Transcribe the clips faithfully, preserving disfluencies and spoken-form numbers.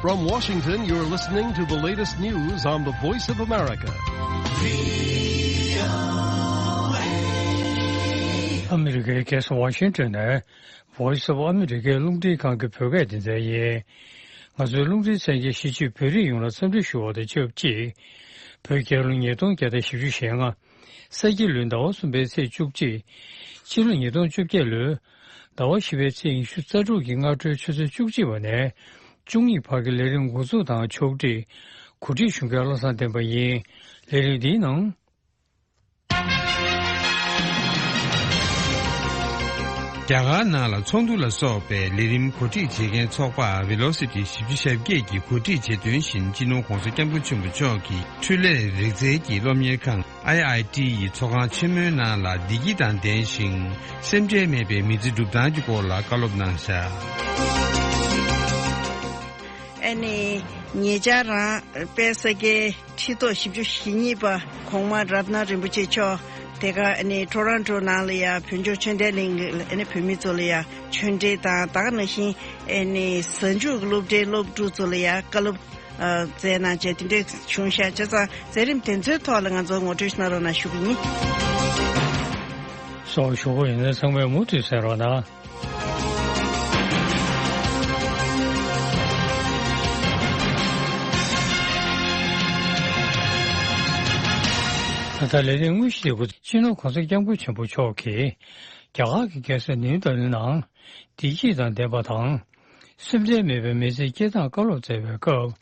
From Washington, you're listening to the latest news on the Voice of America. ཨ་མི་རི་ཀའི་རྒྱལ་ས་ཝ་ཤིང་ཊོན་ནས་Voice of America རླུང་འཕྲིན་ཁང་གི་བོད་སྐད་སྡེ་ཚན་ཡིན། ང་ཚོའི་རླུང་འཕྲིན་གསན་མཁན་གཞིས་བྱེས་བོད་རིགས་ཡོངས་ལ་འཚམས་འདྲི་ཞུ་བ་དང་ཆབས་ཅིག་བོད་རྒྱལ་ལོ་ཉིས་སྟོང་བརྒྱ་དང་བཞི་བཅུ་ཞེ་ལྔ། ས་ཁྱི་ལོའི་ཟླ་བ་གསུམ་པའི་ཚེས་བཅུ་གཅིག་སྤྱི་ལོ་ཉིས་སྟོང་བཅོ་བརྒྱད་ལོའི་ཟླ་བ་བཞི་པའི་ཚེས་ཉི་ཤུ་རྩ་དྲུག་གི་སྔ་དྲོའི་ཆུ་ཚོད་བཅུ་གཅིག་པ་ནས་བཅུ་གཉིས་བར་གྱི་ལས་རིམ་འགོ་འཛུགས་དང་ཕྱོགས་སྒྲིག་གོ་སྒྲིག་ཞུ་མཁན་བློ་བཟང་བསྟན་པ་ཡིན། ལས་རིམ་འདིའི་ནང་། རྒྱ་གར་ནང་ལ་ཚོགས་འདུ་ལ་སོགས་པའི་ལས་རིམ་གོ་སྒྲིག་བྱེད་མཁན་ཚོགས་པ་Velocity བཞི་བཅུ་ཞེ་བརྒྱད་ཀྱིས་གོ་སྒྲིག་བྱེད་དོན་བཞིན་སྤྱི་ནོར་༸གོང་ས་༸སྐྱབས་མགོན་ཆེན་པོ་མཆོག་གི་འཕྲུལ་ལས་རིག་རྩལ་གྱི་སློབ་གཉེར་ཁང་I I T ཡི་ཚོགས་ཁང་ཆེན་མོའི་ནང་ལ་བདེ་སྐྱིད་དང་ལྡན་ཞིང་སེམས་ཁྲལ་མེད་པའི་མི་ཚེ་སྒྲུབ་སྟངས་ཀྱི་སྐོར་ལ་བཀའ་སློབ་གནང་བཞག་ཨ་ནི་ཉེ་ཆར་རང་དཔལ་ས་སྐྱའི་ཁྲི་ཐོག་བཞི་བཅུ་ཞེ་གཉིས་པ་གོང་མ་རཏྣ་རིན་པོ་ཆེ་མཆོག་དེ་ག་ཨ་ནི་ཊོ་རོན་ཊོ་ནང་ལ་ཡ་བོད་ལྗོངས་ཆོས་ལྡན་གླིང་གི་ཨ་ནི་བོད་མི་ཚོ་ལ་ཡ་ཆོས་འབྲེལ་དང་ད་ག་ནང་བཞིན་ཨ་ནི་གཟའ་མཇུག་སློབ་གྲྭའི་སློབ་ཕྲུག་ཚོ་ལ་ཡ་བཀའ་སློབ་ཨ་སྩལ་གནང་བྱས་དེ་འདྲས་བྱུང་ཤག་བྱས་ཙང་མཛད་རིམ་དེ་ཚོའི་ཐོག་ལ་ང་ཚོ་ངོ་སྤྲོད་གནང་རོགས་གནང་ཞུ་གི་ཡིན། སོགས་ཞུ་སྒོ་ཡིན་ན་ཚང་མས་མུ་མཐུད་གསན་རོགས་གནང་། ད་ལྟ་ལས་རིམ་དངོས་གཞི་དེ་གོ་སྤྱི་ནོར་༸གོང་ས་༸སྐྱབས་མགོན་ཆེན་པོ་མཆོག་གིས་རྒྱ་གར་གྱི་རྒྱལ་ས་ནིའུ་ལྡི་ལི་ནང་བདེ་སྐྱིད་དང་ལྡན་པ་དང་། སེམས་ཁྲལ་མེད་པའི་མི་ཚེ་སྐྱེལ་སྟངས་བཀའ་སློབ་སྩལ་བའི་སྐབས།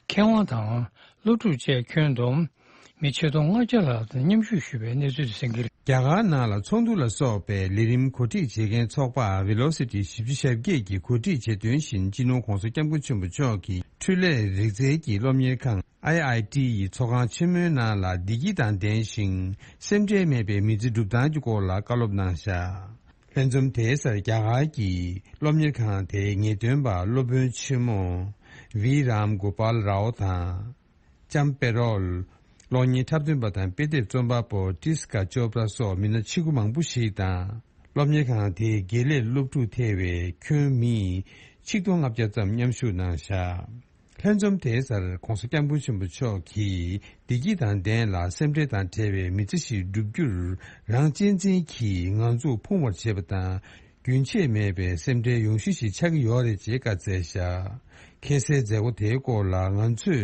མཁས་དབང་དང་སློབ་ཕྲུག་བཅས་ཁྱོན་བསྡོམས་མི་ཆིག་སྟོང་ལྔ་བརྒྱ་ལྷག་དང་མཉམ་ཞུགས་ཞུས་པའི་གནས་ཚུལ་དེ་གསན་གྱི་རེད། རྒྱ་གར་ནང་ལ་ཚོགས་འདུ་ལ་སོགས་པའི་ལས་རིམ་གོ་སྒྲིག་བྱེད་མཁན་ཚོགས་པ་Velocity བཞི་བཅུ་ཞེ་བརྒྱད་ཀྱིས་གོ་སྒྲིག་བྱེད་དོན་བཞིན་སྤྱི་ནོར་༸གོང་ས་༸སྐྱབས་མགོན་ཆེན་པོ་མཆོག་གི་འཕྲུལ་ལས་རིག་རྩལ་གྱི་སློབ་གཉེར་ཁང་I I T ཡི་ཚོགས་ཁང་ཆེན་མོའི་ནང་ལ་བདེ་སྐྱིད་དང་ལྡན་ཞིང་སེམས་ཁྲལ་མེད་པའི་མི་ཚེ་སྒྲུབ་སྟངས་ཀྱི་སྐོར་ལ་བཀའ་སློབ་གནང་བཞག་ལྷན་འཛོམས་དེའི་སར་རྒྱ་གར་གྱི་སློབ་གཉེར་ཁང་དེའི་ངེས་སྟོན་པ་སློབ་དཔོན་ཆེན་མོ་V Ram Gopal Rao དང་། ལྕམ་པེ་རོལ། གློག་བརྙན་འཁྲབ་སྟོན་པ་དང་དཔེ་དེབ་རྩོམ་པ་པོ་ཏིས་ཀ་ཅོབ་ར་སོགས་མི་སྣ་ཆེ་ཁུ་མང་པོ་ཞིག་དང་། སློབ་གཉེར་ཁང་དེའི་དགེ་ལས་སློབ་ཕྲུག་ཐེ་བའི་ཁྱོན་མི་ཆིག་སྟོང་ལྔ་བརྒྱ་ཙམ་མཉམ་ཞུགས་གནང་བཞག་ལྷན་འཛོམས་དེའི་སར་༸གོང་ས་༸སྐྱབས་མགོན་ཆེན་པོ་མཆོག་གིས་བདེ་སྐྱིད་དང་ལྡན་ལ་སེམས་ཁྲལ་དང་བྲལ་བའི་མི་ཚེ་ཞིག་བསྒྲུབ་རྒྱུར་རང་གཅེས་འཛིན་གྱིས་ང་ཚོ་ཕུང་བར་བྱེད་པ་དང་། རྒྱུན་ཆད་མེད་པའི་སེམས་ཁྲལ་ཡོང་གཞི་ཞིག་ཆགས་ཀྱི་ཡོད་རེད་ཅེས་བཀའ་སྩལ་བཞག་ཁ་སའི་མཛད་སྒོ་དེའི་སྐོར་ལ་ང་ཚོས་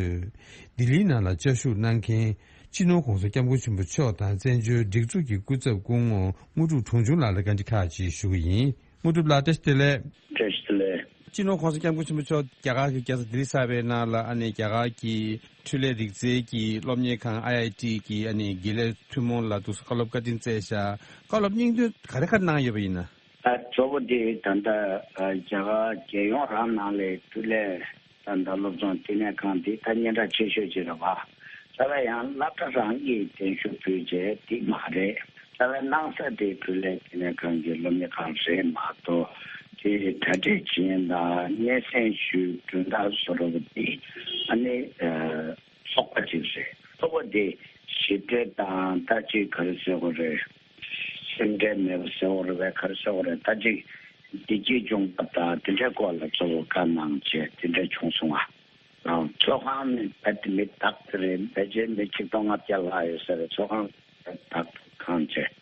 ལྡི་ལིའི་ནང་ལ་བཅའ་བཞུགས་གནང་མཁན་སྤྱི་ནོར་༸གོང་ས་༸སྐྱབས་མགོན་ཆེན་པོ་མཆོག་དང་བཙན་བྱོལ་སྒྲིག་འཛུགས་ཀྱི་སྐུ་ཚབ་སྐུ་ངོ་དངོས་གྲུབ་དྲུང་ཆུང་ལགས་ལ་བཀའ་འདྲི་ཁག་ཅིག་ཞུ་གི་ཡིན། དངོས་གྲུབ་ལགས་བཀྲ་ཤིས་བདེ་ལེགས། བཀྲ་ཤིས་བདེ་ལེགས། སྤྱི་ནོར་༸གོང་ས་༸སྐྱབས་མགོན་ཆེན་པོ་མཆོག་རྒྱ་གར་གྱི་རྒྱལ་ས་ལྡི་ལི་གསར་པའི་ནང་ལ་ཨ་ནི་རྒྱ་གར་གྱི་འཕྲུལ་ལས་རིག་རྩལ་གྱི་སློབ་གཉེར་ཁང་I I T གི་ཨ་ནི་དགེ་ལས་ཐུན་མོང་ལ་འདུག་སེ་བཀའ་སློབ་བཀའ་དྲིན་སྩལ་བཞག་བཀའ་སློབ་སྙིང་དོན་ག་རེ་ག་རེ་གནང་ཡོད་པ་ཡིན་ན། ད་གཙོ་བོ་དེ་ད་ལྟ་རྒྱ་གར་རྒྱལ་ཡོངས་རང་ནང་ལས་འཕྲུལ་ལས་ད་ལྟ་སློབ་སྦྱོང་བསྟི་གནས་ཁང་འདི་ད་སྙན་གྲགས་ཆེ་ཤོས་ཅིག་རེད་བ། རྩ་བའི་ཡང་སློབ་གྲྭ་རང་གིས་གདན་ཞུ་ཕུལ་བྱས་འདི་མ་རེད། རྩ་བའི་གནང་ས་དེ་འཕྲུལ་ལས་བསྟི་གནས་ཁང་གི་སློབ་གཉེར་ཁང་རེད་མ་གཏོགས་དེ་གྲ་སྒྲིག་བྱེད་མཁན་དང་སྙན་སེང་ཞུ་གྲོས་འདེབས་བཟོ་འདྲ་བོ་འདི་ཨ་ནི། ཚོགས་པ་གཅིག་རེད། ཚོགས་པ་དེ་ཞི་བདེ་དང་ལྟ་ཅི་ག་རེ་ཟེར་དགོས་རེད། སེམས་ཁྲལ་མེད་པ་ཟེར་དགོས་རེད་པས་ག་རེ་ཟེར་དགོས་རེད་ལྟ་ཅི་བདེ་སྐྱིད་འབྱུང་ཐབས་དང་དེ་འདྲའི་སྐོར་ལ་གཙོ་བོ་བཀའ་གནང་བྱས་དེ་འདྲ་བྱུང་སོང་ང་། ཚོགས་ཁང་ནི་རྦད་དེ་མི་དག་དེ་རེད། ཕལ་ཆེར་མི་ཆིག་སྟོང་ལྔ་བརྒྱ་ལྷག་ཡོད་ས་རེད། ཚོགས་ཁང་རྦད་དེ་དག་ཁང་བྱས་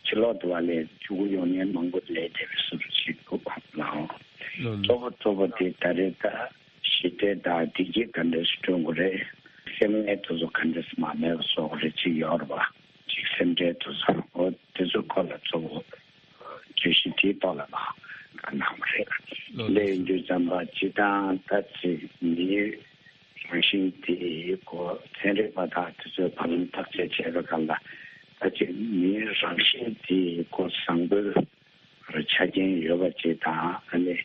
ཕྱི་ལོག་ཏུ་བ་ལས་ཕྲུ་གུ་ཡོང་མཁན་མང་པོ་སླེབས་བསྡད་པའི་བཟོ་འདྲ་ཞིག་འདུག་ལགས། ལོ་ལོ། གཙོ་བོ་གཙོ་བོ་དེ་ད་རེས་ད། ཞི་བདེ་དང་བདེ་སྐྱིད་ག་འདྲས་སེ་བསྐྲུན་དགོས་རེད། སེམས་ངལ་དེ་ཚོ་ག་འདྲས་སེ་མ་མེད་པ་བཟོ་དགོས་རེད་ཅིག་ཡོད་རེད་བ། ཅིག་སེམས་ཁྲལ་དེ་ཚོ་འོ་དེ་ཚོ་སྐོར་ལ་གཙོ་བོ་བརྗོད་གཞི་དེའི་ཐོག་ལ་མ་བཀའ་གནང་བ་རེད། ལོ་ལོ། ལས་ཡིན་དུས་ཙམ་པ་སྤྱི་བཏང་ད་ཅིག་མིའི་རང་བཞིན་དེའི་སྐོར་ཚན་རིག་པ་དག་དེ་ཚོས་བར་ལམ་བརྟག་དཔྱད་བྱས་པའི་སྒང་ལ་ད་ཅིག་མིའི་རང་བཞིན་དེའི་སྐོར་བཟང་པོའི་ཆ་རྐྱེན་ཡོད་པ་ཅིག་དང་ཨ་ནི།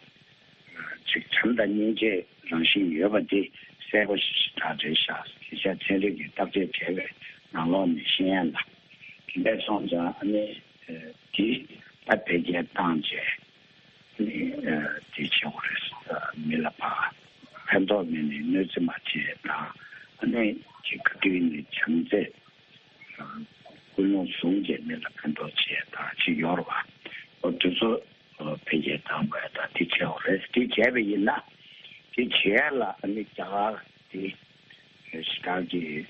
ཅིག་བྱམས་དང་སྙིང་རྗེའི་རང་བཞིན་ཡོད་པ་འདི་གསལ་པོ་ཞེ་དྲག་རེད་ཤག་སྐད་ཆ་ཚན་རིག་གིས་བརྟག་དཔྱད་བྱས་པའི་ནང་ལོགས་ནས་ཤེས་ཡ་ལ། དེ་འདྲ་སོང་ཙང་ཨ་ནི་འདི་ད་འཕེལ་རྒྱས་བཏང་བྱས་ཨ་ནི་དེ་བྱེད་དགོས་རེད། མི་ལ་ཕར་ཕན་ཐོགས་མེད་ནས་གནོད་འཚེ་མ་བྱེད་དང་ཨ་ནི་ཅིག་ག་དུས་ནས་བྱམས་བརྩེ། ཀུན་སློང་བཟུང་བྱས་མི་ལ་ཕན་ཐོགས་བྱེད་དང་ཅིག་ཡོད་རེད་བ། འོ་དེ་ཚོ་འཕེལ་རྒྱས་བཏང་དགོས་དང་དེ་བྱས་འོ་རེད། དེ་བྱས་པ་ཡིན་ན་ དེ་བྱས་ལ་ཨ་ནི་རྒྱ་གར་དེ་ཞེ་དྲག་གི་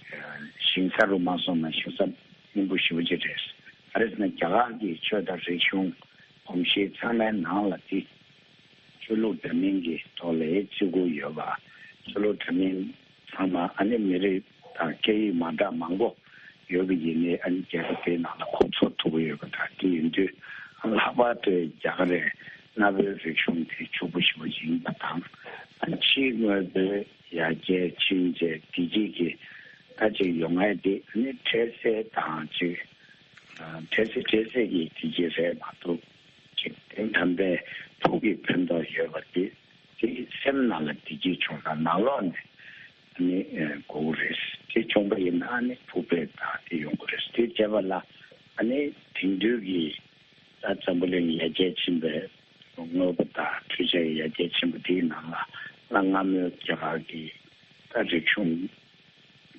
ཞིང་ས་རུ་མ་སོང་ན་ཞིང་ས་སྙིང་པོ་ཞེ་པོ་ཅིག་རེད། ག་རེ་ཟེར་ན་རྒྱ་གར་གྱི་ཆོས་དང་རིག་གཞུང་གོམས་གཤིས་ཚང་མའི་ནང་ལ་དེ་ཆོས་ལུགས་འདྲ་མིན་གྱི་ཐོག་ལ་བརྩི་བཀུར་ཡོད་པ། ཆོས་ལུགས་འདྲ་མིན་ཚང་མ་ཨ་ནི་མི་རིགས་དང་སྐད་ཡིག་མ་འདྲ་མང་པོ་ཡོད་པ་ཡིན་ནའི་ཨ་ནི་རྒྱལ་ཁབ་དེའི་ནང་ལ་གོ་ཚོར་ཐུབ་ཀྱི་ཡོད་པ་དང་དེ་ཡིན་དུས་ལྷག་པར་དུ་རྒྱ་གར་རི་གནའ་བོའི་རིག་གཞུང་དེ་ཕྱུག་པོ་ཞེ་པོ་ཡིན་པ་དང་ཨ་ཕྱིའི་དངོས་པོའི་ཡར་རྒྱས་ཕྱིན་རྗེས་བདེ་སྐྱིད་ཀྱི་ད་ཅིག་ཡོང་ཡས་དེ་ཨ་ནི་འཕྲལ་སེལ་དང་ཅིག་འཕྲལ་སེལ་འཕྲལ་སེལ་གྱི་བདེ་སྐྱིད་རེད་མ་གཏོགས་ཅིག་དོན་དམ་པའི་ཕུགས་ཀྱི་ཕན་ཐོགས་ཡོད་པ་དེ། དེ་སེམས་ནང་ལ་བདེ་སྐྱིད་བྱུང་ན་ནང་ལོགས་ནས་ཨ་ནི་ཨ་དགོས་ཀྱི་རེད། དེ་བྱུང་པ་ཡིན་ན་ཨ་ནི་ཕུགས་ཕན་དང་དེ་ཡོང་གི་རེད། དེ་བྱས་པ་ལ་ཨ་ནི་དེང་དུས་ཀྱི་ད་འཛམ་བུ་གླིང་ཡར་རྒྱས་ཕྱིན་པའི་དངོས་པོ་དང་འཕྲུལ་ཆས་ཡར་རྒྱས་ཕྱིན་པ་དེའི་ནང་ལ་གནའ་སྔ་མོའི་རྒྱ་གར་གྱི་ད་རིག་གཞུང་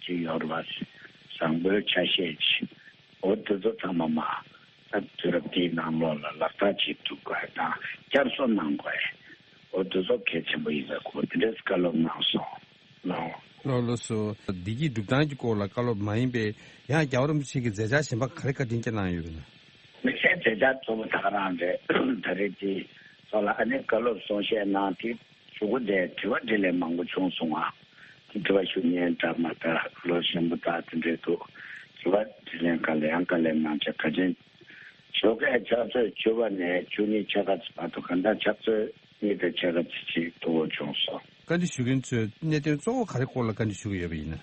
ཅིག་ཡོད་རེད་པ། བཟང་པོའི་ཆ་ཤས་ཅིག་འོ་དེ་ཚོ་ཚང་མ་མ་ད་དུས་རབས་འདིའི་ནང་ལོགས་ལ་ལག་བསྟར་བྱེད་ཐུབ་དགོས་དང་བསྐྱར་གསོ་གནང་དགོས། འོ་དེ་ཚོ་གལ་ཆེན་པོ་ཡིན་པའི་སྐོར་དེ་འདྲའི་བཀའ་སློབ་གནང་སོང་། ལགས། ལགས་ལགས་སོ། བདེ་སྐྱིད་སྒྲུབ་སྟངས་ཀྱི་སྐོར་ལ་བཀའ་སློབ་མ་ཡིན་པའི་ཡང་རྒྱལ་བ་རིན་པོ་ཆེ་གི་མཛད་འཆར་གཞན་པ་ག་རེ་བཀའ་དྲིན་སྐྱོན་གནང་ཡོད་པ་ན། དམིགས་བསལ་མཛད་འཆར་གཙོ་བོ་ད་ག་རང་རེད། ད་རེས་དེ་ཚོ་ལ་ཨ་ནེ་བཀའ་སློབ་གསུང་བཤད་གནང་དེ་གཞུག་གུ་དེ་དྲི་བ་དྲིས་ལན་མང་པོ་བྱུང་སོང་ང་། དྲི་བ་ཞུ་མཁན་འདྲ་མ་འདྲ་ལོ་གཞོན་པ་དག་དེ་འདྲས་འདུག་དྲི་བ་དྲིས་ལན་ག་ལེ་ཡང་ག་ལེ་གནང་བྱས་ག་ཅན། ཞོགས་ཀས་ཕྱག་ཚོད་བཅུ་པ་ནས་བཅུ་གཉིས་ཕྱེད་ཀ་ཙམ་བར་དུ་གང་ལྟར་ཕྱག་ཚོད་གཉིས་དང་ཕྱེད་ཀ་ཙམ་ཅིག་ཐུ་བོ་བྱུང་སོང་། བཀའ་འདྲི་ཞུ་མཁན་ཚོས་གནད་དོན་གཙོ་བོ་ག་རེ་སྐོར་ལ་བཀའ་འདྲི་ཞུ་གི་ཡོད་པ་ཡིན་ན།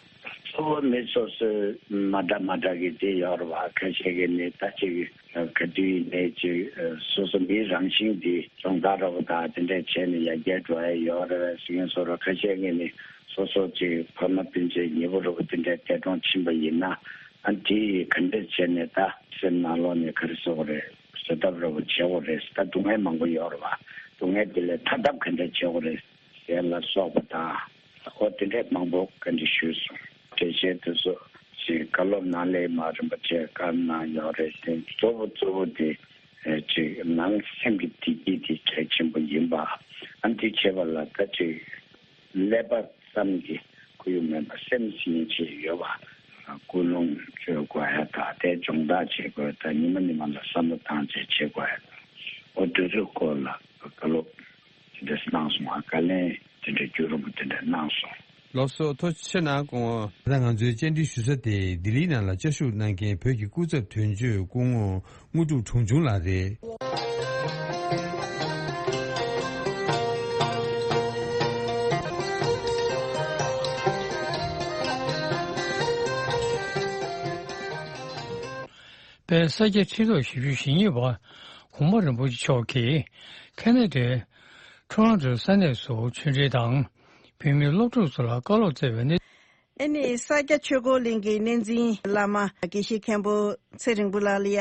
གཙོ་བོ་མི་སོ་སོའི་མ་འདྲ་མ་འདྲ་གི་དེ་ཡོད་རེད་བ། ཁ་ཤས་ཀྱི་ནི་ད་ཅིག་ག་དུས་ཡིན་ནའི་ཅིག་སོ་སོ་མིའི་རང་བཞིན་འདི་སྦྱོང་བརྡར་འདྲ་བོ་དང་དེ་འདྲས་བྱས་ནས་ཡར་རྒྱས་འགྲོ་ཡ་ཡོད་རེད་བས་ཟེར་མཁན་སོ་ར། ཁ་ཤས་ཀྱི་ནི་སོ་སོ་ཅིག་ཕ་མ་སྤུན་མཆེད་ཉེ་པོ་འདྲ་བོ་དེ་འདྲས་འདས་གྲོངས་ཕྱིན་པ་ཡིན་ན་ཨ་དེ་ཡི་ག་འདྲས་བྱས་ནས་ད་སེམས་ནང་ལོགས་ནས་ག་རེ་ཟེར་དགོས་རེད། བཟོད་ཐབས་འདྲ་བོ་བྱེད་དགོས་རེད། ད་སྡུག་བསྔལ་མང་པོ་ཡོད་རེད་བ། སྡུག་བསྔལ་དེ་ལས་ཐར་ཐབས་ག་འདྲས་བྱེད་དགོས་རེད། ཟེར་ལ་སོགས་པ་དང་། ཨོ་དེ་འདྲས་མང་པོ་བཀའ་འདྲི་ཞུས་སོང་། འགྲེལ་བཤད་དེ་ཚོ་ཞིག་བཀའ་སློབ་ནང་ལས་མ་རིན་པོ་ཆེ་བཀའ་གནང་ཡོད་རེད་དེ་གཙོ་བོ་གཙོ་བོ་དེ་ཨེ་ཅིག་ནང་སེམས་ཀྱི་བདེ་སྐྱིད་དེ་གལ་ཆེན་པོ་ཡིན་པ། ཨ་འདི་བྱེད་པ་ལ་ད་ཅིག་ཀླད་པ་ཙམ་གྱི་ཁོར་ཡུག་མེད་པ་སེམས་སྙིང་རྗེ་ཡོད་པ། ཀུན་སློང་བཅོས་དགོས་ཡ་དང་དེ་སྦྱོང་བརྡར་བྱེད་དགོས་དང་ཉི་མ་ཉི་མ་ལ་བསམ་བློ་བཏང་བྱས་བྱེད་དགོས་ཡ་དང་། ཨོ་དེ་ཚོའི་སྐོར་ལ་བཀའ་སློབ། དེ་འདྲ་གནང་སོང་བ། བཀའ་ལན་དེ་འདྲ་བརྒྱུད་རིང་པོ་དེ་འདྲ་གནང་སོང་། ལགས་སོ། ཐུགས་རྗེ་ཆེ་གནང་། ད་ང་ཚོའི་བཅར་འདྲི་ཞུ་ས་དེ་ལྡི་ལིའི་ནང་ལ་བཅར་ཞུགས་གནང་མཁན་བོད་ཀྱི་སྐུ་ཚབ་དོན་གཅོད་སྐུ་ངོ་དངོས་གྲུབ་གྲོང་ཆུང་ལགས་རེད། པའི་ས་སྐྱ་ཁྲི་ཐོག་བཞི་བཅུ་ཞེ་གཉིས་པ་གོང་མ་རིན་པོ་ཆེ་མཆོག་གིས་ཁེ་ན་ཌའི་ཊོ་རོན་ཊོའི་ས་གནས་སུ་ཆོས་འབྲེལ་དང་བོད་མི་སློབ་ཕྲུག་ཚོ་ལ་བཀའ་སློབ་སྩལ་བའི་གནས། ཨ་ནི་ས་སྐྱ་ཆོས་འཁོར་གླིང་གི་གནས་འཛིན་བླ་མ་དགེ་བཤེས་མཁན་པོ་ཚེ་རིང་པོ་ལགས་ལ་ཡ།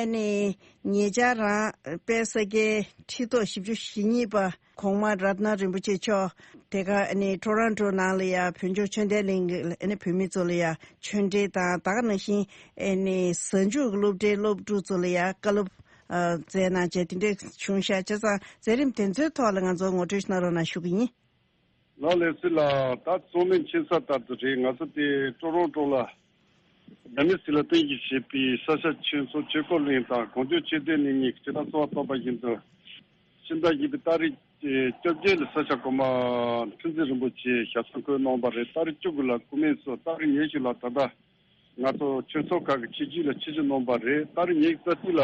ཨ་ནི་ཉེ་ཆར་རང་དཔལ་ས་སྐྱའི་ཁྲི་ཐོག་བཞི་བཅུ་ཞེ་གཉིས་པ་གོང་མ་རཏྣ་རིན་པོ་ཆེ་མཆོག་དེ་ག་ཨ་ནི་ཊོ་རོན་ཊོ་ནང་ལ་ཡ་བོད་ལྗོངས་ཆོས་ལྡན་གླིང་གི་ཨ་ནི་བོད་མི་ཚོ་ལ་ཡ་ཆོས་འབྲེལ་དང་ད་ག་ནང་བཞིན་ཨ་ནི་གཟའ་མཇུག་གི་སློབ་གྲྭའི་སློབ་ཕྲུག་ཚོ་ལ་ཡ་བཀའ་སློབ་ཨ་མཛད་གནང་བྱས་དེ་འདྲས་བྱུང་ཤག་བྱས་ཙང་མཛད་རིམ་དེ་ཚོའི་ཐོག་ལ་ང་ཚོ་ངོ་སྤྲོད་ཞིག་གནང་རོགས་གནང་ཞུ་གི་ཡིན། ལགས་ལགས་སོ་ལགས། ད་གཙོ་མིན་ཆེ་ས་ལྟར་དུ་རེད། ང་ཚོ་དེ་ཀྲོ་རོན་ཀྲོ་ལ་རྒྱ་མི་སྲིད་ལ་བརྟེན་གྱིས་བྱེད་པའི་ས་སྐྱ་ཆོས་ཚོགས་ཆོས་འཁོར་གླིང་དང་གངས་ལྗོངས་ཆོས་ལྡན་གླིང་གཉིས་ཀྱི་སྤྱི་བཏང་གསོལ་བ་བཏབ་པ་བཞིན་དུ། ཕྱི་ཟླ་བཞི་པའི་ཏ་རིག་བཅོ་བརྒྱད་ལ་ས་སྐྱ་གོང་མ་ཁྲི་འཛིན་རིན་པོ་ཆེ་ཞབས་སོར་འཁོད་གནང་བ་རེད། ཏ་རིག་བཅུ་དགུ་ལ་སྐུ་སྨན་སོགས། ཏ་རིག་ཉེར་བཞི་ལ་ད་ལྟ་ང་ཚོ་ཆོས་ཚོགས་ཁག་གི་ཆིབས་བསྒྱུར་ལ་ཆིབས་བསྒྱུར་གནང་བ་རེད། ཏ་རིག་ཉེར་རྩ་གཅིག་ལ་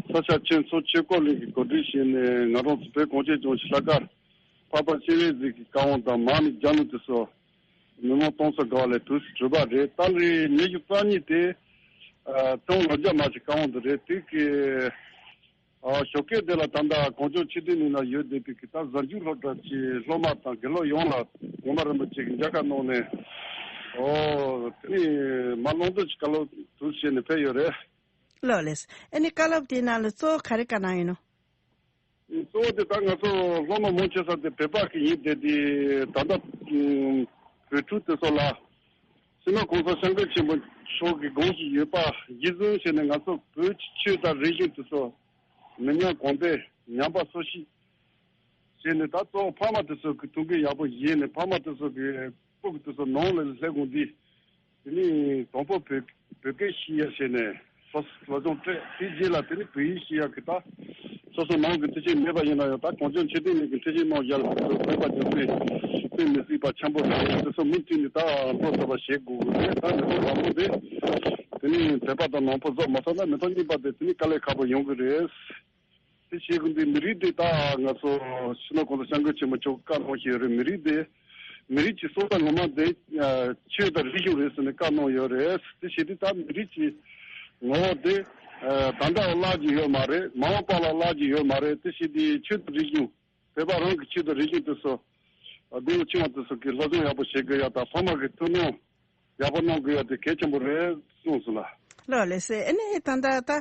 ས་སྐྱ་ཆོས་ཚོགས་ཆོས་འཁོར་གླིང་གིས་གོ་སྒྲིག་བྱས་ནས་ང་རང་ཚོ་བོད་གངས་ཅན་ལྗོངས་ཀྱི་ལྷག་དཀར་འཕགས་པ་སྤྱན་རས་གཟིགས་ཀྱི་བཀའ་དབང་དང་མར་མེ་སྦྱར་ནས་དེ་ཚོ་མི་མང་སྟོང་ཚོ་དགའ་བ་ལས་དུས་སུ་གྲུབ་པ་རེད། ཏ་རིག་ཉི་ཤུ་རྩ་གཉིས་དེ་ཨ་དུང་ལོ་རྒྱ་མ་ཞིག་བཀའ་དབང་དུ་རེད། དེ་གི་ཨ་ཞོགས་ཀས་དེ་ལ་ད་ལྟ་གངས་ལྗོངས་ཆོས་ལྡན་གླིང་ན་ཡོད་བསྡད་པའི་གི་ད་གཟའ་མཇུག་སློབ་གྲྭ་གི་སློབ་མ་དང་དགེ་སློབ་ཡོངས་ལ་གོང་མ་རིན་པོ་ཆེ་གི་མཇལ་ཁ་གནང་ནས་ཨོ་དེ་ནི་མ་ལོངས་སྤྱོད་ཀྱི་བཀའ་སློབ་དུ་བྱས་ནས་ཕེབས་ཡོད་རེད། ལགས་ལགས། ཨ་ནི་བཀའ་སློབ་དེའི་ནང་ལ་གཙོ་བོ་ག་རེ་བཀའ་གནང་ཡོད་ནོ། གཙོ་བོ་དེ་ད་ང་ཚོ་སློབ་མ་མང་ཆེ་ས་དེ་བོད་པ་གི་ཡིན་བསྡད་དེ་ད་ལྟ་བོད་ཕྲུག་དེ་ཚོ་ལ་སྤྱི་ནོར་གོང་ས་སྐྱབས་མགོན་ཆེན་པོ་མཆོག་གི་དགོངས་གཞི་ཡོད་པ་གཞི་བཟུང་བྱས་ནས་ང་ཚོ་བོད་ཀྱི་ཆོས་དང་རིག་གཞུང་དེ་ཚོ་མི་ཉམས་གོང་འཕེལ་ཉམས་པ་སོར་ཆུད་ བྱས་ནས་ད་གཙོ་བོ་ཕ་མ་དེ་ཚོ་གི་ཐུགས་འགན་ཡག་པོ་བཞེས་ནས་ཕ་མ་དེ་ཚོ་གི་སྤུ་གུ་དེ་ཚོ་ནང་ལ་སླེབས་དགོས་འདི། དེ་ནས་དང་པོ་བོད་བོད་སྐད་ཤེས་ཡ་བྱས་ནས་སོ་སོ་སློབ་སྦྱོང་སྤྲད་དེ་རྗེས་ལ་དེ་ནས་བོད་ཡིག་ཤེས་ཡ་གི་ད་སོ་སོ་ནང་གི་མཐུན་རྐྱེན་མེད་པ་ཡིན་ན་ཡང་ད་གངས་ལྗོངས་ཆོས་ལྡན་གླིང་གི་མཐུན་རྐྱེན་གནང་ཡ་ལ་བོད་པ་རྒྱུ་མཚན་དཔེ་མི་སྲིད་པ་ཆེན་པོ་རེད། དེ་ཚོ་མུ་མཐུད་ནས་ད་འགྲོ་ཐུབ་པ་བྱེད་དགོས་ཀྱི་རེད། ད་མི་ཐོག་དང་པོ་དེ་དེ་ནས་བོད་པ་དང་ནང་པ་བཟོ་མ་ཐུབ་ན་མི་ཐོག་གཉིས་པ་དེ་དེ་ནས་དཀའ་ལས་ཁག་པོ་ཡོང་གི་རེད། དེ་བྱེད་དགོས་འདི་མི་རིགས་དེ་ད་ང་ཚོ་སྤྱི་ནོར་གོང་ས་སྐྱབས་མགོན་ཆེན་པོ་མཆོག་བཀའ་གནང་བཞིན་ཡོད་རེད། མི་རིགས་དེ་མི་རིགས་ཀྱི་སྲོག་རྩ་ངོ་མ་དེ་ཆོས་དང་རིག་གཞུང་རེད་ཟེར་ནས་བཀའ་གནང་ཡོད་རེད། དེ་བྱེད་དུས་ད་མི་རིགས་ཀྱི་ངོ་བོ་དེ་ད་ལྟ་བརླག་གི་ཡོད་མ་རེད། མ་འོངས་པ་ལ་བརླག་གི་ཡོད་མ་རེད། དེ་བྱེད་དུས་ཆོས་དང་རིག་གཞུང་བོད་པ་རང་གི་ཆོས་དང་རིག་གཞུང་དེ་ཚོ་དགུང་ལོ་ཆུང་བ་དེ་ཚོ་གི་སློབ་སྦྱོང་ཡག་པོ་བྱེད་དགོས་ཡ་དང་ཕ་མ་གི་ཐུགས་སྣང་ཡག་པོ་གནང་དགོས་ཡ་དེ་གལ་ཆེན་པོ་རེད་གསུངས་སོང་ལ། ལགས་ལགས་སེ། ཨ་ནི་ད་ལྟ་ད་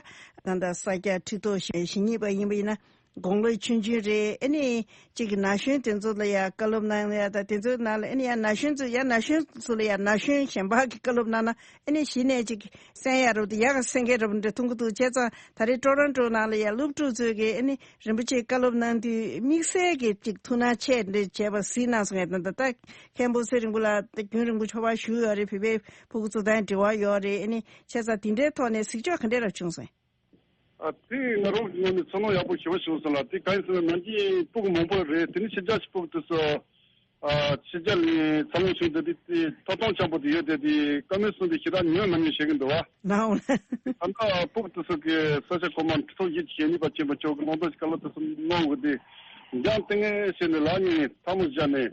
ད་ལྟ་ས་སྐྱ་ཁྲི་ཐོག་ཞེ་ཞེ་གཉིས་པ་ཡིན་པ་ཡིན་ན་དགུང་ལོ་ཆུང་ཆུང་རེད། ཨ་ནི་གཅིག་གི་ན་གཞོན་དེ་ཚོ་ལ་ཡ་བཀའ་སློབ་གནང་ཡ་ད་དེ་ཚོའི་ནང་ལ་ཨ་ནི་ཡ་ན་གཞོན་ཚོ་ཡ་ན་གཞོན་ཚོ་ལ་ཡ་ན་གཞོན་གཞན་པ་གི་བཀའ་སློབ་གནང་ན་ཨ་ནི་གཞི་ནས་གཅིག་གསན་ཡ་རབ་ཏུ་ཡག་ག་སེང་གེ་རབ་འདྲ་མཐོང་གི་འདུག་བྱས་ཙང་ད་རེས་ཊོ་རོན་ཊོ་ནང་ལ་ཡ་སློབ་ཕྲུག་ཚོས་གི་ཨ་ནི་རིན་པོ་ཆེ་བཀའ་སློབ་གནང་དུས་དམིགས་བསལ་གྱི་ཅིག་ཐུགས་སྣང་ཆེ་འདྲ་བྱས་པ་གཟིགས་གནང་སོང་ངས། ད་ལྟ་ད་མཁན་པོ་ཚེ་རིང་པོ་ལགས་ད་རྒྱུན་རིང་པོ་ཕྱོགས་པ་བཞུགས་ཡོད་རེད། བོད་པའི་ཕྲུ་གུ་ཚོ་དང་འབྲེལ་བ་ཡོད་རེད། ཨ་ནི་བྱས་ཙང་དེ་འདྲའི་ཐོག་ནས་གཟིགས་ཕྱོགས་ག་འདྲས་ར་བྱུང་སོང་། ཨ་དེ་ང་རང་གི་ངོས་ནས་ཚོར་སྣང་ཡག་པོ་ཞེ་པོ་བྱུང་སོང་ལ། དེ་གང་ཡིན་ཟེར་ན་ནམ་རྒྱུན་ཕྲུ་གུ་མང་པོ་རེད། དེ་ནི་ཕྱི་རྒྱལ་གྱི་ཕྲུ་གུ་དེ་ཚོ་ཨ་ཕྱི་རྒྱལ་ནས་འཚར་ལོངས་བྱུང་དེ་དེ་དེ་ཐོབ་ཐང་ཆེན་པོ་དེ་ཡོད་དེ། དེ་བཀའ་མོལ་གསུང་དེ་ཞེ་དྲག་ཉན་མ་ཉན་བྱེད་ཀྱི་འདུག་བ། ལའོ། ད་ལྟ་ཕྲུ་གུ་དེ་ཚོ་གི་ས་ཆ་གོང་མ་ཁྲི་ཐོག་བཞི་བཅུ་ཞེ་གཉིས་པ་ཆེན་པོ་མཆོག་གི་ལུང་སྟོན་གྱི་བཀའ་སློབ་དེ་ཚོ་གནང་དགོས་དེ་འཇང་ཏིང་ངེ་བྱས་ནས་ལག་གཉིས་ཐལ་མོ་སྦྱར་ནས།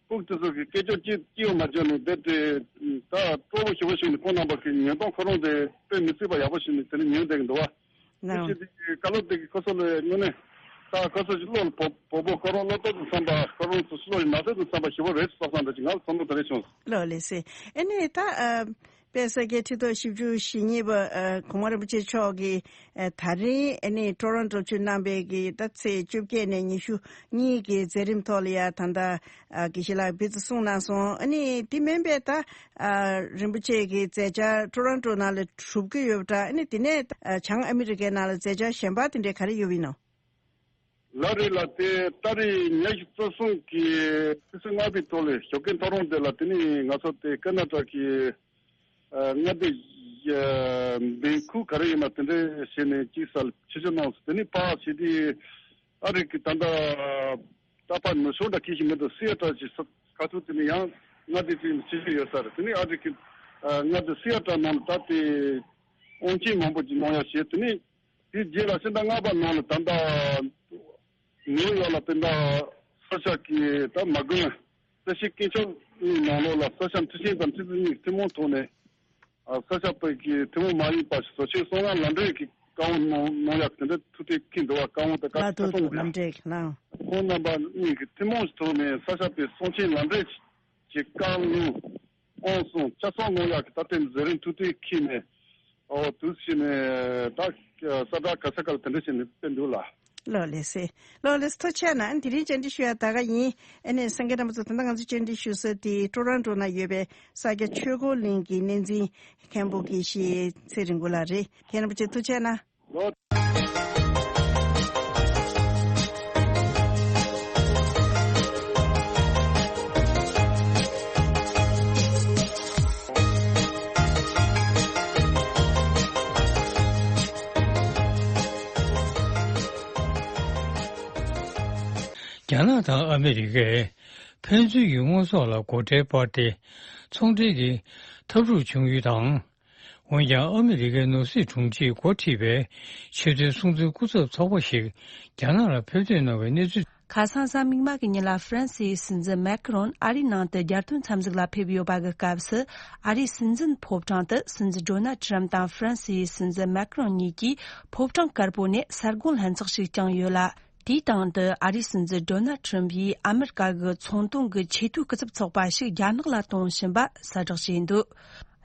ཕྲུ་གུ་དེ་ཚོ་གི་སྐད་ཅོར་གཅིག་གཅིག་ཡང་མ་བརྗོད་ནས་བསྡད་དེ། ད་སྤྲོ་པོ་ཞེ་པོ་ཞིག་ནས་ཁོང་རྣམ་པ་གི་ཉན་སྟངས་ཁོ་རང་དེ་དཔེ་མི་སྲིད་པ་ཡག་པོ་ཞིག་ནས་དེ་ནས་ཉན་བསྡད་ཀྱི་འདུག་བ། དེ་ནའང་བྱས་དེ་བཀའ་སློབ་དེ་གི་ཁོ་ཚོ་ལ་དངོས་གནས་ད་ཁོ་ཚོ་གི་བློ་ལ་བོ་བོ་བོ་ཁོ་རང་བློ་སྟོབས་དང་འཚམ་པ། ཁོ་རང་ཚོ་བློ་ཡི་ན་ཚོད་དང་འཚམ་པ་ཞེ་པོ་རེད་བསམ་བསམ་འདྲ་ཅིག་ང་ལ་ཚོར་སྣང་དེ་རེད་བྱུང་། ལགས་ལགས་སེ། ཨ་ནི་ད་ཨ། དཔལ་ས་སྐྱའི་ཁྲི་ཐོག་བཞི་བཅུ་ཞེ་གཉིས་པ་ཨ་གོང་མ་རིན་པོ་ཆེ་མཆོག་གིས་ཨ་ད་རིང་ཨ་ནི་ཊོ་རོན་ཊོ་ཆུ་གནང་བའི་གི་ད་ཚེས་བཅོ་བརྒྱད་ནས་ཉི་ཤུ་གཉིས་ཀྱི་མཛད་རིམ་ཐོག་ལ་ཡ་ད་ལྟ་ཨ་དགེ་བཤེས་ལགས་འབུལ་ཚིག་གསུངས་གནང་སོང་། ཨ་ནི་དེ་མིན་པའི་ད་ཨ་རིན་པོ་ཆེ་གི་མཛད་འཆར་ཊོ་རོན་ཊོ་ནང་ལ་གྲུབ་ཀྱི་ཡོད་པ་འདྲ། ཨ་ནི་དེ་ནས་ཨ་བྱང་ཨ་མི་རི་ཀའི་ནང་ལ་མཛད་འཆར་གཞན་པ་དེ་འདྲའི་ག་རེ་ཡོད་པ་ཡིན་ནམ། ལགས་རེད་ལགས། དེ་ཏ་རིག་ཉི་ཤུ་རྩ་གསུམ་གི་ཕྱི་ཚེས་ལྔ་པའི་ཐོག་ལ་ཞོགས་ཀའི་ཐོ་རངས་དེ་ལ་དེ་ནི་ང་ཚོ་དེ་ཀ་ན་ཊ་གི་ཨ་མངའ་སྡེ་ཨ་འབིང་ཁུལ་ག་རེ་ཡིན་ན་དེ་འདྲའི་བྱས་ནས་གཅིག་ས་ལ་ཆིབས་བསྒྱུར་གནང་སོང་། དེ་ནི་ཕར་ཕྱིན་དུས་ཨ་རི་གི་ད་ལྟ་ད་ཕར་ནུབ་ཕྱོགས་འདྲ་གི་ཞིག་མི་འདུག་སི་ཨེ་ཊལ་གྱི་ས་ཁ་ཐུག་དེ་ནི་ཡང་མངའ་སྡེ་གཅིག་ནས་ཆིབས་བསྒྱུར་ཡོད་ས་རེད། དེ་ནི་ཨ་རི་གི་ཨ་མངའ་སྡེ་སི་ཨེ་ཊལ་ནང་ལ་ད་དེ་དབང་ཆེན་མང་པོ་ཅིག་གནང་ཡ་བྱས། དེ་ནི་དེའི་རྗེས་ལ་ཕྱི་ཟླ་ལྔ་པ་ནང་ལ་ད་ལྟ་ནིའུ་ཡོག་ལ་དེ་འདྲ་ས་སྐྱ་གི་ད་མ་དགོན་བཀྲ་ཤིས་དཀོན་མཆོག་གླིང་ནང་ལོགས་ལ་ས་སྐྱ་འཕྲུལ་ཆས་དང་འཕྲུལ་རིག་གཉིས་ཀྱི་ཐུན་མོང་ཐོག་ནས་ཨ་ས་སྐྱ་པའི་གི་ཐུན་མོང་མ་ཡིན་པ་ཞིག་བཟོ་ཆེན་བསོད་ནམས་ལམ་འབྲས་ཀྱི་བཀའ་དབང་གནང་གནང་ཡག་དེ་འདྲ་ཐུགས་གཏན་འཁེལ་འདུག་བ། བཀའ་དབང་དེ་བཀའ་ལ་ཐུག་ཆ་ཚང་ཐུག་ལམ་འབྲས་ཀྱི་ལམ། ཁོང་རྣམ་པ་གཉིས་ཀྱི་ཐུན་མོང་གི་ཐོག་ནས་ས་སྐྱ་པའི་བསོད་ཆེན་ལམ་འབྲས་ཀྱི་བཀའ་ལུང་དབང་གསུང་ཆ་ཚང་གནང་ཡག་གི་ད་ལྟའི་མཛད་རིམ་ཐུགས་གཏན་འཁེལ་ནས། ཨོ་དུས་ཕྱིན་ནས་ད་ས་བཀྲ་ག་ས་ག་ལ་དེ་འདྲ་བྱས་ནས་དཔེ་འདུག་ལ། ལགས་ལགས་སེ། ལགས་ལགས་སེ། ཐུགས་རྗེ་གནང་། དེ་རིང་བཅར་འདྲི་ཞུ་ཡ་ད་ག་ཡིན། ཨ་ནི་སངས་རྒྱས་རྣམ་པ་ཚོ་ད་ལྟ་ང་ཚོ་བཅར་འདྲི་ཞུ་ས་དེ་ཊོ་རོན་ཊོ་ན་ཡོད་པའི་ས་སྐྱ་ཆོས་འཁོར་གླིང་གི་གནས་འཛིན་མཁན་པོ་དགེ་བཤེས་ཚེ་རིང་པོ་ལགས་རེད། མཁན་རིན་པོ་ཆེ་ཐུགས་རྗེ་གནང་། ལོ། རྒྱ་ནག་དང་ཨ་མི་རི་ཀས་ཕན་ཚུན་གྱི་དངོས་ཟོག་ལ་སྒོ་ཁྲལ་སྤར་ཏེ་ཚོང་འབྲེལ་གྱི་འཐབ་འཁྲུག་བྱུང་ཡུལ་དང་། འོན་ཀྱང་ཨ་མི་རི་ཀའི་ནོར་སྲིད་དྲུང་ཆེས་འགོ་ཁྲིད་པའི་ཆེས་མཐོའི་སྲུང་བརྩིའི་སྐུ་ཚབ་ཚོགས་པ་ཞིག་རྒྱ་ནག་ལ་ཕེབས་ཐོན་གནང་བའི་གནས་ཚུལ། ཁ་སང་གཟའ་མིག་དམར་གྱི་ཉིན་ལ་ཧྥ་རན་སིའི་སྲིད་འཛིན་མེ་ཁ་རོན་ཨ་རིའི་ནང་དུ་རྒྱལ་དོན་འཚམས་གཟིགས་ལ་ཕེབས་ཡོད་པ་གི་སྐབས་སུ། ཨ་རིའི་སྲིད་འཛིན་ཕོ་བྲང་དུ་སྲིད་འཛིན་ཌོ་ནལ་ཁྲམ་དང་ཧྥ་རན་སིའི་སྲིད་འཛིན་མེ་ཁ་རོན་གཉིས་ཀྱིས་ཕོ་བྲང་དཀར་པོ་ནས་གསར་དགོན་ལྷན་ཚོགས་ཤིག་བསྐྱངས་ཡོད་ལ། དེའི་སྟེང་དུ་ཨ་རིའི་སྲིད་འཛིན་ཌོ་ནལ་ཁྲམ་ཡིས་ཨ་མི་རི་ཀ་གི་ཚོང་དོན་གྱི་ཆེས་མཐོའི་སྐུ་ཚབ་ཚོགས་པ་ཞིག་རྒྱ་ནག་ལ་གཏོང་བཞིན་པ་གསལ་བསྒྲགས་བྱས་འདུག་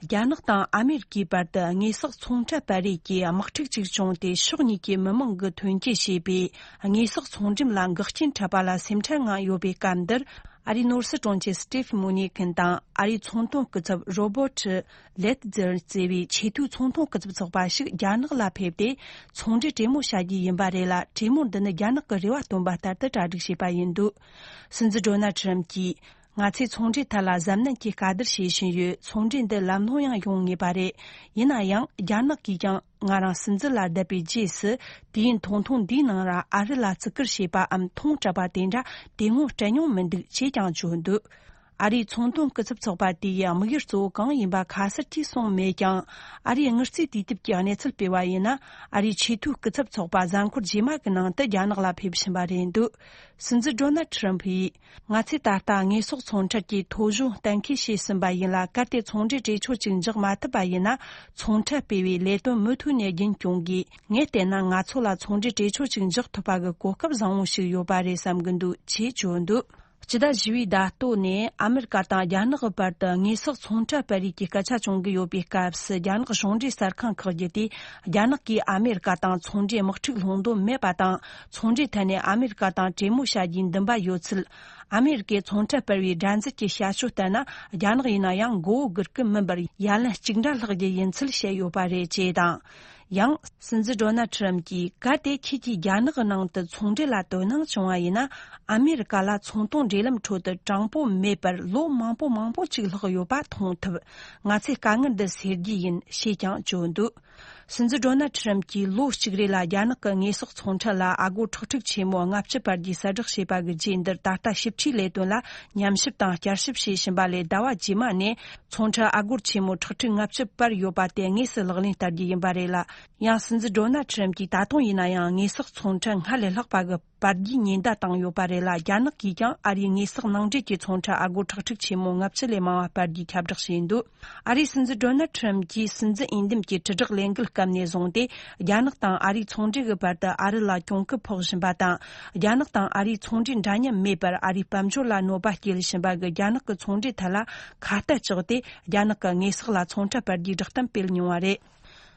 རྒྱ་ནག་དང་ཨ་མི་རི་ཀའི་བར་དུ་དངོས་ཟོག་ཚོང་ཁྲལ་སྤར་རེས་ཀྱི་དམག་འཁྲུག་ཅིག་བྱུང་སྟེ་ཕྱོགས་གཉིས་ཀྱི་མི་མང་གིས་ཐོན་སྐྱེད་བྱས་པའི་དངོས་ཟོག་ཚོང་འགྲེམས་ལ་འགག་རྐྱེན་འཕྲད་པ་ལ་སེམས་ཁྲལ་ངང་ཡོད་པའི་སྐབས་འདིར། ཨ་རིའི་ནོར་སྲིད་དྲུང་ཆེ་སི་ཏེ་ཕི་མུ་ནི་ཁིན་དང་ཨ་རིའི་ཚོང་དོན་སྐུ་ཚབ་རོ་བོ་ཊི་ལེད་ཛེར་ཟེར་བའི་ཆེས་མཐོའི་ཚོང་དོན་སྐུ་ཚབ་ཚོགས་པ་ཞིག་རྒྱ་ནག་ལ་ཕེབས་ཏེ། ཚོང་འབྲེལ་གྲོས་མོལ་བྱ་རྒྱུ་ཡིན་པ་རེད་ལ། གྲོས་མོལ་འདི་ནི་རྒྱ་ནག་གི་རེ་བ་བཏོན་པ་ལྟར་དུ་གྲ་སྒྲིག་བྱས་པ་ཡིན་འདུག། སྲིད་འཛིན་ཌོ་ནལ་ཁྲི་རམ་གྱིས། ང་ཚོས་ཚོང་འབྲེལ་ཐད་ལ་གཟབ་ནན་གྱིས་བཀའ་བསྡུར་བྱེད་བཞིན་ཡོད། ཚོང་འབྲེལ་འདི་ལམ་ལྷོང་ཡང་ཡོང་ངེས་པ་རེད། ཡིན་ན་ཡང་རྒྱ་ནག་གིས་ཀྱང་ང་རང་སྲིད་འཛིན་ལ་བསྡད་པའི་རྗེས་སུ། དུས་ཡུན་ཐུང་ཐུང་འདིའི་ནང་ར་ཨ་རི་ལ་བརྩི་བཀུར་བྱས་པའམ་མཐོང་སྤྲད་པ་དེ་འདྲ་དེ་སྔོན་སྤྲད་མྱོང་མི་འདུག་ཅེས་ཀྱང་བརྗོད་འདུག། ཨ་རིའི་ཚོང་དོན་སྐུ་ཚབ་ཚོགས་པ་དེའི་དམིགས་ཡུལ་གཙོ་བོ་གང་ཡིན་པ་ཁ་གསལ་གྱིས་གསུངས་མེད་ཀྱང་། ཨ་རིའི་དངུལ་རྩིས་དུས་དེབ་ཀྱིས་གནས་ཚུལ་སྤེལ་བ་ཡིན་ན། ཨ་རིའི་ཆེས་མཐོའི་སྐུ་ཚབ་ཚོགས་པ་གཟའ་འཁོར་རྗེས་མ་གི་ནང་དུ་རྒྱ་ནག་ལ་ཕེབས་བཞིན་པ་རེད་འདུག། སྲིད་འཛིན་ཌོ་ནལ་ཁྲི་རམ་ཕུ་ཡིས། ང་ཚོས་ད་ལྟ་དངོས་ཟོག་ཚོང་ཁྲལ་གྱི་ཐོ་གཞུང་གཏན་འཁེལ་བྱས་ཟིན་པ་ཡིན་ལ། གལ་ཏེ་ཚོང་འབྲེལ་གྲོས་ཆོད་ཅིག་འཇོག་མ་ཐུབ་པ་ཡིན་ན། ཚོང་ཁྲལ་སྤེལ་བའི་ལས་དོན་མུ་མཐུད་ནས་རྒྱུན་སྐྱོང་དགོས། ངས་བལྟས་ན་ང་ཚོ་ལ་ཚོང་འབྲེལ་གྲོས་ཆོད་ཅིག་འཇོག་ཐུབ་པ་གི་གོ་སྐབས་བཟང་བོ་ཞིག་ཡོད་པ་རེད་བསམ་གི་འདུག་ཅེས་བརྗོད་འདུག། སྤྱི་ཟླ་བཞི་བའི་ཟླ་སྟོད་ནས་ཨ་མེ་རི་ཀ་དང་རྒྱ་ནག་གི་བར་དུ་དངོས་ཟོག་ཚོང་ཁྲལ་སྤེལ་རེས་ཀྱི་སྐད་ཆ་བྱུང་གི་ཡོད་པའི་སྐབས་སུ། རྒྱ་ནག་གཞུང་འབྲེལ་གསར་ཁང་ཁག་བརྒྱུད་དེ། རྒྱ་ནག་གིས་ཨ་མེ་རི་ཀ་དང་ཚོང་འབྲེལ་དམག་འཁྲུག་སློང་འདོད་མེད་པ་དང་། ཚོང་འབྲེལ་ཐད་ནས་ཨ་མེ་རི་ཀ་དང་གྲོས་མོལ་བྱ་རྒྱུའི་འདུན་པ་ཡོད་ཚུལ། ཨ་མེ་རི་ཀས་ཚོང་ཁྲལ་སྤེལ་བའི་སྒྲིག་འཛུགས་ཀྱི་བྱ་སྤྱོད་ལྟར་ན། རྒྱ་ནག་ཡིན་ན་ཡང་མགོ་བོ་སྒུར་གི་མིན་པར་ཡ་ལན་གཅིག་འདྲ་བསློག་རྒྱུ་ཡིན་ཚུལ་བཤད་ཡོད་པ་རེད་ཅེས་དང་། ཡང་། སྲིད་འཛིན་ཌོ་ནལ་ཁྲི་རམ་གྱིས། གལ་ཏེ་ཁྱེད་ཀྱིས་རྒྱ་ནག་གི་ནང་དུ་ཚོང་འབྲེལ་ལ་དོ་སྣང་བྱུང་བ་ཡིན་ན། ཨ་མེ་རི་ཀ་ལ་ཚོང་དོན་འབྲེལ་ལམ་ཁྲོད་དུ་དྲང་པོ་མེད་པར་ལོ་མང་པོ་མང་པོ་ཅིག་ལྷག་ཡོད་པ་མཐོང་ཐུབ། ང་ཚོས་དཀའ་ངལ་འདི་སེལ་རྒྱུ་ཡིན་ཞེས་ཀྱང་བརྗོད་འདུག། སྲིད་འཛིན་ཌོ་ནལ་ཁྲི་རམ་གྱིས་ལོ་གཅིག་རེ་ལ་རྒྱ་ནག་གི་དངོས་ཟོག་ཚོང་ཁྲལ་ལ་ཨ་སྒོར་ཁྲག་ཁྲིག་ཆེན་མོ་ལྔ་བཅུ་སྤར་རྒྱུའི་གསལ་བསྒྲགས་བྱས་པ་གི་རྗེས། འདིར་ད་ལྟ་ཞིབ་ཕྲའི་ལས་དོན་ལ་ཉམས་ཞིབ་དང་བསྐྱར་ཞིབ་བྱེད་བཞིན་པ་ལས། ཟླ་བ་རྗེས་མ་ནས་ཚོང་ཁྲལ་ཨ་སྒོར་ཆེན་མོ་ཁྲག་ཁྲིག་ལྔ་བཅུ་སྤར་ཡོད་པ་དེ་དངོས་སུ་ལག་ལེན་བསྟར་རྒྱུ་ཡིན་པ་རེད་ལ། ཡང་སྲིད་འཛིན་ཌོ་ནལ་ཁྲི་རམ་གྱིས་ད་དུང་ཡིན་ན་ཡང་དངོས་ཟོག་ཚོང་ཁྲལ་སྔར་ལས་ལྷག་པ་གི་སྤར་རྒྱུའི་ཉེན་བརྡ་བཏང་ཡོད་པ་རེད་ལ། རྒྱ་ནག་གིས་ཀྱང་ཨ་རིའི་དངོས་ཟོག་ནང་འདྲེན་གྱི་ཚོང་ཁྲལ་ཨ་སྒོར་ཁྲག་ཁྲིག་ཆེན་མོ་ལྔ་བཅུ་ལས་མང་བ་སྤར་རྒྱུའི་ཁྱབ་བསྒྲགས་བྱས་འདུག། ཨ་རིའི་སྲིད་འཛིན་ཌོ་ནལ་ཁྲི་རམ་གྱིས་སྲིད་འཛིན་འོས་འདེམས་ཀྱི་དྲིལ་བསྒྲགས་ལས་འགུལ་སྐབས་ནས་བཟུང་སྟེ། རྒྱ་ནག་དང་ཨ་རིའི་ཚོང་འབྲེལ་གྱི་བར་དུ་ཨ་རི་ལ་གྱོང་གུན་ཕོག་བཞིན་པ་དང་། རྒྱ་ནག་དང་ཨ་རིའི་ཚོང་འབྲེལ་འདྲ་མཉམ་མེད་པར་ཨ་རིའི་དཔལ་འབྱོར་ལ་གནོད་པ་སྐྱེལ་བཞིན་པ་གི་རྒྱ་ནག་གི་ཚོང་འབྲེལ་ཐད་ལ་ཁ་གཏད་བཅག་སྟེ། རྒྱ་ནག་གི་དངོས་ཟོག་ལ་ཚོང་ཁྲལ་སྤར་རྒྱུའི་བསྒྲགས་གཏམ་སྤེལ་མྱོང་བ་རེད།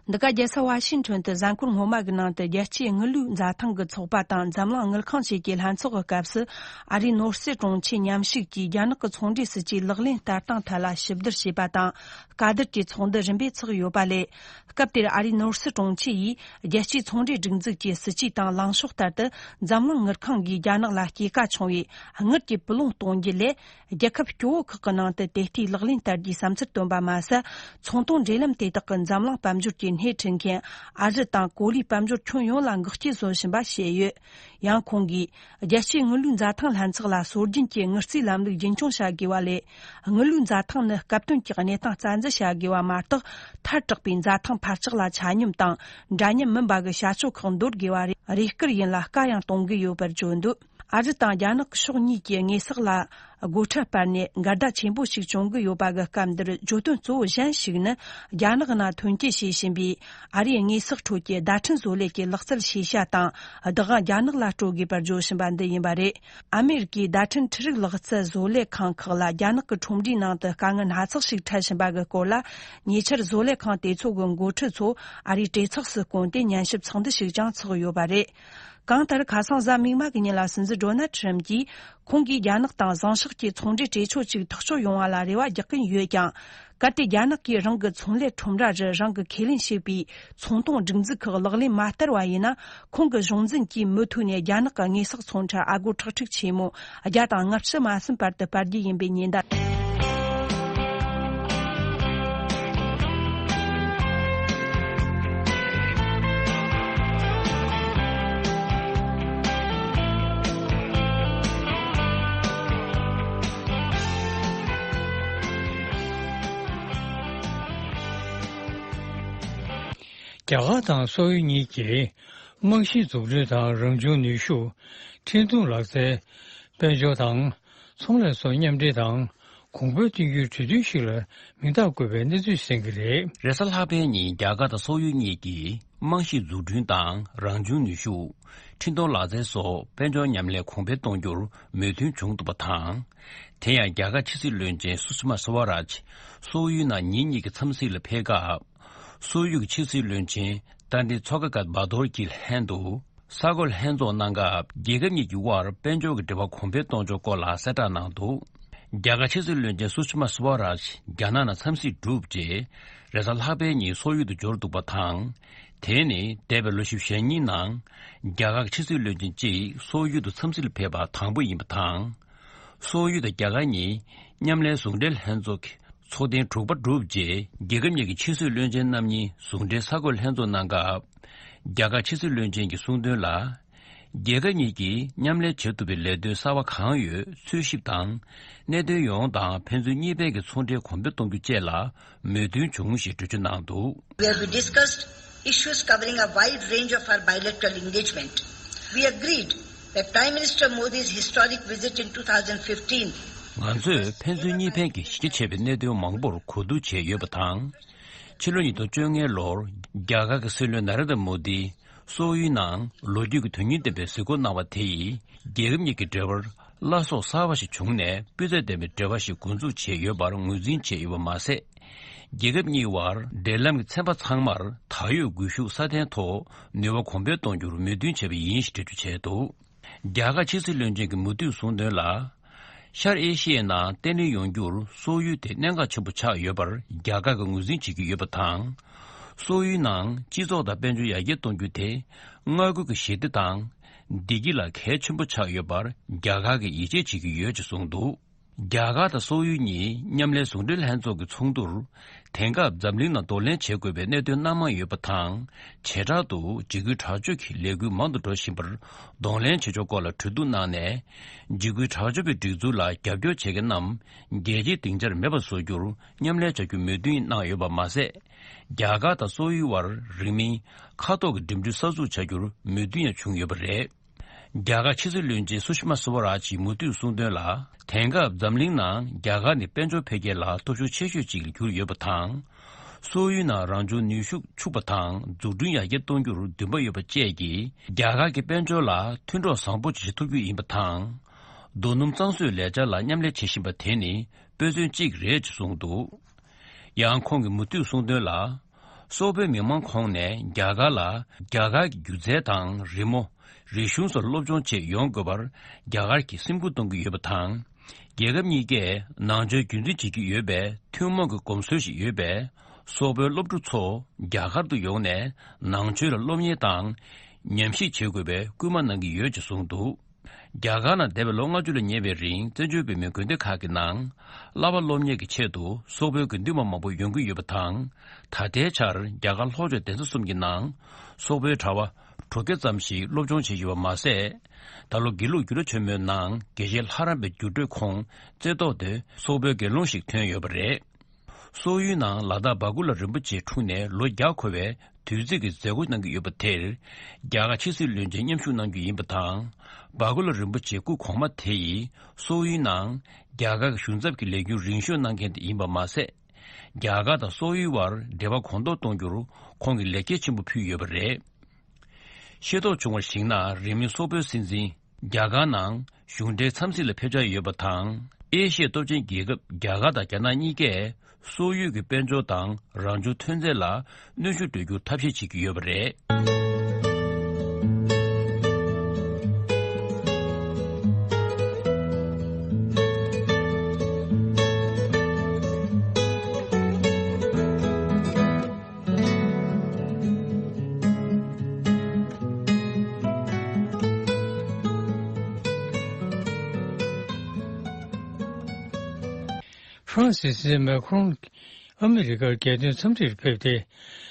འདི་ག་རྒྱལ་ས་ཝ་ཤིང་ཊོན་དུ་གཟའ་འཁོར་སྔོན་མ་གི་ནང་དུ་རྒྱལ་སྤྱིའི་དངུལ་ལུས་འཛའ་ཐང་གི་ཚོགས་པ་དང་འཛམ་གླིང་དངུལ་ཁང་བཅས་ཀྱི་ལྷན་ཚོགས་ཀྱི་སྐབས་སུ། ཨ་རིའི་ནོར་སྲིད་དྲུང་ཆེ་མཉམ་ཞུགས་ཀྱིས་རྒྱ་ནག་གི་ཚོང་འབྲེལ་སྲིད་ཇུས་ལག་ལེན་བསྟར་སྟངས་ཐད་ལ་ཞིབ་བསྡུར་བྱས་པ་དང་། བཀའ་བསྡུར་གྱི་ཚོགས་འདུ་རིམ་པས་ཚོགས་ཡོད་པ་ལས། སྐབས་དེར་ཨ་རིའི་ནོར་སྲིད་དྲུང་ཆེ་ཡིས་རྒྱལ་སྤྱིའི་ཚོང་འབྲེལ་སྒྲིག་འཛུགས་ཀྱི་སྲིད་ཇུས་དང་ལངས་ཕྱོགས་ལྟར་དུ། འཛམ་གླིང་དངུལ་ཁང་གིས་རྒྱ་ནག་ལ་སྐྱེད་ཀ་ཆུང་བའི་དངུལ་གྱི་སྤུས་ལོང་གཏོང་རྒྱུ་ལས། རྒྱལ་ཁབ་སྐྱོ་བོ་ཁག་གི་ནང་དུ་དེ་ལྟའི་ལག་ལེན་བསྟར་རྒྱུའི་བསམ་ཚུལ་བཏོན་པ་མ་ཟད། ཚོང་དོན་འབྲེལ་ལམ་དེ་དག་གིས་འཛམ་གླིང་དཔལ་འབྱོར་གྱི་སྣེ་ཁྲིད་མཁན་ཨ་རི་དང་གོ་ལའི་དཔལ་འབྱོར་ཁྱོན་ཡོངས་ལ་འགུལ་སྐྱོད་བཟོ་བཞིན་པ་བཤད་ཡོད། ཡང་ཁོང་གིས། རྒྱལ་སྤྱིའི་དངུལ་ལུས་འཛའ་ཐང་ལྷན་ཚོགས་ལ་སྲོལ་རྒྱུན་གྱི་དངུལ་རྩིས་ལམ་ལུགས་རྒྱུན་འཁྱོངས་བྱ་དགོས་པ་ལས། དངུལ་ལུས་འཛའ་ཐང་ནི་སྐབས་དོན་གྱི་གནས་སྟངས་རྩ་འཛིན་བྱ་དགོས་པ་མ་གཏོགས། ཐལ་དྲགས་པའི་འཛའ་ཐང་འཕར་ཆག་ལ་ཆ་སྙོམས་དང་འདྲ་མཉམ་མིན་པ་གི་བྱ་སྤྱོད་ཁག་འདོར་དགོས་པ་རེད། རེས་སྐུལ་ཡིན་ལ་བཀའ་ཡང་གཏོང་གི་ཡོད་པར་བརྗོད་འདུག། ཨ་རི་དང་རྒྱ་ནག་ཕྱོགས་གཉིས་ཀྱི་དངོས་ཟོག་ལ་སྒོ་ཁྲལ་སྤར་ནས་འགལ་ཟླ་ཆེན་པོ་ཞིག་བྱུང་གི་ཡོད་པ་གི་སྐབས་འདིར། བརྗོད་དོན་གཙོ་བོ་གཞན་ཞིག་ནི། རྒྱ་ནག་ནང་ཐོན་སྐྱེད་བྱེད་བཞིན་པའི་ཨ་རིའི་དངོས་ཟོག་ཁྲོད་ཀྱི་བརྡ་འཕྲིན་བཟོ་ལས་ཀྱི་ལག་རྩལ་ཤེས་བྱ་དང་བདག་དབང་རྒྱ་ནག་ལ་སྤྲོད་དགོས་པར་བརྗོད་བཞིན་པ་འདི་ཡིན་པ་རེད། ཨ་མེ་རི་ཀའི་བརྡ་འཕྲིན་འཕྲུལ་རིག་ལག་རྩལ་བཟོ་ལས་ཁང་ཁག་ལ་རྒྱ་ནག་གི་ཁྲོམ་རའི་ནང་དུ་དཀའ་ངལ་སྣ་ཚོགས་ཤིག་འཕྲད་བཞིན་པ་གི་སྐོར་ལ། ཉེ་ཆར་བཟོ་ལས་ཁང་དེ་ཚོ་གི་འགོ་ཁྲིད་ཚོ་ཨ་རིའི་གྲོས་ཚོགས་སུ་བསྐོངས་ཏེ་ཉན་ཞིབ་ཚོགས་འདུ་ཞིག་ཀྱང་ཚོགས་ཡོད་པ་རེད། གང་ལྟར། ཁ་སང་གཟའ་མིག་དམར་གྱི་ཉིན་ལ་སྲིད་འཛིན་ཌོ་ནལ་ཁྲི་རམ་གྱིས། ཁོང་གིས་རྒྱ་ནག་དང་བཟང་ཕྱོགས་ཀྱི་ཚོང་འབྲེལ་གྲོས་ཆོད་ཅིག་ཐག་གཅོད་ཡོང་བ་ལ་རེ་བ་རྒྱག་གིན་ཡོད་ཀྱང་། གལ་ཏེ་རྒྱ་ནག་གིས་རང་གི་ཚོང་ལས་ཁྲོམ་ར་རུ་རང་གི་ཁས་ལེན་བྱས་པའི་ཚོང་དོན་སྒྲིག་འཛུགས་ཁག་ལག་ལེན་མ་བསྟར་བ་ཡིན་ན། ཁོང་གི་གཞུང་འཛིན་གྱིས་མུ་མཐུད་ནས་རྒྱ་ནག་གི་དངོས་ཟོག་ཚོང་ཁྲལ་ཨ་སྒོར་ཁྲག་ཁྲིག་ཆེན་མོ་བརྒྱ་དང་ལྔ་བཅུ་མ་ཟིན་བར་དུ་སྤར་རྒྱུ་ཡིན་པའི་ཉེན་བརྡ། རྒྱ་གར་དང་སོག་ཡུལ་གཉིས་ཀྱིས་རྨང་གཞིའི་འཛུགས་སྐྲུན་དང་རང་བྱུང་ནུས་ཤུགས། འཕྲིན་གཏོང་ལག་རྩལ། དཔལ་འབྱོར་དང་ཚོང་ལས་སོགས་མཉམ་འབྲེལ་དང་གོང་འཕེལ་གཏོང་རྒྱུའི་གྲོས་མཐུན་ཞིག་ལ་མིང་རྟགས་བཀོད་པའི་གནས་ཚུལ་གསན་གྱི་རེད། རེས་གཟའ་ལྷག་པའི་ཉིན་རྒྱ་གར་དང་སོག་ཡུལ་གཉིས་ཀྱིས་རྨང་གཞིའི་འཛུགས་སྐྲུན་དང་རང་བྱུང་ནུས་ཤུགས། འཕྲིན་གཏོང་ལག་རྩལ་སོགས་དཔལ་འབྱོར་མཉམ་ལས་གོང་འཕེལ་གཏོང་རྒྱུར་མོས་མཐུན་བྱུང་འདུག་པ་དང་། དེ་ཡང་རྒྱ་གར་ཕྱི་སྲིད་བློན་ཆེན་སུ་ཤི་མ་སུ་ཝ་རཱཇ་སོག་ཡུལ་ནང་ཉིན་གཉིས་ཀྱི་འཚམས་གཟིགས་ལ་ཕེབས་སྐབས། སོག་ཡུལ་གྱི་ཕྱི་སྲིད་བློན་ཆེན་ཏཱ་ཏི་ཚོ་ཀ་ག་བྷ་དོར་གྱིས་ལྷན་དུ། ས་གོ་ལྷན་ཚོགས་གནང་སྐབས། རྒྱལ་ཁབ་གཉིས་ཀྱི་དབར་དཔལ་འབྱོར་གྱི་འབྲེལ་བ་གོང་འཕེལ་གཏོང་ཕྱོགས་སྐོར་ལ་གསལ་བསྒྲགས་གནང་འདུག། རྒྱ་གར་ཕྱི་སྲིད་བློན་ཆེན་སུ་ཤི་མ་སུ་ཝ་རཱཇ་རྒྱ་ནག་ནང་འཚམས་གཟིགས་གྲུབ་རྗེས། རེས་གཟའ་ལྷག་པའི་ཉིན་སོག་ཡུལ་དུ་འབྱོར་འདུག་པ་དང་། དེ་ནི་འདས་པའི་ལོ་བཞི་བཅུ་ཞེ་གཉིས་ནང་རྒྱ་གར་གྱི་ཕྱི་སྲིད་བློན་ཆེན་གཅིག་སོག་ཡུལ་དུ་འཚམས་གཟིགས་ལ་ཕེབས་པ་དང་པོ་ཡིན་པ་དང་། སོག་ཡུལ་དང་རྒྱ་གར་གཉིས་མཉམ་ལས་ཟུང་འབྲེལ་ལྷན་ཚོགས་ཀྱི་ཚོགས་ཐེངས་དྲུག་པ་གྲུབ་རྗེས། རྒྱལ་ཁབ་གཉིས་ཀྱི་ཕྱི་སྲིད་བློན་ཆེན་རྣམ་གཉིས་ཟུང་འབྲེལ་ས་གོ་ལྷན་ཚོགས་གནང་སྐབས། རྒྱ་གར་ཕྱི་སྲིད་བློན་ཆེན་གྱིས་གསུངས་དོན་ལ། རྒྱལ་ཁབ་གཉིས་ཀྱིས་མཉམ་ལས་བྱེད་ཐུབ་པའི་ལས་དོན་གསར་བ་གང་ཡོད་འཚོལ་ཞིབ་དང་། གནད་དོན་ཡོངས་དང་ཕན་ཚུན་གཉིས་ཕན་གྱི་ཚོང་འབྲེལ་གོང་འཕེལ་གཏོང་རྒྱུ་བཅས་ལ་མོས་མཐུན་བྱུང་ཞེས་འགྲེལ་བརྗོད་གནང་འདུག། Where we discussed issues covering a wide range of our bilateral engagement. We agreed that Prime Minister Modi's historic visit in two thousand fifteen ང་ཚོས་ཕན་ཚུན་གཉིས་ཕན་གྱི་གཞི་རྒྱ་ཆེ་བའི་གནད་དོན་མང་པོར་གོ་བསྡུར་བྱས་ཡོད་པ་དང་། ཕྱི་ལོ་ཉིས་སྟོང་བཅོ་ལྔ་ལོར་རྒྱ་གར་གྱི་སྲིད་བློན་ན་རེན་དྲ་མོ་དི་སོག་ཡུལ་ནང་ལོ་རྒྱུས་ཀྱི་དོན་སྙིང་ལྡན་པའི་གཟིགས་སྐོར་གནང་བ་དེ་ཡིས། རྒྱལ་ཁབ་གཉིས་ཀྱི་འབྲེལ་བར་བླ་སྲོག་གསར་པ་ཞིག་བྱུང་ནས། སྤུས་ཚད་ལྡན་པའི་འབྲེལ་བ་ཞིག་འགོ་འཛུགས་བྱས་ཡོད་པར་ངོས་འཛིན་བྱས་ཡོད་པ་མ་ཟད། རྒྱལ་ཁབ་གཉིས་དབར་འབྲེལ་ལམ་གྱི་ཚན་པ་ཚང་མར་ད་ཡོད་སྒུལ་ཤུགས་སྲ་བརྟན་ཐོག་ནུས་པ་གོང་འཕེལ་གཏོང་རྒྱུར་མོས་མཐུན་བྱས་པ་ཡིན་ཞེས་འགྲེལ་བརྗོད་བྱས་འདུག། རྒྱ་གར་ཕྱི་སྲིད་བློན་ཆེན་གྱིས་མུ་མཐུད་གསུངས་དོན་ལ། ཤར་ཨེ་ཤི་ཡའི་ནང་བརྟན་ལྷིང་ཡོང་རྒྱུར་སོག་ཡུལ་དེ་གནད་འགག་ཆེན་པོ་ཆགས་ཡོད་པར་རྒྱ་གར་གྱིས་ངོས་འཛིན་བྱེད་ཀྱི་ཡོད་པ་དང་། སོག་ཡུལ་ནང་སྤྱི་ཚོགས་དང་དཔལ་འབྱོར་ཡར་རྒྱས་གཏོང་རྒྱུ་དེ་མངའ་ཁུལ་གྱི་ཞི་བདེ་དང་བདེ་སྐྱིད་ལ་གལ་ཆེན་པོ་ཆགས་ཡོད་པར་རྒྱ་གར་གྱིས་ཡིད་ཆེས་བྱེད་ཀྱི་ཡོད་ཅེས་གསུངས་འདུག། རྒྱ་གར་དང་སོག་ཡུལ་གཉིས་མཉམ་ལས་ཟུང་འབྲེལ་ལྷན་ཚོགས་ཀྱི་ཚོགས་འདུར། དེང་སྐབས་འཛམ་གླིང་ནང་གདོང་ལེན་བྱེད་དགོས་པའི་གནད་དོན་སྣ་མང་ཡོད་པ་དང་། བྱེ་བྲག་ཏུ་འཇིགས་སྐུལ་དྲག་སྤྱོད་ཀྱི་ལས་འགུལ་མང་དུ་འགྲོ་བཞིན་པར་གདོང་ལེན་བྱེད་ཕྱོགས་སྐོར་ལ་གྲོས་བསྡུར་གནང་ནས། འཇིགས་སྐུལ་དྲག་སྤྱོད་པའི་སྒྲིག་འཛུགས་ལ་རྒྱབ་སྐྱོར་བྱེད་མཁན་རྣམས་རྒྱལ་སྤྱིའི་སྡིངས་ཆར་མེད་པར་བཟོ་རྒྱུར་མཉམ་ལས་བྱ་རྒྱུ་མོས་མཐུན་གནང་ཡོད་པ་མ་ཟད། རྒྱ་གར་དང་སོག་ཡུལ་དབར་རིང་མིན་མཁའ་ཐོག་གི་འགྲིམ་འགྲུལ་གསར་འཛུགས་བྱ་རྒྱུར་མོས་མཐུན་ཡང་བྱུང་ཡོད་པ་རེད། རྒྱ་གར་ཕྱི་སྲིད་བློན་ཆེན་སུ་ཤི་མ་སུ་ཝ་རཱཇ་ཡིས་མུ་མཐུད་གསུངས་དོན་ལ། དེང་སྐབས་འཛམ་གླིང་ནང་རྒྱ་གར་ནི་དཔལ་འབྱོར་འཕེལ་རྒྱས་ལ་སྟོབས་ཤུགས་ཆེ་ཤོས་ཅིག་གྱུར་ཡོད་པ་དང་། སོག་ཡུལ་ནང་རང་བྱུང་ནུས་ཤུགས་ཕྱུག་པ་དང་འཛུགས་སྐྲུན་ཡར་རྒྱས་གཏོང་རྒྱུར་འདུན་པ་ཡོད་པ་བཅས་ཀྱིས། རྒྱ་གར་གྱི་དཔལ་འབྱོར་ལ་མཐུན་གྲོགས་བཟང་པོ་ཅིག་བྱེད་ཐུབ་རྒྱུ་ཡིན་པ་དང་། རྡོ་སྣུམ་གཙང་བཟོའི་ལས་འཆར་ལ་མཉམ་ལས་བྱེད་བཞིན་པ་དེ་ནི་དཔེ་མཚོན་གཅིག་རེད་ཅེས་གསུངས་འདུག། ཡང་ཁོང་གིས་མུ་མཐུད་གསུངས་དོན་ལ། སོག་པོའི་མི་མང་ཁོངས་ནས་རྒྱ་གར་ལ་རྒྱ་གར་གྱི་སྒྱུ་རྩལ་དང་རི་མོ། རིག་གཞུང་སོགས་སློབ་སྦྱོང་ཆེད་ཡོང་དགོས་པར་རྒྱ་གར་གྱིས་སེམས་ཁུར་གཏོང་གི་ཡོད་པ་དང་། རྒྱལ་ཁབ་གཉིས་ཀས་ནང་ཆོས་རྒྱུན་འཛིན་བྱེད་ཀྱི་ཡོད་པའི་ཐུན་མོང་གི་གོམས་སྲོལ་ཞིག་ཡོད་པས། སོག་པོའི་སློབ་ཕྲུག་ཚོ་རྒྱ་གར་དུ་ཡོང་ནས་ནང་ཆོས་ལ་སློབ་གཉེར་དང་ཉམས་ཞིབ་བྱེད་དགོས་པའི་སྐུལ་མ་གནང་གི་ཡོད་ཅེས་གསུངས་འདུག། རྒྱ་གར་ནང་འདས་པའི་ལོ་ལྔ་བཅུ་ལ་ཉེ་བའི་རིང་བཙན་བྱོལ་བོད་མིའི་དགོན་སྡེ་ཁག་གི་ནང་བསླབ་པ་སློབ་གཉེར་གྱི་ཆེད་དུ་སོག་པོའི་དགེ་འདུན་པ་མང་པོ་ཡོང་གི་ཡོད་པ་དང་། ད་ལྟའི་ཆར་རྒྱ་གར་ལྷོ་ཕྱོགས་གདན་ས་གསུམ་གྱི་ནང་སོག་པོའི་གྲྭ་པ་དྲུག་བརྒྱ་ཙམ་ཞིག་སློབ་སྦྱོང་བྱེད་བཞིན་པ་མ་ཟད། ད་ལོ་དགེ་ལུགས་འགྱུར་བ་ཆེན་མོའི་ནང་དགེ་བཤེས་ལྷ་རམས་པའི་འགྱུར་འགྲོས་ཁོངས་རྩེ་ཏོག་ཏུ་སོག་པོའི་དགེ་སློང་ཞིག་ཐོན་ཡོད་པ་རེད། སོག་ཡུལ་ནང་ལ་དྭགས་སྦ་ཀུ་ལ་རིན་པོ་ཆེ་འཁྲུངས་ནས་ལོ་བརྒྱ་འཁོར་བའི་དུས་ཚིགས་ཀྱི་མཛད་སྒོ་གནང་གི་ཡོད་པ་དེར། རྒྱ་གར་ཕྱི་སྲིད་བློན་ཆེན་མཉམ་ཞུགས་གནང་རྒྱུ་ཡིན་པ་དང་། སྦ་ཀུ་ལ་རིན་པོ་ཆེའི་སྐུ་གོང་མ་དེ་ཡིས་སོག་ཡུལ་ནང་རྒྱ་གར་གྱི་གཞུང་ཚབ་ཀྱི་ལས་འགན་རིང་ཤོས་གནང་མཁན་དེ་ཡིན་པ་མ་ཟད། རྒྱ་གར་དང་སོག་ཡུལ་དབར་འབྲེལ་བ་གོང་མཐོར་གཏོང་རྒྱུར་ཁོང་གིས་ལེགས་སྐྱེས་ཆེན་པོ་ཕུལ་ཡོད་པ་རེད། ཤེས་རྟོགས་བྱུང་བར་གཞིགས་ན། རིང་མིན་སོག་པོའི་སྲིད་འཛིན་རྒྱ་གར་ནང་གཞུང་འབྲེལ་འཚམས་གཟིགས་ལ་ཕེབས་འཆར་ཡོད་པ་དང་། ཨེ་ཤི་ཡའི་སྟོབས་ཆེན་རྒྱལ་ཁབ་རྒྱ་གར་དང་རྒྱ་ནག་གཉིས་ཀས་སོག་ཡུལ་གྱི་དཔལ་འབྱོར་དང་རང་བྱུང་ཐོན་རྫས་ལ་གནོན་ཤུགས་སྤྲོད་རྒྱུར་ཐབས་ཤེས་བྱེད་ཀྱི་ཡོད་པ་རེད། ཧྥ་རན་སིའི་སྲིད་འཛིན་མེ་ཁོང་ཨ་མི་རི་ཀར་རྒྱལ་དོན་འཚམས་འདྲིར་ཕེབས་ཏེ།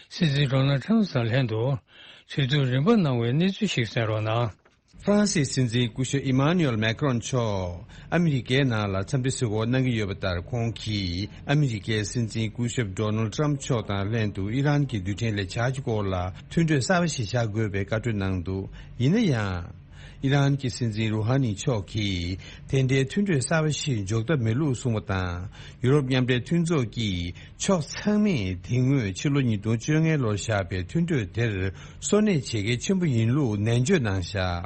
སྲིད་འཛིན་ཌོ་ནལ་ཁྲམ་དང་ལྷན་དུ་དུས་ཚོད་རིམ་པ་གནང་བའི་གནས་ཚུལ་ཞིག་གསན་རོགས་གནང་། ཧྥ་རན་སིའི་སྲིད་འཛིན་སྐུ་ཞབས་ཨི་མཱ་ནུ་ཨེལ་མེ་ཁ་རོན་མཆོག་ཨ་མི་རི་ཀའི་ནང་ལ་འཚམས་འདྲི་གཟིགས་སྐོར་གནང་གི་ཡོད་པ་ལྟར། ཁོང་གིས་ཨ་མི་རི་ཀའི་སྲིད་འཛིན་སྐུ་ཞབས་ཌོ་ནལ་ཁྲམ་མཆོག་དང་ལྷན་དུ་ཨི་རན་གྱི་རྡུལ་ཕྲན་ལས་འཆར་གྱི་སྐོར་ལ་མཐུན་གྲོས་གསར་པ་ཞིག་བཞག་དགོས་པའི་བཀའ་འཁྲོལ་གནང་འདུག། ཡིན་ན་ཡང་། ཨི་རན་གྱི་སྲིད་འཛིན་རུ་ཧ་ནི་མཆོག་གིས་དེ་འདྲའི་མཐུན་གྲོས་གསར་པ་ཞིག་འཇོག་ཐབས་མེད་ལུགས་གསུངས་པ་དང་། ཡུ་རོབ་མཉམ་འབྲེལ་མཐུན་ཚོགས་ཀྱིས་ཕྱོགས་ཚང་མས་དེ་སྔོན་ཕྱི་ལོ་ཉིས་སྟོང་བཅོ་ལྔ་ལོར་བཞག་པའི་མཐུན་གྲོས་དེར་སོར་གནས་བྱེད་གལ་ཆེན་པོ་ཡིན་ལུགས་ནན་བརྗོད་གནང་བཞག།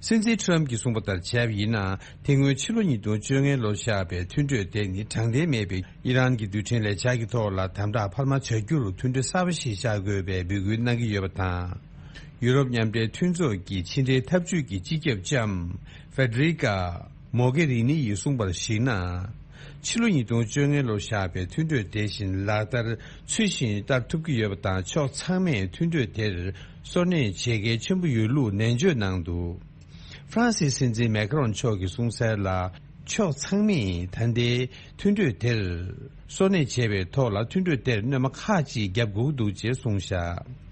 སྲིད་འཛིན་ཁྲམ་གྱིས་གསུངས་པ་ལྟར་བྱས་པ་ཡིན་ན། དེ་སྔོན་ཕྱི་ལོ་ཉིས་སྟོང་བཅོ་ལྔ་ལོར་བཞག་པའི་མཐུན་གྲོས་དེ་ནི་དྲང་བདེན་མེད་པའི་ཨི་རན་གྱི་རྡུལ་ཕྲན་ལས་འཆར་གྱི་ཐོག་ལ་དམ་དྲག་འཕར་མ་བྱ་རྒྱུར་མཐུན་གྲོས་གསར་པ་ཞིག་བཞག་དགོས་པའི་འབོད་སྐུལ་གནང་གི་ཡོད་པ་དང་། ཡུ་རོབ་མཉམ་འབྲེལ་མཐུན་ཚོགས་ཀྱི་ཕྱི་འབྲེལ་འཐབ་ཇུས་ཀྱི་སྤྱི་ཁྱབ་ལྕམ་ཧྥེ་ཌེ་རི་ཀ་མོ་གེ་རི་ནི་ཡིས་གསུངས་པར་གཞིགས་ན། ཕྱི་ལོ་ཉིས་སྟོང་བཅོ་ལྔ་ལོར་བཞག་པའི་མཐུན་གྲོས་དེ་བཞིན་ལག་བསྟར་ཚུལ་བཞིན་བསྟར་ཐུབ་ཀྱི་ཡོད་པ་དང་། ཕྱོགས་ཚང་མས་མཐུན་གྲོས་དེར་གསོ་གནད་བྱེད་གལ་ཆེན་པོ་ཡོད་ལུགས་ནན་བརྗོད་གནང་འདུག་ཧྥ་རན་སིའི་སྲིད་འཛིན་མེ་ཁ་རོན་མཆོག་གིས་གསུངས་གསལ་ལ། ཕྱོགས་ཚང་མས་ད་ལྟའི་མཐུན་གྲོས་དེར་གསོ་གནད་བྱས་པའི་ཐོག་ལ། མཐུན་གྲོས་དེར་སྣོན་པ་ཁག་ཅིག་བརྒྱབ་དགོས་ཀྱི་འདུག་ཅེས་གསུངས་བཞག་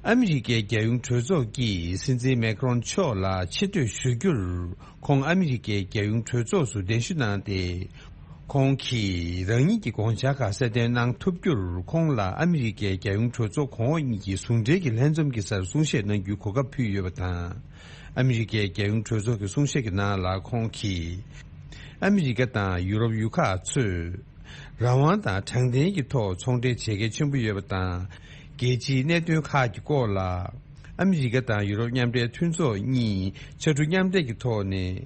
ཨ་མི་རི་ཀའི་རྒྱལ་ཡོངས་གྲོས་ཚོགས་ཀྱིས་སྲིད་འཛིན་མེ་ཁ་རོན་མཆོག་ལ་ཆེ་བསྟོད་ཞུ་རྒྱུར། ཁོང་ཨ་མི་རི་ཀའི་རྒྱལ་ཡོངས་གྲོས་ཚོགས་སུ་གདན་ཞུ་གནང་སྟེ། ཁོང་གིས་རང་ཉིད་ཀྱི་དགོངས་འཆར་ཁག་གསལ་སྟོན་གནང་ཐུབ་རྒྱུར། ཁོང་ལ་ཨ་མི་རི་ཀའི་རྒྱལ་ཡོངས་གྲོས་ཚོགས་གོང་འོག་གཉིས་ཀྱི་ཟུང་འབྲེལ་གྱི་ལྷན་འཛོམས་ཀྱི་སར་གསུང་བཤད་གནང་རྒྱུའི་གོ་སྐབས་ཕུལ་ཡོད་པ་དང་། ཨ་མི་རི་ཀའི་རྒྱལ་ཡོངས་གྲོས་ཚོགས་ཀྱི་གསུང་བཤད་ཀྱི་ནང་ལ། ཁོང་གིས། ཨ་མི་རི་ཀ་དང་ཡུ་རོབ་ཡུལ་ཁག་ཚོས་རང་དབང་དང་དྲང་བདེན་གྱི་ཐོག་ཚོང་འབྲེལ་བྱེད་གལ་ཆེན་པོ་ཡོད་པ་དང་། རྒྱལ་སྤྱིའི་གནད་དོན་ཁག་གི་སྐོར་ལ་ཨ་མི་རི་ཀ་དང་ཡུ་རོབ་མཉམ་འབྲེལ་མཐུན་ཚོགས་གཉིས་ཕྱར་གྲུ་མཉམ་འདེགས་ཀྱི་ཐོག་ནས་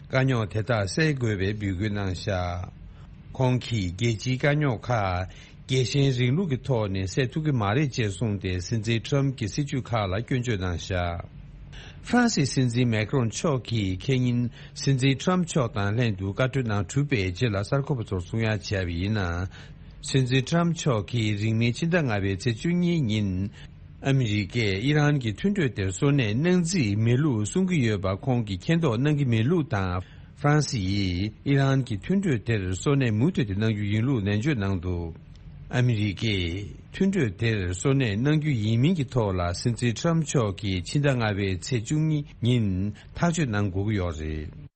དཀའ་རྙོག་དེ་དག་སེལ་དགོས་པའི་འབོད་སྐུལ་གནང་བཞག་ཁོང་གིས་རྒྱལ་སྤྱིའི་དཀའ་རྙོག་ཁག་རྒྱལ་ཞེན་རིང་ལུགས་ཀྱི་ཐོག་ནས་སེལ་ཐུབ་ཀྱི་མ་རེད་ཅེས་གསུངས་ཏེ། སྲིད་འཛིན་ཊམ་གྱི་སྲིད་ཇུས་ཁག་ལ་སྐྱོན་བརྗོད་གནང་བཞག་ཧྥ་རན་སིའི་སྲིད་འཛིན་མེ་ཁ་རོན་མཆོག་གིས་ཁེ་ཉིན་སྲིད་འཛིན་ཊམ་མཆོག་དང་ལྷན་དུ་བཀའ་གྲོས་ནང་གྲུབ་པའི་རྗེས་ལ་གསར་འགོད་པ་ཚོར་གསུང་ཡ་བྱས་པ་ཡིན་ན། སྲིད་འཛིན་ཊམ་མཆོག་གིས་རིང་མིན་ཕྱི་ཟླ་ལྔ་པའི་ཚེས་བཅུ་གཉིས་ཉིན། ཨ་མི་རི་ཀས་ཨི་རན་གྱི་མཐུན་གྲོས་དེར་གསོ་གནད་གནང་རྩིས་མེད་ལུགས་གསུང་གི་ཡོད་པ་ཁོང་གིས་མཁྱེན་རྟོགས་གནང་གི་མེད་ལུགས་དང་། ཧྥ་རན་སི་ཡིས་ཨི་རན་གྱི་མཐུན་གྲོས་དེར་གསོ་གནད་མུ་མཐུད་དེ་གནང་རྒྱུ་ཡིན་ལུགས་ནན་བརྗོད་གནང་འདུག་ཨ་མི་རི་ཀས་མཐུན་གྲོས་དེར་གསོ་གནད་གནང་རྒྱུ་ཡིན་མིན་གྱི་ཐོག་ལ། སྲིད་འཛིན་ཊམ་མཆོག་གིས་ཕྱི་ཟླ་ལྔ་པའི་ཚེས་བཅུ་གཉིས་ཉིན་ཐག་གཅོད་གནང་དགོས་ཀྱི་ཡོད་རེད།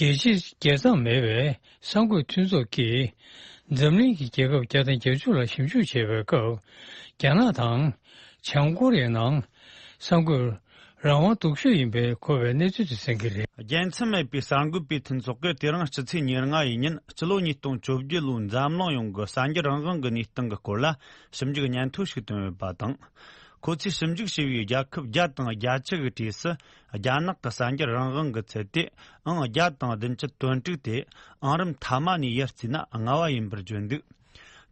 རྒྱལ་སྤྱིའི་རྒྱལ་མཚམས་མེད་པའི་གསར་འགོད་མཐུན་ཚོགས་ཀྱིས་འཛམ་གླིང་གི་རྒྱལ་ཁབ་བརྒྱ་དང་བརྒྱད་ཅུ་ལ་ཞིབ་འཇུག་བྱེད་པའི་སྐབས། རྒྱ་ནག་དང་བྱང་ཀོ་རི་ཡའི་ནང་གསར་འགོད་རང་དབང་སྡུག་ཤོས་ཡིན་པའི་གོ་བའི་གནས་ཚུལ་དེ་གསན་གྱི་རེད། རྒྱལ་མཚམས་མེད་པའི་གསར་འགོད་པའི་མཐུན་ཚོགས་ཀྱིས་དེ་རིང་སྤྱི་ཚེས་ཉེར་ལྔ་ཡི་ཉིན་སྤྱི་ལོ་ཉིས་སྟོང་བཅོ་བརྒྱད་ལོའི་འཛམ་གླིང་ཡོངས་ཀྱི་གསར་འགྱུར་རང་དབང་གི་གནས་སྟངས་ཀྱི་སྐོར་ལ་ཞིབ་འཇུག་སྙན་ཐོ་ཞིག་བཏོན་ཡོད་པ་དང་། ཁོ་ཚོས་ཞིབ་འཇུག་བྱས་པའི་རྒྱལ་ཁབ་བརྒྱ་དང་བརྒྱད་ཅུ་གི་གྲས་སུ། རྒྱ་ནག་གི་གསར་འགྱུར་རང་དབང་གི་ཚད་དེ་ཨང་བརྒྱ་དང་བདུན་ཅུ་དོན་དྲུག་སྟེ། ཨང་རིམ་མཐའ་མ་ནས་ཡར་བརྩིས་ན་ལྔ་བ་ཡིན་པར་བརྗོད་འདུག་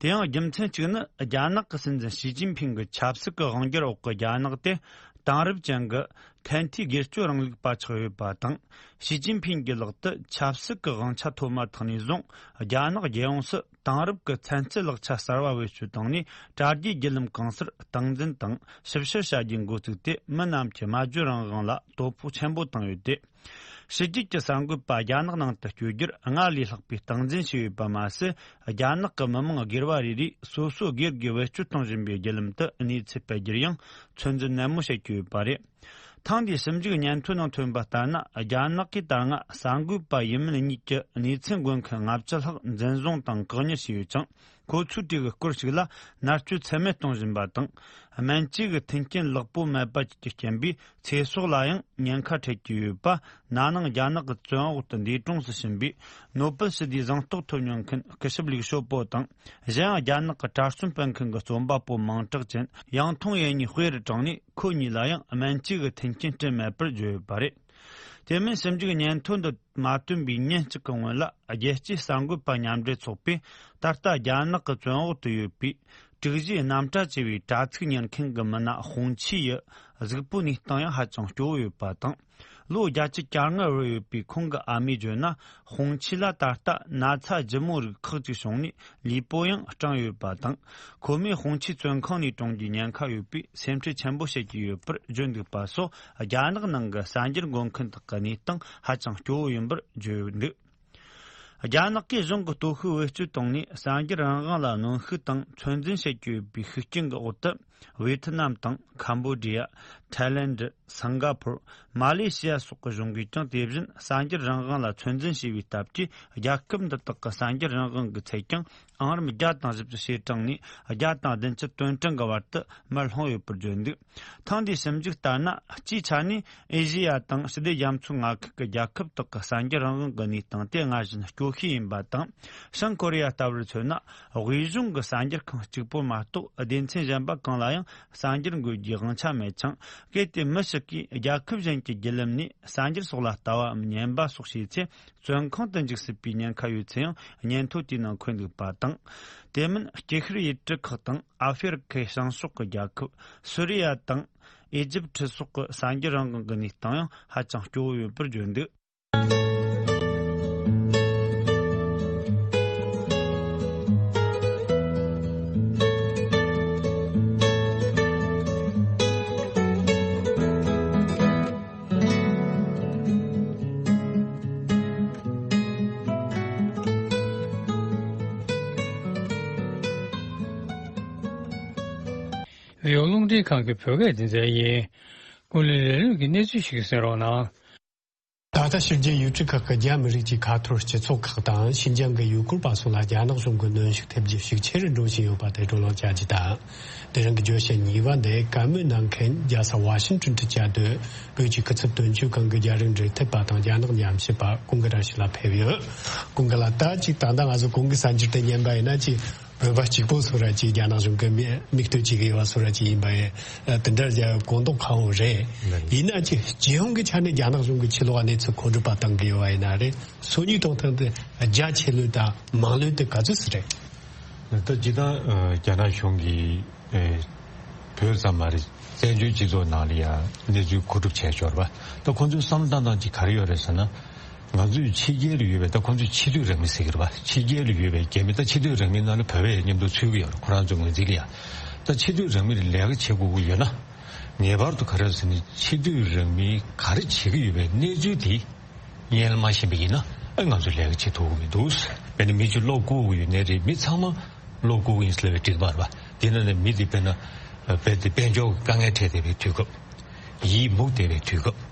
དེ་ཡང་རྒྱུ་མཚན་གཅིག་ནི། རྒྱ་ནག་གི་སྲིད་འཛིན་ཞི་ཅིན་ཕིང་གི་ཆབ་སྲིད་ཀྱི་དབང་སྒྱུར་འོག་གི་རྒྱ་ནག་དེ་དེང་རབས་ཅན་གྱི་ཐན་ཐའི་སྒེར་གཅོད་རིང་ལུགས་པ་ཆགས་ཡོད་པ་དང་། ཞི་ཅིན་ཕིང་གི་ལག་ཏུ་ཆབ་སྲིད་ཀྱི་དབང་ཆ་ཐོབ་མ་ཐག་ནས་བཟུང་། རྒྱ་ནག་རྒྱལ་ཡོངས་སུ་དེང་རབས་ཀྱི་ཚན་རྩལ་ལག་ཆ་གསར་བ་བེད་སྤྱོད་བཏང་ནས། དྲ་རྒྱའི་བརྒྱུད་ལམ་གང་སར་སྟངས་འཛིན་དང་ཞིབ་བཤེར་བྱ་རྒྱུའི་འགོ་བཙུགས་ཏེ། མི་རྣམས་ཀྱི་སྨྲ་བརྗོད་རང་དབང་ལ་དོ་ཕོག་ཆེན་པོ་བཏང་ཡོད་དེ། ཕྱི་རྒྱལ་གྱི་གསར་འགོད་པ་རྒྱ་ནག་ནང་དུ་བསྐྱོད་རྒྱུར་སྔར་ལས་ལྷག་པའི་སྟངས་འཛིན་བྱས་ཡོད་པ་མ་ཟད། རྒྱ་ནག་གི་མི་མང་སྒེར་བ་རེ་རེས་སོ་སོ་སྒེར་གྱིས་བེད་སྤྱོད་གཏོང་བཞིན་པའི་བརྒྱུད་ལམ་དུ་གནས་ཚུལ་སྤེལ་རྒྱུར་ཡང་ཚོད་འཛིན་ནན་མོ་བྱེད་ཀྱི་ཡོད་པ་རེད། ཐེངས་འདིའི་ཞིབ་འཇུག་སྙན་ཐོའི་ནང་ཐོན་པ་ལྟར་ན། རྒྱ་ནག་གིས་ད་སྔ་གསར་འགོད་པ་ཡིན་མིན་གཉིས་ཀྱི་གནས་ཚུལ་འགོད་མཁན་ལྔ་བཅུ་ལྷག་འཛིན་བཟུང་དང་བཀག་ཉར་བྱས་ཡོད་ཅིང་། ཁོ་ཚོའི་གྲས་ཀྱི་སྐོར་ཞིག་ལ་མནར་གཅོད་ཚད་མེད་གཏོང་བཞིན་པ་དང་། སྨན་བཅོས་ཀྱི་མཐུན་རྐྱེན་ལེགས་པོ་མེད་པ་བཅས་ཀྱི་རྐྱེན་པས་ཚེ་སྲོག་ལ་ཡང་ཉེན་ཁ་འཕྲད་ཀྱི་ཡོད་པ། ན་ནིང་རྒྱ་ནག་གི་བཙོན་འོག་ཏུ་འདས་གྲོངས་སུ་ཕྱིན་པའི་ནོ་བེལ་ཞི་བདེའི་གཟེངས་རྟགས་ཐོབ་མྱོང་མཁན་སྐུ་ཞབས་ལིག་ཞོ་པོ་དང་། གཞན་ཡང་རྒྱ་ནག་གི་གྲྭ་བཙུན་སྤེལ་མཁན་གྱི་རྩོམ་པ་པོ་མིང་གྲགས་ཅན་ཡང་ཐུང་ཡེ་གཉིས་དཔེ་རུ་དྲངས་ནས། ཁོ་གཉིས་ལ་ཡང་སྨན་བཅོས་ཀྱི་མཐུན་རྐྱེན་སྤྲད་མེད་པར་བརྗོད་ཡོད་པ་རེད། དེ་མིན་ཞིབ་འཇུག་སྙན་ཐོ་འདི་མ་ཐོན་པའི་ཉིན་གཅིག་གི་སྔོན་ལ། རྒྱལ་སྤྱིའི་གསར་འགོད་པ་མཉམ་འབྲེལ་ཚོགས་པས་ད་ལྟ་རྒྱ་ནག་གི་བཙོན་འོག་ཏུ་ཡོད་པའི་དྲུག་བཞིའི་གནམ་གྲུ་ཅེས་པའི་དྲ་ཚིགས་གཉེར་མཁན་གྱི་མི་སྣ་ཧུང་ཆི་ཡི་གཟུགས་པོའི་གནས་སྟངས་ཡང་ཧ་ཅང་སྐྱོ་བོ་ཡོད་པ་དང་། ལོ་བརྒྱད་ཅུ་གྱ་ལྔ་བར་ཡོད་པའི་ཁོང་གི་ཨ་མས་བརྗོད་ན། ཧུང་ཆི་ལ་ད་ལྟ་ན་ཚ་ལྗིད་མོ་རིགས་ཁག་ཅིག་བྱུང་ནས་ལུས་པོ་ཡང་སྐྲངས་ཡོད་པ་དང་། ཁོ་མོས་ཧུང་ཆི་བཙོན་ཁང་ནས་གྲོངས་རྒྱུའི་ཉེན་ཁ་ཡོད་པས་སེམས་ཁྲལ་ཆེན་པོ་བྱེད་ཀྱི་ཡོད་པར་བརྗོད་འདུག་པ་སོགས། རྒྱ་ནག་ནང་གི་གསར་འགྱུར་འགོད་མཁན་དག་གི་གནས་སྟངས་ཧ་ཅང་སྐྱོ་བོ་ཡིན་པར་བརྗོད་འདུག་རྒྱ་ནག་གིས་གཞུང་གི་སྟོབས་ཤུགས་བེད་སྤྱོད་བཏང་ནས་གསར་འགྱུར་རང་དབང་ལ་གནོན་ཤུགས་དང་ཚོད་འཛིན་བྱེད་ཀྱི་ཡོད་པའི་ཤུགས་རྐྱེན་གྱི་འོག་ཏུ། ཝེ་ཐི་ནམ་དང་ཁམ་བོ་ཌི་ཡ། ཐའི་ལེན་ཌི། སིང་ག་ཕོར། མ་ལེ་ཤི་ཡ་སོགས་ཀྱི་གཞུང་གིས་ཀྱང་དེ་བཞིན་གསར་འགྱུར་རང་དབང་ལ་ཚོད་འཛིན་བྱས་པའི་སྟབས་ཀྱིས། རྒྱལ་ཁབ་འདི་དག་གི་གསར་འགྱུར་རང་དབང་གི་ཚད་ཀྱང་ཨང་རིམ་བརྒྱ་དང་བཞི་བཅུ་ཞེ་གྲངས་ནས་བརྒྱ་དང་བདུན་ཅུ་དོན་གྲངས་ཀྱི་བར་དུ་མར་ལྷུང་ཡོད་པར་བརྗོད་འདུག་ཐེངས་འདིའི་ཞིབ་འཇུག་ལྟར་ན། སྤྱིའི་ཆ་ནས་ཨེ་ཤེ་ཡ་དང་ཞི་བདེ་རྒྱ་མཚོའི་མངའ་ཁུལ་གྱི་རྒྱལ་ཁབ་དག་གི་གསར་འགྱུར་རང་དབང་གི་གནས་སྟངས་དེ་སྔར་བཞིན་སྐྱོ་ཤོས་ཡིན་པ་དང་། བྱང་ཀོ་རི་ཡ་ལྟ་བུར་མཚོན་ན། དབུས་གཞུང་གི་གསར་འགྱུར་ཁང་གཅིག་པོ་མ་གཏོགས་སྡེ་ཚན་གཞན་པ་གང་ལ་ཡང་གསར་འགྱུར་འགོད་རྒྱུའི་དབང་ཆ་མེད་ཅིང་། གལ་ཏེ་མི་ཞིག་གིས་རྒྱལ་ཁབ་གཞན་གྱི་བརྒྱུད་ལམ་ནས་གསར་འགྱུར་སོགས་ལ་ལྟ་བའམ་ཉན་པ་སོགས་བྱས་ཚེ། བཙོན་ཁང་དུ་འཇུག་སྲིད་པའི་ཉེན་ཁ་ཡོད་ཚུལ་ཡང་སྙན་ཐོ་དེའི་ནང་འཁོད་འདུག་པ་དང་། དེ་མིན་སྐྱེ་ཤུལ་ཡུལ་གྲུ་ཁག་དང་ཨ་ཧྥེ་རི་ཁའི་བྱང་ཕྱོགས་ཀྱི་རྒྱལ་ཁབ། སུ་རི་ཡ་དང་ཨི་ཇིབ་ཁྲི་སོགས་ཀྱི་གསར་འགྱུར་རང་དབང་གི་གནས་སྟངས་ཡང་ཧ་ཅང་སྐྱོ་བོ་ཡོད་པར་བརྗོད་འདུག་རེད། རླུང་འཕྲིན་ཁང་གི་བོད་སྐད་སྡེ་ཚན་ཡིན། ཀུན་གླེང་ལས་རིམ་གྱི་གནས་ཚུལ་ཞིག་གསན་རོགས་གནང་། ད་ལྟ་ཕྱི་རྒྱལ་ཡུལ་གྲུ་ཁག་གི་རྒྱ་མི་རིགས་ཀྱི་ཁ་ཐོར་སྤྱི་ཚོགས་ཁག་དང་ཤིན་ཅང་གི་ཡུལ་སྐོར་བ་སོགས་ལ་རྒྱ་ནག་གཞུང་གི་གནོན་ཤུགས་ཐེབས་རྒྱུ་ཤུགས་ཆེ་རུ་འགྲོ་བཞིན་ཡོད་པ་དེ་བགྲོ་གླེང་བྱ་རྒྱུ་དང་། དེ་རིང་གི་བརྗོད་གཞི་གཉིས་པ་འདི་བཀའ་མོལ་གནང་མཁན་རྒྱལ་ས་ཝ་ཤིང་ཏོན་དུ་བཅའ་སྡོད་བོད་ཀྱི་སྐུ་ཚབ་དོན་གཅོད་ཁང་གི་རྒྱ་རིགས་འབྲེལ་མཐུད་པ་དང་རྒྱ་ནག་ཉམས་ཞིབ་པ་ཀུན་དགའ་བཀྲ་ཤིས་ལགས་ཕེབས་ཡོད། ཀུན་དགའ་ལགས། ད་ཅིག་ད་ལྟ་ང་ཚོ་གོང་གི་གསར་འགྱུར་དེ་ཉན་པ་ཡིན་ན་ཅིག་བོད་པ་གཅིག་པོ་སོགས་ར་ཅིག་རྒྱ་ནག་གཞུང་གི་མི་མིག་ལྟོས་བྱེད་ཀྱི་ཡོད་པ་སོགས་ར་ཅིག་ཡིན་པ་ཡིན། ཨ། དེ་འདྲ་རྒྱ་གོ་མདོག་ཁ་པོ་རེད། ལགས། ཡིན་ན་ཅིག་སྤྱི་ཡོངས་ཀྱི་ཆ་ནས་རྒྱ་ནག་གཞུང་གི་ཕྱི་ལོགས་གནས་ཚུལ་མཁོ་སྒྲུབ་པ་བཏང་གི་ཡོད་པ་ཡིན་ན་རེད། སོ་ཉིས་གཏོང་སྟངས་དེ་རྒྱ་ཆེ་ལོས་དང་མང་ལོས་དེ་ག་ཚོད་ཙམ་རེད། ད་སྤྱིར་བཏང་། ཨ། རྒྱ་ནག་གཞུང་གིས། ཨེ། བོད་ཙམ་མ་རེད། བཙན་བྱོལ་སྤྱི་ཚོགས་ནང་ལ་ཡང་གནས་ཚུལ་མཁོ་སྒྲུབ་བྱས་ཡོད་རེད་པ། ད་ཁོང་ཚོས་བསམ་བློ་བཏང་སྟངས་ཅིག་ག་རེ་ཡོད་རེད་ཟེར་ན། ང་ཚོས་ཕྱི་རྒྱལ་ལ་ཡོད་པའི། ད་ཁོང་ཚོས་ཆེས་མཐོའི་རང་མོས་ཟེར་གྱི་རེད་པ། ཕྱི་རྒྱལ་ལ་ཡོད་པའི་རྒྱ་མི། ད་ཆེས་མཐོའི་རང་མོས་ནང་ལ་བོད་པ་ཡང་མཉམ་དུ་ཚུད་ཀྱི་ཡོད་རེད། ཁོ་རང་ཚོའི་ངོས་འཛིན་ལ་ཡང་། ད་ཆེས་མཐོའི་རང་མོས་ལ་ལས་ཀ་བྱེད་དགོས་ཀྱི་ཡོད་ན། ངེས་པར་དུ་ག་རེ་ཟེར་ན། ཆེས་མཐོའི་རང་མོས་ག་རེ་བྱེད་ཀྱི་ཡོད་པའི་གནས་ཚུལ་དེ་སྔོན་ལ་མ་ཤེས་པ་ཡིན་ན། ཨ། ང་ཚོས་ལས་ཀ་བྱེད་ཐུབ་ཀྱི་མི་འདུག། དཔེར་ན་མི་གཅིག་བློ་བཀུག་གི་ཡོད་ནའི་རེད། མི་ཚང་མ་བློ་བཀུག་གི་ཡིན་ཟེར་ལབ་པའི་འགྲིག་པ་རེད་པ། དེ་ན་ནི་མི་དེ་དཔེར་ན། ཨ། དཔེ་དེ་དཔལ་འབྱོར་གྱི་དཀའ་ངལ་འཕྲད་བསྡད་པའི་དུས་སྐབས། ཡིད་མུག་བསྡད་པའི་དུས་སྐབས།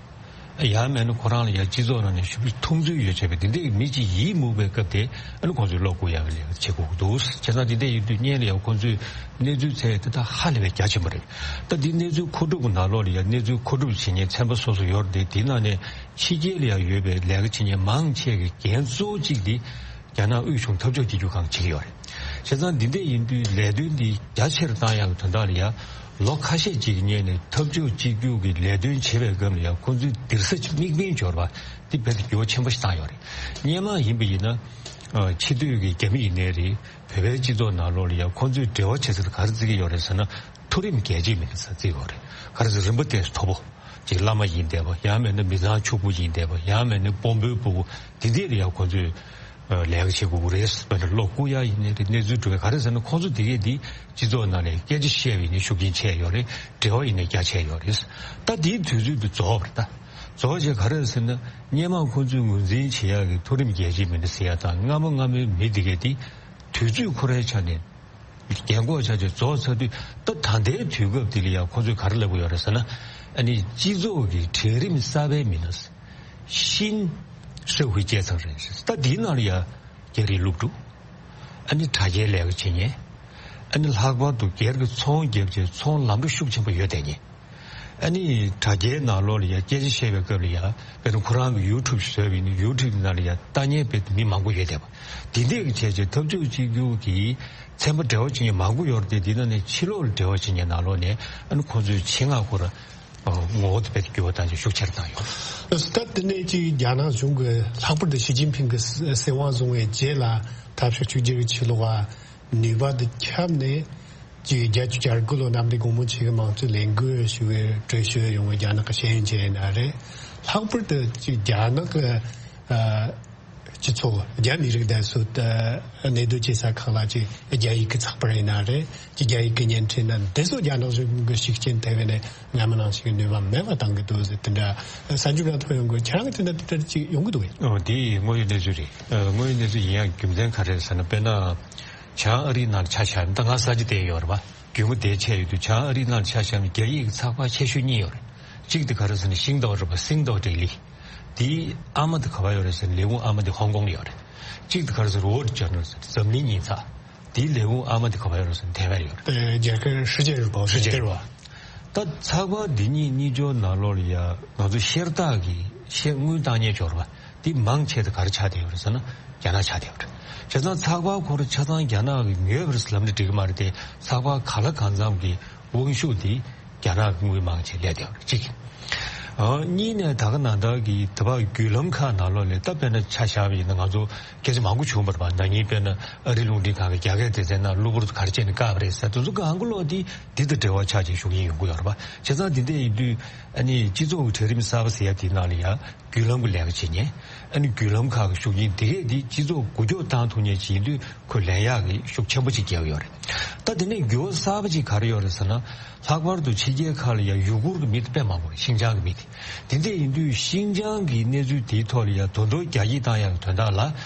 ཡང་མིན་ན་ཁོ་རང་ལ་ཡང་སྤྱི་ཚོགས་ནང་ནས་ཞེ་པོ་མཐོང་ཚུལ་ཡོད་བྱས་པའི་དེ་འདྲའི་མི་གཅིག་ཡིད་མུག་པའི་སྐབས་དེ། ཨ་ནི་ཁོང་ཚོས་བློ་བཀུག་ཡག་གི་ལས་ཀ་བྱེད་དགོས་ཀྱི་འདུག། བྱས་ཙང་དེ་འདྲ་ཡིན་དུས་སྔོན་ལ་ཡང་ཁོང་ཚོས་གནས་ཚུལ་བཙལ་ཡག་དེ་ད་ཧ་ལས་པའི་རྒྱ་ཆེན་པོ་རེད། ད་འདི་གནས་ཚུལ་མཁོ་སྒྲུབ་ཀྱི་ནང་ལོགས་ལ་ཡང་གནས་ཚུལ་མཁོ་སྒྲུབ་བྱེད་མཁན་ཚན་པ་སོ་སོ་ཡོད་རེད་དེ། དེའི་ནང་ནས་ཕྱི་རྒྱལ་ལ་ཡང་ཡོད་པའི་ལས་ཀ་བྱེད་མཁན་མང་ཆེ་གི་འགན་གཙོ་བོ་གཅིག་དེ་རྒྱ་ནག་དབུས་གཞུང་འཐབ་ཕྱོགས་གཅིག་གྱུར་ཁང་བྱེད་ཀྱི་ཡོད་རེད། བྱས་ཙང་འདི་འདྲ་ཡིན་དུས་ལས་དོན་འདི་རྒྱ་ཆེར་བཏང་ཡག་གི་དོན་དག་ལ་ཡང་ལོ་ཁ་ཤས་ཅིག་གི་སྔོན་ནས་འཐབ་ཕྱོགས་གཅིག་གྱུར་གྱི་ལས་དོན་བྱེད་པའི་སྐབས་ལ་ཡང་ཁོང་ཚོས་སྡིགས་ས་ཅིག་དམིགས་འབེན་འབྱོར་བ་འདི་རྦད་དེ་འགྱུར་བ་ཆེན་པོ་ཞིག་བཏང་ཡོད་རེད། སྔོན་མ་ཡིན་པ་ཡིན་ན། ཨ། ཕྱི་སྡོད་ཀྱི་རྒྱ་མི་ཡིན་ནའི་རེད། བོད་པའི་སྤྱི་ཚོགས་ནང་ལོགས་ལ་ཡང་ཁོང་ཚོས་འབྲེལ་བ་བྱེད་ས་དེ་ག་རེ་བརྩི་གི་ཡོད་རེད་ཟེར་ན། མཐོ་རིམ་རྒྱལ་གཅེས་མི་སྣ་ཟེར་བརྩི་གི་ཡོད་རེད། ག་རེ་ཟེར། རིམ་པ་དེ་མཐོ་པོ་ཅིག་བླ་མ་ཡིན་བསྡད་པ། ཡང་མིན་ན་མི་ཚང་ཕྱུག་པོ་ཡིན་བསྡད་པ། ཡང་མིན་ན་དཔོན་པོའི་སྤུ་གུ། དེ་འདྲ་ལ་ཡང་ཁོང་ཚོས། ཨ། ལས་ཀ་བྱེད་དགོས་ཀྱི་རེད། དཔེར་ན་བློ་བཀུག་ཡག་ཡིན་ནའི་རེད། གནས་ཚུལ་སྒྲུབ་ཡག་ག་རེ་ཟེར་ན། ཁོང་ཚོ་དེ་གས་འདི་སྤྱི་ཚོགས་ནང་ནས་སྐད་ཆ་བཤད་པ་ཡིན་ནའི་ཤུགས་རྐྱེན་ཆེ་ཡོད་རེད། འབྲེལ་བ་ཡིན་ནའི་རྒྱ་ཆེ་ཡོད་རེད། ད་དེའི་དུས་ཚོད་དེ་རྫོགས་པ་རེད། ད་རྫོགས་བྱས་ག་རེ་ཟེར་ན། སྔོན་མ་ཁོང་ཚོས་ངོས་འཛིན་བྱེད་ཡག་གི་མཐོ་རིམ་རྒྱལ་གཅེས་མི་སྣ་ཟེར་ཡག་དང་སྔ་མོ་སྔ་མོའི་མི་དེ་གས་འདི་དུས་ཚོད་ཁོ་རའི་ཆ་ནས་རྒན་གོག་ཆགས་བྱས་རྫོགས་ཚར་དུས། ད་ད་ལྟའི་དུས་སྐབས་འདི་ལ་ཡང་ཁོང་ཚོས་ག་རེ་ལབ་ཀྱི་ཡོད་རེད་ཟེར་ན། ཨ་ནི་སྤྱི་ཚོགས་ཀྱི་གྲལ་རིམ་གསར་པའི་མི་སྣ། 新社会阶层人士། ད་འདིའི་ནང་ལ་ཡང་རྒྱ་རིགས་སློབ་ཕྲུག། ཨ་ནི་དྲ་རྒྱའི་ལས་ཀ་བྱེད་མཁན། ཨ་ནི་ལྷག་པར་དུ་སྒེར་གྱི་ཚོང་བརྒྱབ་བྱས་ཚོང་ལམ་འགྲོ་ཤུགས་ཆེན་པོ་ཡོད་བསྡད་མཁན། ཨ་ནི་དྲ་རྒྱའི་ནང་ལོགས་ལ་ཡང་སྐད་ཆ་བཤད་པའི་སྐབས་ལ་ཡང་། དཔེར་ན་ཁོ་རང་གི་ཡུ་ཊུབ་ཞིག་བཟོས་པ་ཡིན་ན་ཡུ་ཊུབ་ནང་ལ་ཡང་ལྟ་མཁན་དཔེ་མི་མང་པོ་ཡོད་བསྡད་པ། དེ་འདྲས་ཀྱི་བྱས་བྱས་འཐབ་ཕྱོགས་གཅིག་གྱུར་གྱི་ཚན་པ་འབྲེལ་བ་བྱེད་མཁན་མང་པོ་ཡོད་རེད་དེ། དེ་ནང་ནས་ཕྱི་ལོགས་ལ་འབྲེལ་བ་བྱེད་མཁན་ནང་ལོགས་ནས། ཨ་ནི་ཁོང་ཚོའི་ཆེད་མངགས་སྐོར་ངོ་བོ་དེ་དཔེ་འགྱུར་བ་བཏང་ཆོག་ཤུགས་ཆེར་བཏང་ཡོད། ད་དེ་ནས་ཅིག་རྒྱ་ནག་གཞུང་གི་ལྷག་པར་དུ་ཞི་ཅིན་ཕིང་གི་སྲིད་དབང་བཟུང་བའི་རྗེས་ལ་འཐབ་ཕྱོགས་གཅིག་གྱུར་གྱི་ཕྱི་ལོགས་ནུས་པ་དེ་ཁྱབ་ནས། ཅིག་བརྒྱད་ཅུ་གྱ་དགུ་ལོ་གནམ་བདེ་སྒོ་མོ་ཆེ་གི་མང་གཙོའི་ལས་འགུལ་ཞུ་བའི་གྲོས་ཆོད་ཡོང་བའི་རྒྱ་ནག་གི་ཤེས་ཡོན་ཅན་ཡིན་ན་རེད། ལྷག་པར་དུ་ཅིག་རྒྱ་ནག་གི་ཨ་སྤྱི་ཚོགས་རྒྱ་མི་རིགས་དེ་ཚོ་གནས་སྡོད་བྱེད་ས་ཁག་ལ་ཅིག་རྒྱ་ཡིག་གི་ཚགས་པར་ཡིན་ན་རེད། ཅིག་རྒྱ་ཡིག་གི་བརྙན་འཕྲིན་ན་འདི་ཚོ་རྒྱ་ནག་གཞུང་གི་ཤུགས་རྐྱེན་ཐེབས་ནས་སྔ་མ་ནང་བཞིན་གྱི་ནུས་པ་མེད་པ་བཏང་གི་འདུག་ཟེར། དེ་འདྲ་གསར་འགྱུར་ནང་ཐོན་ཡོང་གི། ཁྱེད་རང་གི་དེ་འདྲ་དེ་འདྲ་ཅིག་ཡོང་གི་འདུག་གས། ཨོ། དེ་དངོས་ཡོད་གནས་ཚུལ་རེད། ཨ། དངོས་ཡོད་གནས་ཚུལ་ཡིན་ཡང་རྒྱུ་མཚན་ག་རེ་རེད་ཟེར་ན། དཔེར་ན། བྱང་ཨ་རིའི་ནང་ལ་ཆ་བཞག་ན། ད་ང་ས་ཆ་དེར་ཡོད་རེད་པ། རྒྱུས་མངའ་དེར་ཆགས་ཡོད་དུས། བྱང་ཨ་རིའི་ནང་ལ་ཆ་བཞག་ན་རྒྱ་ཡིག་གི་ཚགས་པར་ཆེ་ཤོས་གཉིས་ཡོད་རེད། གཅིག་དེ་ག་རེ་ཟེར་ན་ཤིང་ཏའོ་རེད་པ། སིང་ཏའོ་ཌེ་ལི། དེའི་ཨ་མ་དེ་ག་པར་ཡོད་རེད་ཟེར་ན། ལས་ཁུངས་ཨ་མ་དེ་ཧོང་ཀོང་ལ་ཡོད་རེད། གཅིག་དེ་ག་རེ་ཟེར་ན། Wall Journal ཟེར། འཛམ་གླིང་ཉིན་ཚགས། དེའི་ལས་ཁུངས་ཨ་མ་དེ་ག་པར་ཡོད་རེད་ཟེར་ན། ཐའེ་ཝན་ཡོད་རེད། 呃，这个世界日报， 世界日报。 ད་ཚགས་པར་འདི་གཉིས་གཉིས་ཆར་ནང་ལོགས་ལ་ཡ་ང་ཚོ་ཤེར་རྟགས་ཀྱི་ཤེར་དངུལ་བཏང་མཁན་ཅིག་ཡོད་རེད་པ། འདི་མང་ཆེ་དེ་ག་རེ་ཆགས་བསྡད་ཡོད་རེད་ཟེར་ན། རྒྱ་ནག་ཆགས་བསྡད་ཡོད་རེད། བྱས་ཙང་ཚགས་པར་ཁོ་རང་ཆ་ཚང་རྒྱ་ནག་གིས་ཉོས་པ་རེད་ལབ་ན་འགྲིག་གི་མ་རེད་དེ། ཚགས་པར་གང་ལ་གང་འཚམ་གྱི་དབང་ཤུགས་དེ་རྒྱ་ནག་གི་དངུལ་མང་ཆེ་སླེབས་བསྡད་ཡོད་རེད། གཅིག་ཨ། གཉིས་ནས་ད་ག་ནང་ལྟར་གྱི་ད་བར་བརྒྱུད་ལམ་ཁག་ནང་ལོགས་ལ། ད་དཔེར་ན་ཆ་བཞག་པ་ཡིན་ན། ང་ཚོ་སྐད་ཆ་མང་པོ་བྱུང་བ་རེད་པ། ན་ནིང་དཔེར་ན་ཨ་རིའི་རླུང་འཕྲིན་ཁང་གིས་རྒྱ་སྐད་སྡེ་ཚན་ནང་གློ་བུར་དུ་ག་རེ་བྱས་ནས་བཀག་པ་རེད་ཟེར། དེ་ཚོ་གང་ག་ལོག་དེ་འདི་དང་འབྲེལ་བ་ཆགས་བྱས་ཤུགས་རྐྱེན་ཡོང་གི་ཡོད་རེད་པ། བྱས་ཙང་འདི་འདྲ་ཡིན་དུས། ཨ་ནི་སྤྱི་ཚོགས་ཀྱི་གྲལ་རིམ་གསར་པ་ཟེར་ཡ་དེའི་ནང་ལ་ཡ་བརྒྱུད་ལམ་གྱི་ལས་ཀ་བྱེད་མཁན། ཨ་ནི་བརྒྱུད་ལམ་ཁག་གི་ཤུགས་རྐྱེན་དེ་གས་དེ་སྤྱི་ཚོགས་འགུལ་སྐྱོད་བཏང་ཐུབ་མཁན་ཅིག་ཡིན་དུས། ཁོས་ལེན་ཡག་གི་ཤུགས་ཆེན་པོ་ཅིག་རྒྱག་གི་ཡོད་རེད། ད་དེ་ནས་འགྱུར་བ་གསར་པ་ཅིག་ག་རེ་ཡོད་རེད་ཟེར་ན། ལྷག་པར་དུ་ཕྱི་རྒྱལ་ཁག་ལ་ཡ་ཡུ་གུར་གྱི་མི་དེ་དཔེ་མང་པོ་རེད། ཤིན་ཅང་གི་མི་དེ། དེ་འདྲ་ཡིན་དུས་ཤིན་ཅང་གི་གནས་ཚུལ་དེའི་ཐོག་ལ་ཡ་དོ་དོ་རྒྱ་སྐྱེད་བཏང་ཡག་གི་དོན་དག་ལ།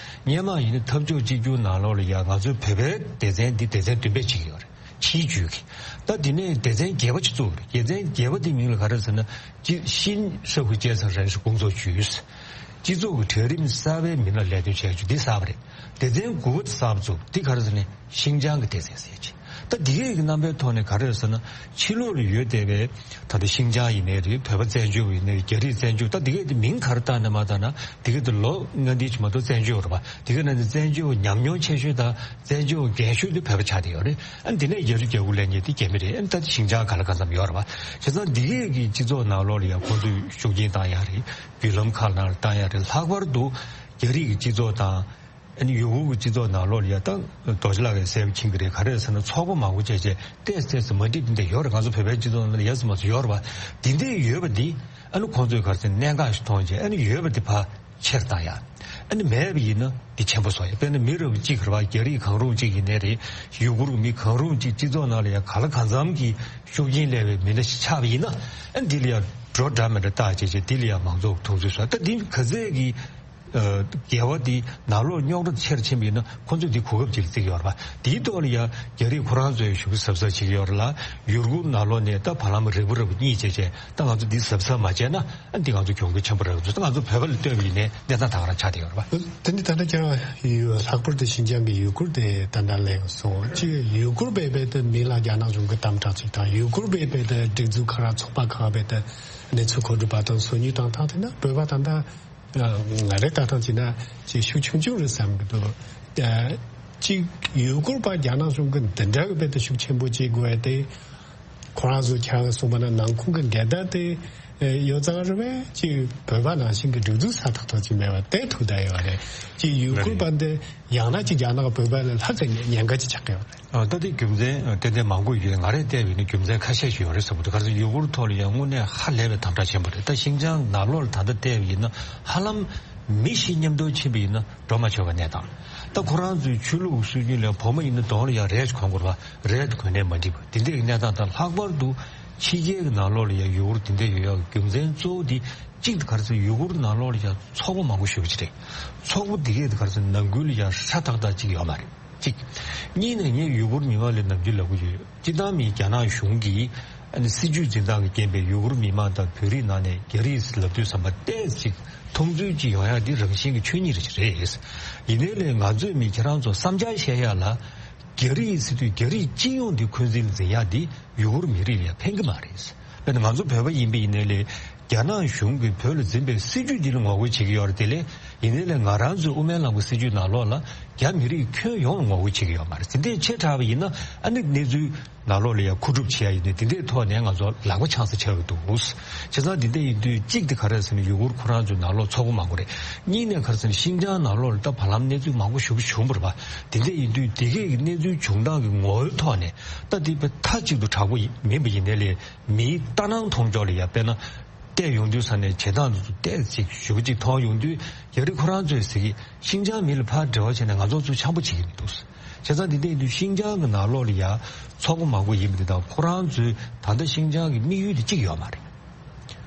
སྔོན་མ་ཡིན་ན་འཐབ་ཕྱོགས་གཅིག་གྱུར་ནང་ལོགས་ལ་ཡ་ང་ཚོའི་བོད་པའི་སྡེ་ཚན་འདི་སྡེ་ཚན་བདུན་པའི་གཅིག་ཡོད་རེད། ཕྱིའི་བརྒྱུད་ཀྱི། ད་དེ་ནས་སྡེ་ཚན་བརྒྱད་པ་ཅིག་བཙུགས་རེད། སྡེ་ཚན་བརྒྱད་པ་དེའི་མིང་ལ་ག་རེ་ཟེར་ན། 新社会阶层人士工作局། སྤྱི་ཚོགས་ཀྱི་གྲལ་རིམ་གསར་པའི་མི་སྣ་ལས་དོན་བྱེད་རྒྱུ་འདི་གསར་པ་རེད། སྡེ་ཚན་དགུ་པ་དེ་གསར་པ་བཙུགས། འདི་ག་རེ་ཟེར་ན། ཤིན་ཅང་གི་སྡེ་ཚན་ཟེར་གྱི། ད་འདི་གས་ཀྱི་རྣམ་པའི་ཐོག་ནས་ག་རེ་ཟེར་ན། ཕྱི་ལོགས་ལ་ཡོད་བསྡད་པའི། ད་ལྟ་ཤིན་ཅང་ཡིན་ནའི་རེད། བོད་པ་བཙན་བྱོལ་བ་ཡིན་ནའི་རེད། རྒྱ་རིགས་བཙན་བྱོལ། ད་འདི་གས་དེ་མིང་ག་རེ་བཏགས་ནས་མ་བཏགས་ན། འདི་གས་དེ་ལོ་ལྔ་འདི་ཅིག་མ་གཏོགས་བཙན་བྱོལ་རེད་པ། འདི་གས་ནང་ནས་བཙན་བྱོལ་ཉམས་མྱོང་ཆེ་ཤོས་དང་བཙན་བྱོལ་རྒན་ཤོས་དེ་བོད་པ་ཆགས་བསྡད་ཡོད་རེད། ཨ། འདི་ནས་རྒྱ་རིགས་རྒྱ་གུར་ལེན་མཁན་དེ་རྒྱ་མི་རེད། ཨ། ད་ཤིན་ཅང་ག་ལ་གང་འཚམ་ཡོད་རེད་པ། བྱས་ཙང་འདི་གས་ཀྱི་སྤྱི་ཚོགས་ནང་ལོགས་ལ་ཡང་ཁོང་ཚོས་ཤུགས་རྐྱེན་བཏང་ཡག་རེད། བརྒྱུད་ལམ་ཁག་ནང་ལ་བཏང་ཡག་རེད། ལྷག་པར་དུ་རྒྱ་རིགས་ཀྱི་སྤྱི་ཚོགས་དང་། ཨ་ནི་ཡུ་གུར་གྱི་སྤྱི་ཚོགས་ནང་ལོགས་ལ་ཡ། ད་རྡོ་རྗེ་ལགས་ཀྱིས་གསལ་པོ་མཁྱེན་གྱི་རེད། ག་རེ་ཟེར་ན། ཚོགས་པ་མང་པོ་བྱས་བྱས་ཏོག་ཙམ་ཏོག་ཙམ་མ་འགྲིག་འདི་འདྲ་ཡོད་རེད། ང་ཚོ་བོད་པའི་སྤྱི་ཚོགས་ནང་ལ་ཡ་ཙམ་མ་ཙམ་ཡོད་རེད་པ། འདི་འདྲ་ཡོད་པ་འདི། ཨ་ནི་ཁོང་ཚོས་ག་རེ་ཟེར། གནད་འགག་ཞིག་མཐོང་བྱས། ཨ་ནི་ཡོད་པ་འདི་ཕར་ཁྱེར་བཏང་ཡ། ཨ་ནི་མེད་པ་ཡིན་ན་འདི་ཆེན་པོ་བཟོ་ཡ། དཔེར་ན་མི་རབས་གཅིག་རེད་པ། རྒྱ་རིགས་གང་རུང་གཅིག་ཡིན་ནའི་རེད། ཡུ་གུར་གྱི་མི་གང་རུང་གཅིག་སྤྱི་ཚོགས་ནང་ལ་ཡ་ག་ལ་གང་འཚམ་གྱི་ཤུགས་རྐྱེན་སླེབས་པའི་མི་སྣ་ཞིག་ཆགས་པ་ཡིན་ན། ཨ་ནི་འདི་ལ་ཡ་འགྲོ་འདྲ་མི་འདྲ་བཏགས་བྱས་བྱས། འདི་ལ་ཡ་མང་ཚོགས་མཐོང་ཚུལ་བཟོ། ད་འདི་ག་ཚད་ཀྱི། ཨ། འགལ་བ་འདི་ནང་ལོགས་རྙོག་དྲ་ཆེར་ཕྱིན་པ་ཡིན་ན། ཁོ་ཚོས་འདི་གོ་སྐབས་ཅིག་ལ་བརྩི་གི་ཡོད་རེད་པ། འདིའི་ཐོག་ལ་ཡ་རྒྱ་རིགས་ཁོ་རང་ཚོས་ཞེ་པོ་གཟབ་གཟབ་བྱེད་ཀྱི་ཡོད་རེད་ལ། ཡུ་གུར་ནང་ལོགས་ནས་ད་བར་ལམ་རིང་པོ་རིང་པོ་གཉིད་བྱས་བྱས། ད་ང་ཚོ་འདི་གཟབ་གཟབ་མ་བྱས་ན། ཨ། འདི་ང་ཚོ་གྱོང་གུད་ཆེན་པོ་རག་གི་འདུག་ད་ང་ཚོ་བོད་པ་ལ་ལྟོས་པ་ཡིན་ནའི་གནས་སྟངས་ད་ག་རང་ཆགས་བསྡད་ཡོད་རེད་པ། དེ་ནི་ད་ལྟ་ཀྱང་ཡུ། ལྷག་པར་དུ་ཤིན་ཅང་གི་ཡུ་གུར་དེ་ད་ལྟ་གླེང་སོང་། གཅིག་ཡུ་གུར་སྦས་པའི་དེ་མི་ལ་རྒྱ་ནག་གཞུང་གིས་དམ་དྲག་ཅིག་དང་། ཡུ་གུར་སྦས་པའི་དེ་སྒྲིག་འཛུགས་ཁག་ར་ཚོགས་པ་ཁག་སྦས་དེ་གནས་ཚུལ་མཁོ་སྒྲུབ་པ་དང་སོ་ཉུལ་བཏང་སྟངས་དེ་ནི་བོད་པ་ད་ལྟ། ང་རའི་ལྟ་སྟངས་བྱས་ན་ཅིག་ཤུགས་ཆུང་ཆུང་རེད་བསམ་གྱི་འདུག་ཨ། གཅིག་ཡུ་གུར་པ་རྒྱ་ནག་གཞུང་གིས་འདི་འདྲ་གི་དཔེ་དེ་ཤུགས་ཆེན་པོ་བྱེད་དགོས་ཡ་དེ། ཁོ་རང་ཚོ་ཁྱེད་རང་གསུངས་པ་ན་ནང་ཁུལ་གྱི་འགལ་ཟླ་དེ་ཡོད་ཙང་རེད་པས། ཅིག་བོད་པ་ནང་བཞིན་གྱི་སྒྲིག་འཛུགས་ས་ཐག་ཐག་ཅིག་མེད་པ་དེ་ཐུག་བསྡད་ཡོད་རེད། ཅིག་ཡུ་གུར་པ་འདི་ཡང་ན་ཅིག་རྒྱ་ནག་བོད་པ་ལས་ལྷག་ཙམ་ཉེན་ཁ་ཅིག་ཆགས་ཀྱི་ཡོད་རེད། ཨ། ད་དེ་རྒྱུ་མཚན་ཏན་ཏན་མང་པོ་ཡོད། ང་རས་བལྟས་པ་ཡིན་ན་རྒྱུ་མཚན་ཁ་ཤས་ཤིག་ཡོད་རེད་བསམ་གྱི་འདུག་ག་རེ་ཟེར་ན། ཡུ་གུར་ཐོག་ལ་ཡང་དངོས་གནས་ཧ་ལས་པའི་དམ་དྲག་ཆེན་པོ་རེད། ད་ཤིན་ཅང་ནང་ལོགས་ལ་ད་ལྟ་བལྟས་པ་ཡིན་ན། ཧ་ལམ་མི་བཞི་མཉམ་དུ་ཕྱིན་པ་ཡིན་ན་འགྲོ་མ་ཆོག་པའི་གནས་སྟངས། ད་ཁོ་རང་ཚོའི་ཆོས་ལུགས་སྲོལ་རྒྱུན་ལ་བུ་མོ་ཡིན་ན་གདོང་ལ་ཡང་རས་གོན་དགོས་པ། རས་དེ་གོན་ནས་མ་འགྲིག་པ། དེ་འདྲའི་གནས་སྟངས་དང་། ལྷག་པར་དུ་ཕྱི་རྒྱལ་གྱི་ནང་ལོགས་ལ་ཡང་ཡུ་གུར་དེ་འདྲ་ཡོད་ཡག་གི་རྒྱུ་མཚན་གཙོ་བོ་དེ། གཅིག་དེ་ག་རེ་ཟེར་ན། ཡུ་གུར་ནང་ལོགས་ལ་ཡང་ཚོགས་པ་མང་པོ་ཞེ་པོ་ཅིག་རེད། ཚོགས་པ་དེ་གས་དེ་ག་རེ་ཟེར་ན། ནང་ཁུལ་ལ་ཡང་ཧྲ་ཐག་ཐག་ཅིག་ཡོད་མ་རེད། གཅིག་གཉིས་ནས་ངས་ཡུ་གུར་མི་མང་ལ་ནམ་རྒྱུན་ལབ་ཀྱི་ཡོད། སྤྱིར་བཏང་མི་རྒྱ་ནག་གཞུང་གིས། ཨ་ནི་སྲིད་ཇུས་འཛིན་སྟངས་ཀྱི་རྐྱེན་པས་ཡུ་གུར་མི་མང་དང་བོད་རིགས་ནང་ནས་རྒྱ་རིགས་ལབ་དུས་ཙམ་པ་ཏོག་ཙམ་ཅིག་མཐོང་ཚུལ་ཅིག་ཡོང་ཡག་འདི་རང་བཞིན་གྱི་ཆོས་ཉིད་རེད། ཡིན་ནའི་ལས་ང་ཚོས་མི་ཁྱེད་རང་ཚོ་བསམ་འཆར་བཤད་ཡག་ལ། རྒྱ་རིགས་ཟེར་དུས་རྒྱ་རིགས་སྤྱི་ཡོངས་འདི་འཁོན་འཛིན་ལ་འཛིན་ཡག་འདི་ཡུ་གུར་མི་རིགས་ལ་ཡང་ཕན་གྱི་མ་རེད། དཔེར་ན་ང་ཚོ་བོད་པ་ཡིན་པ་ཡིན་ནའི་ལས། རྒྱ་ནག་གཞུང་གིས་བོད་ལ་འཛིན་པའི་སྲིད་ཇུས་འདི་ལ་ངོ་རྒོལ་བྱེད་ཀྱི་ཡོད་རེད་དེ་ལས། ཡིན་ནའི་ལས་ང་རང་ཚོའི་དབུ་མའི་ལམ་གྱི་སྲིད་ཇུས་ནང་ལོགས་ལ་རྒྱ་མི་རིགས་ཁྱོན་ཡོངས་ལ་ངོ་རྒོལ་བྱེད་ཀྱི་ཡོད་མ་རེད། དེ་འདྲས་བྱེད་དྲགས་པ་ཡིན་ན། ཨ་ནི་གནས་ཚུལ་ནང་ལོགས་ལ་ཡང་མཁོ་སྒྲུབ་བྱེད་ཡ་ཡིན་ནའི་དེ་འདྲའི་ཐོག་ནས་ང་ཚོ་ལག་པ་འཆང་ས་ཆགས་ཀྱི་འདུག་བྱས་ཙང་དེ་འདྲ་ཡིན་དུས། གཅིག་དེ་ག་རེ་ཟེར་ན། ཡུ་གུར་ཁོ་རང་ཚོའི་ནང་ལོགས་ཚོགས་པ་མང་པོ་རེད། གཉིས་ནས་ག་རེ་ཟེར་ན། ཤིན་ཅང་ནང་ལོགས་ལ་ད་བར་ལམ་གནས་ཚུལ་མང་པོ་ཞེ་པོ་བྱུང་བ་རེད་པ། དེ་འདྲ་ཡིན་དུས་དེ་གའི་གནས་ཚུལ་བྱུང་སྟངས་ཀྱི་ངོ་བོའི་ཐོག་ནས། ད་དེ་དཔེ་མཐའ་གཅིག་ཏུ་དྲག་པོ་མིན་པ་ཡིན་ནའི་ལས། མིའི་ལྟ་སྣང་མཐོང་ཕྱོགས་ལ་ཡ། དཔེར་ན། བལྟས་ཡོང་དུས་ཙམ་ནས་བྱེད་སྟངས་དེ་ཚོ་ཏོག་ཙམ་ཞེ་པོ་ཅིག་མཐོང་ཡོང་དུས། རྒྱ་རིགས་ཁོ་རང་ཚོས་ཟེར་གྱི། ཤིན་ཅང་མི་ལ་ཕར་འབྲེལ་བ་བྱས་ནས་ང་ཚོ་ཚོ་འཆམ་པོ་བྱེད་ཀྱི་མི་འདུག་བྱས་ཙང་དེ་འདྲ་ཡིན་དུས་ཤིན་ཅང་གི་ནང་ལོགས་ལ་ཡ་ཚོགས་པ་མང་པོ་ཡིན་པ་དེ་དང་། ཁོ་རང་ཚོའི་ད་ལྟ་ཤིན་ཅང་གི་དམིགས་ཡུལ་དེ་གཅིག་ཡོད་མ་རེད།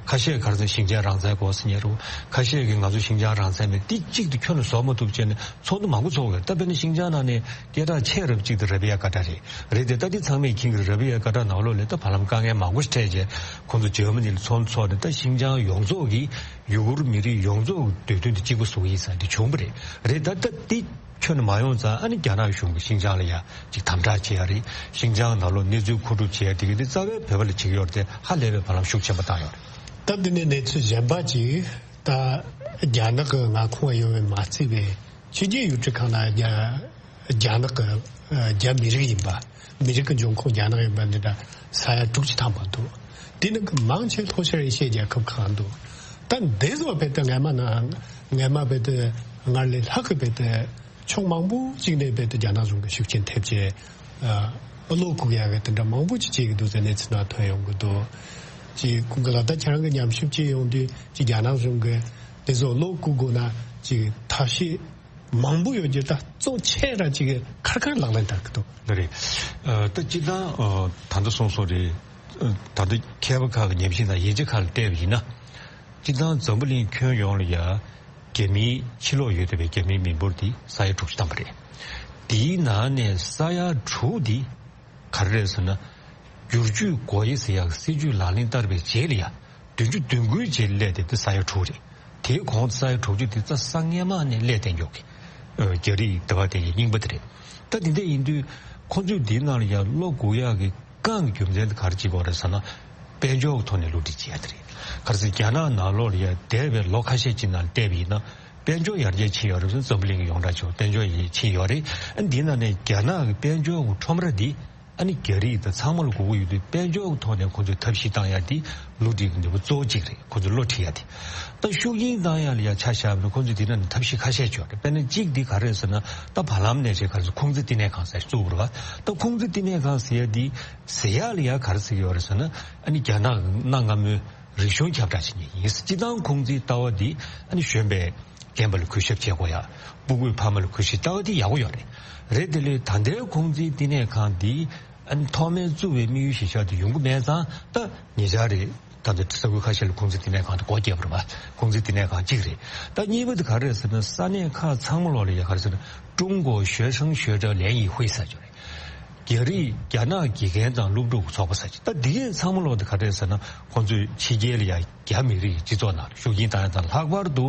ག་ ཁ་ཤས་ག་རེ་ཟེར་ཤིང་ཅང་རང་བཙན་དགོས་ཟེར་མཁན་རེད། ཁ་ཤས་ཀྱིས་ང་ཚོ་ཤིང་ཅང་རང་བཙན་མེད། འདི་གཅིག་ཏུ་ཁྱོན་ནས་བཟོ་མ་ཐུབ་བྱས་ནས་ཚོགས་འདུ་མང་པོ་ཚོགས་ཡོད། ད་དཔེར་ན་ཤིང་ཅང་ནང་ནས་སྐད་གྲགས་ཆེ་རབས་གཅིག་དེ་ར་བི་ཡ་ཀ་ཏྲ་རེད། རེད་དེ། ད་འདི་ཚང་མས་མཁྱེན་གྱི་རེད། ར་བི་ཡ་ཀ་ཏྲ་ནང་ལོགས་ལ་ད་བར་ལམ་དཀའ་ངལ་མང་པོ་ཞིག་འཕྲད་བྱས། ཁོང་ཚོ་འཇར་མ་ནི་ལ་ཚོགས་འདུ་ཚོགས་ནས་ད་ཤིང་ཅང་ཡོངས་རྫོགས་ཀྱི་ཡུ་གུར་མི་རིགས་ཡོངས་རྫོགས་འདོད་དོན་དེ་གཅིག་པ་བཟོ་གི་ཡིན་ཟེར་འདི་བྱུང་བ་རེད། རེད་ད། ད་འདི་ཁྱོན་ནས་མ་ཡོང་ཙང་ཨ་ནི་རྒྱ་ནག་གཞུང་གིས་ཤིང་ཅང་ལ་ཡ་ཅིག་དམ་དྲག་བྱེད་ཡ་རེད། ཤིང་ཅང་ནང་ལོགས་གནས་ཚུལ་མཁོ་སྒྲུབ་བྱེད་ཡ་དེ་གི་དེ་རྩ་བའི་བོད་པ་ལ་བྱེད་ཀྱི་ཡོད་རེད་དེ། ཧ་ལས་པའི་བར་ལམ་ཤུགས་ཆེན་པོ་བཏང་ཡོད་རེད། ད་འདི་ནས་གནས་ཚུལ་གཞན་པ་ཅིག་ད་རྒྱ་ནག་གི་མངའ་ཁོངས་ཡོད་པའི་མ་རྩིས་པའི་ཕྱི་རྒྱལ་ཡུལ་གྲུ་ཁག་ན་རྒྱ་རྒྱ་ནག་གི་ཨ་རྒྱ་མི་རིགས་ཡིན་པ། མི་རིགས་ཀྱི་འབྱུང་ཁུངས་རྒྱ་ནག་ཡིན་པ་འདི་འདྲ་ས་ཡ་དྲུག་ཅུ་ཐམ་པ་འདུག་དེ་ནི་མང་ཆེ་ལྷོ་ཤར་ཨེ་ཤི་ཡའི་རྒྱལ་ཁབ་ཁག་འདུག་ད་འདི་ཚོ་བོད་དུ་སྔ་མ་ན་སྔ་མ་བོད་དུ་སྔར་ལས་ལྷག་གི་བོད་དུ་ཕྱོགས་མང་པོ་ཅིག་ནས་བོད་དུ་རྒྱ་ནག་གཞུང་གི་ཤུགས་རྐྱེན་ཐེབས་བྱས། ཨ་བློ་འགུག་ཡག་གི་དེ་འདྲ་མང་པོ་ཅིག་བྱེད་ཀྱི་འདུག་ཟེར་གནས་ཚུལ་ནང་ཐོན་ཡོང་གི་འདུག་ཅིག་ཁོང་གི་ལ་ད་ཁྱེད་རང་གི་ཉམས་ཞིབ་བྱེད་ཡོང་དུས་ཅིག་རྒྱ་ནག་གཞུང་གི་དེ་ཚོ་བློ་འགུག་དགོས་ན་ཅིག་ཐབས་ཤེས་མང་པོ་ཡོད་རྒྱུ་ད་གཙོ་ཆེ་ར་ཅིག་གི་ཁར་ཁར་ལག་ལེན་བསྟར་གི་འདུག་འདི་རེད། ཨ་ད་སྤྱིར་བཏང་ཨ་ད་ལྟ་སོང་སོང་རེད། ཨ་ད་ལྟ་མཁས་པ་ཁག་གི་ཉམས་ཞིབ་དང་ཡིག་ཆ་ཁག་ལ་བལྟས་པ་ཡིན་ན། སྤྱིར་བཏང་འཛམ་བུ་གླིང་ཁྱོན་ཡོངས་ལ་ཡ་རྒྱ་མིའི་ཕྱི་ལོགས་ཡོད་བསྡད་པའི་རྒྱ་མིའི་མི་འབོར་དེ་ས་ཡ་དྲུག་ཅུ་ཐམ་པ་རེད། དེའི་ནང་ནས་ས་ཡ་དྲུག་དེ་ག་རེ་རེད་ཟེར་ན། བསྒྱུར་བཅོས་སྒོ་དབྱེ་ཟེར་ཡག་སྲིད་ཇུས་ལག་ལེན་བསྟར་བའི་རྗེས་ལ་ཡ། བདུན་ཅུ་དོན་དགུའི་རྗེས་སླེབས་ཏེ་དེ་ས་ཡ་དྲུག་རེད། དེའི་གོང་ས་ཡ་དྲུག་ཅུ་དེ་རྩ་ས་སྔས་མ་ནས་སླེབས་བསྡད་མགྱོགས་ཀྱི། ཨ་རྒྱ་རིགས་དེ་བ་དེ་ཡི་རྙིང་པ་དེ་རེད། ད་དེ་འདྲ་ཡིན་དུས་ཁོང་ཚོས་འདིའི་ནང་ལ་ཡ་བློ་འགུག་ཡག་གི་རྐང་གི་རྒྱུ་མཚན་དེ་ག་རེ་བྱེད་དགོས་རེད་ཟེར་ན། དཔལ་འབྱོར་གྱི་ཐོག་ནས་བསླུ་བྲིད་བྱེད་ཡ་དེ་རེད། ག་རེ་ཟེར་རྒྱ་ནག་ནང་ལོགས་ལ་ཡ་འདས་པའི་ལོ་ཁ་ཤས་ཅིག་ནང་བལྟས་པ་ཡིན་ན། དཔལ་འབྱོར་ཡར་རྒྱས་ཕྱིན་ཡོད་རེད་ཟེར། འཛམ་བུ་གླིང་གི་ཡོངས་གྲགས་ཆེ་བ་དཔལ་འབྱོར་ཡར་རྒྱས་ཕྱིན་ཡོད་རེད། ཨ་འདིའི་ནང་ནས་རྒྱ་ནག་གི་དཔལ་འབྱོར་གྱི་ཁྲོམ་ར་འདི་ཨ་ནི་རྒྱ་རིགས་དང་ཚང་མ་ལ་དགོས་ཀྱི་ཡོད་དུས། དཔལ་འབྱོར་གྱི་ཐོག་ནས་ཁོང་ཚོས་ཐབས་ཤེས་བཏང་ཡ་འདི་བསླུ་བྲིད་ཀྱི་ནུས་པ་གཙོ་བོ་གཅིག་རེད། ཁོང་ཚོས་བློ་ཁྲིད་ཡ་དེ། ད་ཤུགས་རྐྱེན་བཏང་ཡ་ལ་ཡ་ཆ་བཞག་པ་ན་ཁོང་ཚོས་དེ་འདྲ་ནས་ཐབས་ཤེས་ཁ་ཤས་ཅིག་ཡོད་རེད། དཔེར་ན་གཅིག་འདི་ག་རེ་རེད་ཟེར་ན། ད་བར་ལམ་ནས་བྱས་ག་རེ་ཟེར། ཁུང་ཙི་བསྟི་གནས་ཁང་ཟེར་བཙུགས་པ་རེད་བ། ད་ཁུང་ཙི་བསྟི་གནས་ཁང་ཟེར་ཡ་འདི་ཟེར་ཡ་ལ་ཡ་ག་རེ་ཟེར་གྱི་ཡོད་རེད་ཟེར་ན། ཨ་ནི་རྒྱ་ནག་གི་གནའ་སྔ་མོའི་རིག་གཞུང་ཁྱབ་བསྒྲགས་བྱེད་མཁན་ཡིན། སྤྱིར་བཏང་ཁུང་ཙིའི་ལྟ་བ་འདི་ཨ་ནི་གཞོན་པའི་རྒན་པ་ལ་གུས་ཞབས་བྱེད་དགོས་ཡ། སྤུ་གུའི་ཕ་མ་ལ་གུས་ཞབས། ལྟ་བ་འདི་ཡག་པོ་ཡོད་རེད། རེད་དེ་ལས་ད་ལྟའི་ཁུང་ཙིའི་བསྟི་གནས་ཁང་འདི་ཨ་ནི་ཐོག་མའི་བཙུགས་པའི་དམིགས་ཡུལ་གཞིར་བཞག་དེ་ཡོང་གི་མེད་ཙང་། ད་ཉེ་ཆར་རེད། ད་ལྟ་ས་ཁུལ་ཁ་ཤས་ལ་ཁུང་ཙི་བསྟི་གནས་ཁང་དེ་སྒོ་བརྒྱབ་པ་རེད་བ། ཁུང་ཙི་བསྟི་གནས་ཁང་གཅིག་རེད། ད་གཉིས་པ་དེ་ག་རེ་རེད་ཟེར་ན། ས་གནས་ཁག་ཚང་མ་ལོག་ལ་ཡ་ག་རེ་ཟེར་ན། 中国学生学者联谊会 ཟེར་ཅིག་ཡོད་རེད། རྒྱ་རིགས་རྒྱ་ནག་དགེ་རྒན་དང་སློབ་ཕྲུག་གི་ཚོགས་པ་ཟེར་ཅིག་ད་འདི་གས་ཚང་མ་ལོག་དེ་ག་རེ་རེད་ཟེར་ན། ཁོང་ཚོས་ཕྱི་རྒྱལ་ལ་ཡ་རྒྱ་མི་རིགས་ཀྱི་སྤྱི་ཚོགས་ནང་ལ་ཤུགས་རྐྱེན་བཏང་ཡ་དང་། ལྷག་པར་དུ་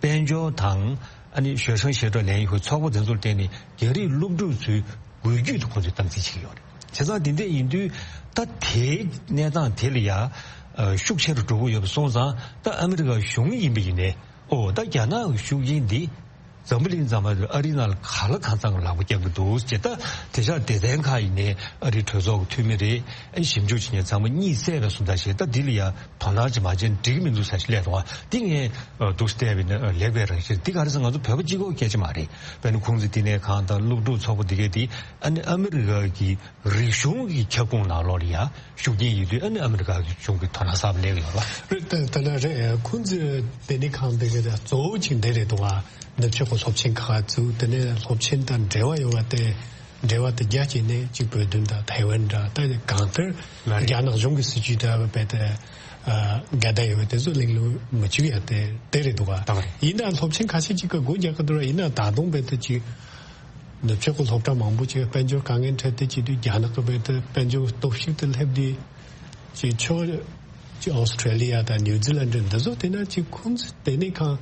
དཔལ་འབྱོར་དང་ཨ་ནི་学生学者联谊会 ཚོགས་པ་དེ་ཚོར་བརྟེན་ནས་རྒྱ་རིགས་སློབ་ཕྲུག་ཚོའི་འགུལ་སྐྱོད་དུ་ཁོང་ཚོས་སྟངས་འཛིན་བྱེད་ཀྱི་ཡོད་རེད། བྱས་ཙང་དེ་འདྲ་ཡིན་དུས་ད་དེའི་གནས་སྟངས་དེ་ལ་ཡ་ཨ་ཤུགས་ཆེ་རུ་འགྲོ་གི་ཡོད་པ་སོང་ཙང་། ད་ཨ་མི་རི་ཀ་གཞུང་ཡིན་པ་ཡིན་ནའི། ཨོ་ད་རྒྱ་ནག་གི་ཤུགས་རྐྱེན་འདི་འཛམ་བུ་གླིང་ཚང་མ་ཨ་རིའི་ནང་ལ་གང་ལ་གང་འཚམ་གྱི་ལག་པ་བརྒྱབ་ཀྱི་འདུག་ཅེས། ད་དེང་སང་སྡེ་ཚན་ཁག་ཡིན་ནའི་ཨ་རིའི་གྲོས་ཚོགས་ཀྱི་འཐུས་མི་རེད། ཨ་ཞིབ་འཇུག་བྱེད་མཁན་ཚང་མ་གཉིད་སད་པའི་བཟོ་ལྟ་ཞིག་ད་འདི་ལ་ཡ་དོ་སྣང་ཅིག་མ་བྱས་ན་འགྲིག་གི་མི་འདུག་ཟེར་ཞིག་སླེབས་འདུག་ཨ། འདི་ངས་འདུག་སེ་བལྟས་པ་ཡིན་ན་ལེགས་པའི་རང་བཞིན། འདི་ག་རེ་ཟེར། ང་ཚོ་བོད་པ་གཅིག་པོ་སྐད་ཆ་མ་རེད། དཔེར་ན་ཁུང་ཙི་བསྟི་གནས་ཁང་དང་སློབ་ཕྲུག་ཚོགས་པ་འདི་གས་འདི་ཨ་ནི་ཨ་མི་རི་ཀ་གི་རིག་གཞུང་གི་ཁྱབ་ཁོངས་ནང་ལོགས་ལ་ཡ་ཤུགས་རྐྱེན་ཡོད་དུས། ཨ་ནི་ཨ་མི་རི་ཀ་གི་གཞུང་གི་དོ་སྣང་གསར་པ་སླེབས་ཡོད་རེད། རེད། ད་ལྟ་རེད། ཁུང་ཙི་བསྟི་གནས་ཁང་འདི་ག་གཙོ་བོ་ཅིག་འདི་རེད་འདུག་ཨ། ནུབ་ཕྱོགས་ཀྱི་སློབ་ཆེན་ཁག་བཙུགས། དེ་ནས་སློབ་ཆེན་དང་འབྲེལ་བ་ཡོད་པ་དེ། འབྲེལ་བ་དེ་རྒྱ་བྱས་ནས་གཅིག་བོད་དོན་དང་ཐའེ་ཝན་འདྲ། ད་གང་ལྟར་ལ་རེད། རྒྱ་ནག་གཞུང་གི་སྲིད་ཇུས་དང་རྦད་དེ་ཨ་འགལ་ཟླ་ཡོད་པ་དེ་ཚོ་གླེང་ལུགས་མི་བྱེད་ཡ་དེ་དེ་རེད་འདུག་ག་ད་རེད། ཡིན་ནའང་སློབ་ཆེན་ཁ་ཤས་ཅིག་གིས་སྒོ་རྒྱག་གི་འདུག་ར། ཡིན་ནའང་ད་དུང་རྦད་དེ་ཅིག་ནུབ་ཕྱོགས་ཀྱི་སློབ་གྲྭ་མང་པོ་ཅིག་དཔལ་འབྱོར་དཀའ་ངལ་འཕྲད་དེ་བྱེད་དུས། རྒྱ་ནག་གི་རྦད་དེ་དཔལ་འབྱོར་སྟོབས་ཤུགས་དེ་སླེབས་དུས། ཅིག་ཕྱོགས་ཅིག་ཨོ་སི་ཁྲེ་ལི་ཡ་དང་ནིའུ་ཛི་ལན་འདི་ཚོ་བལྟས་ན། ཅིག་ཁུང་ཙི་བསྟི་གནས་ཁང་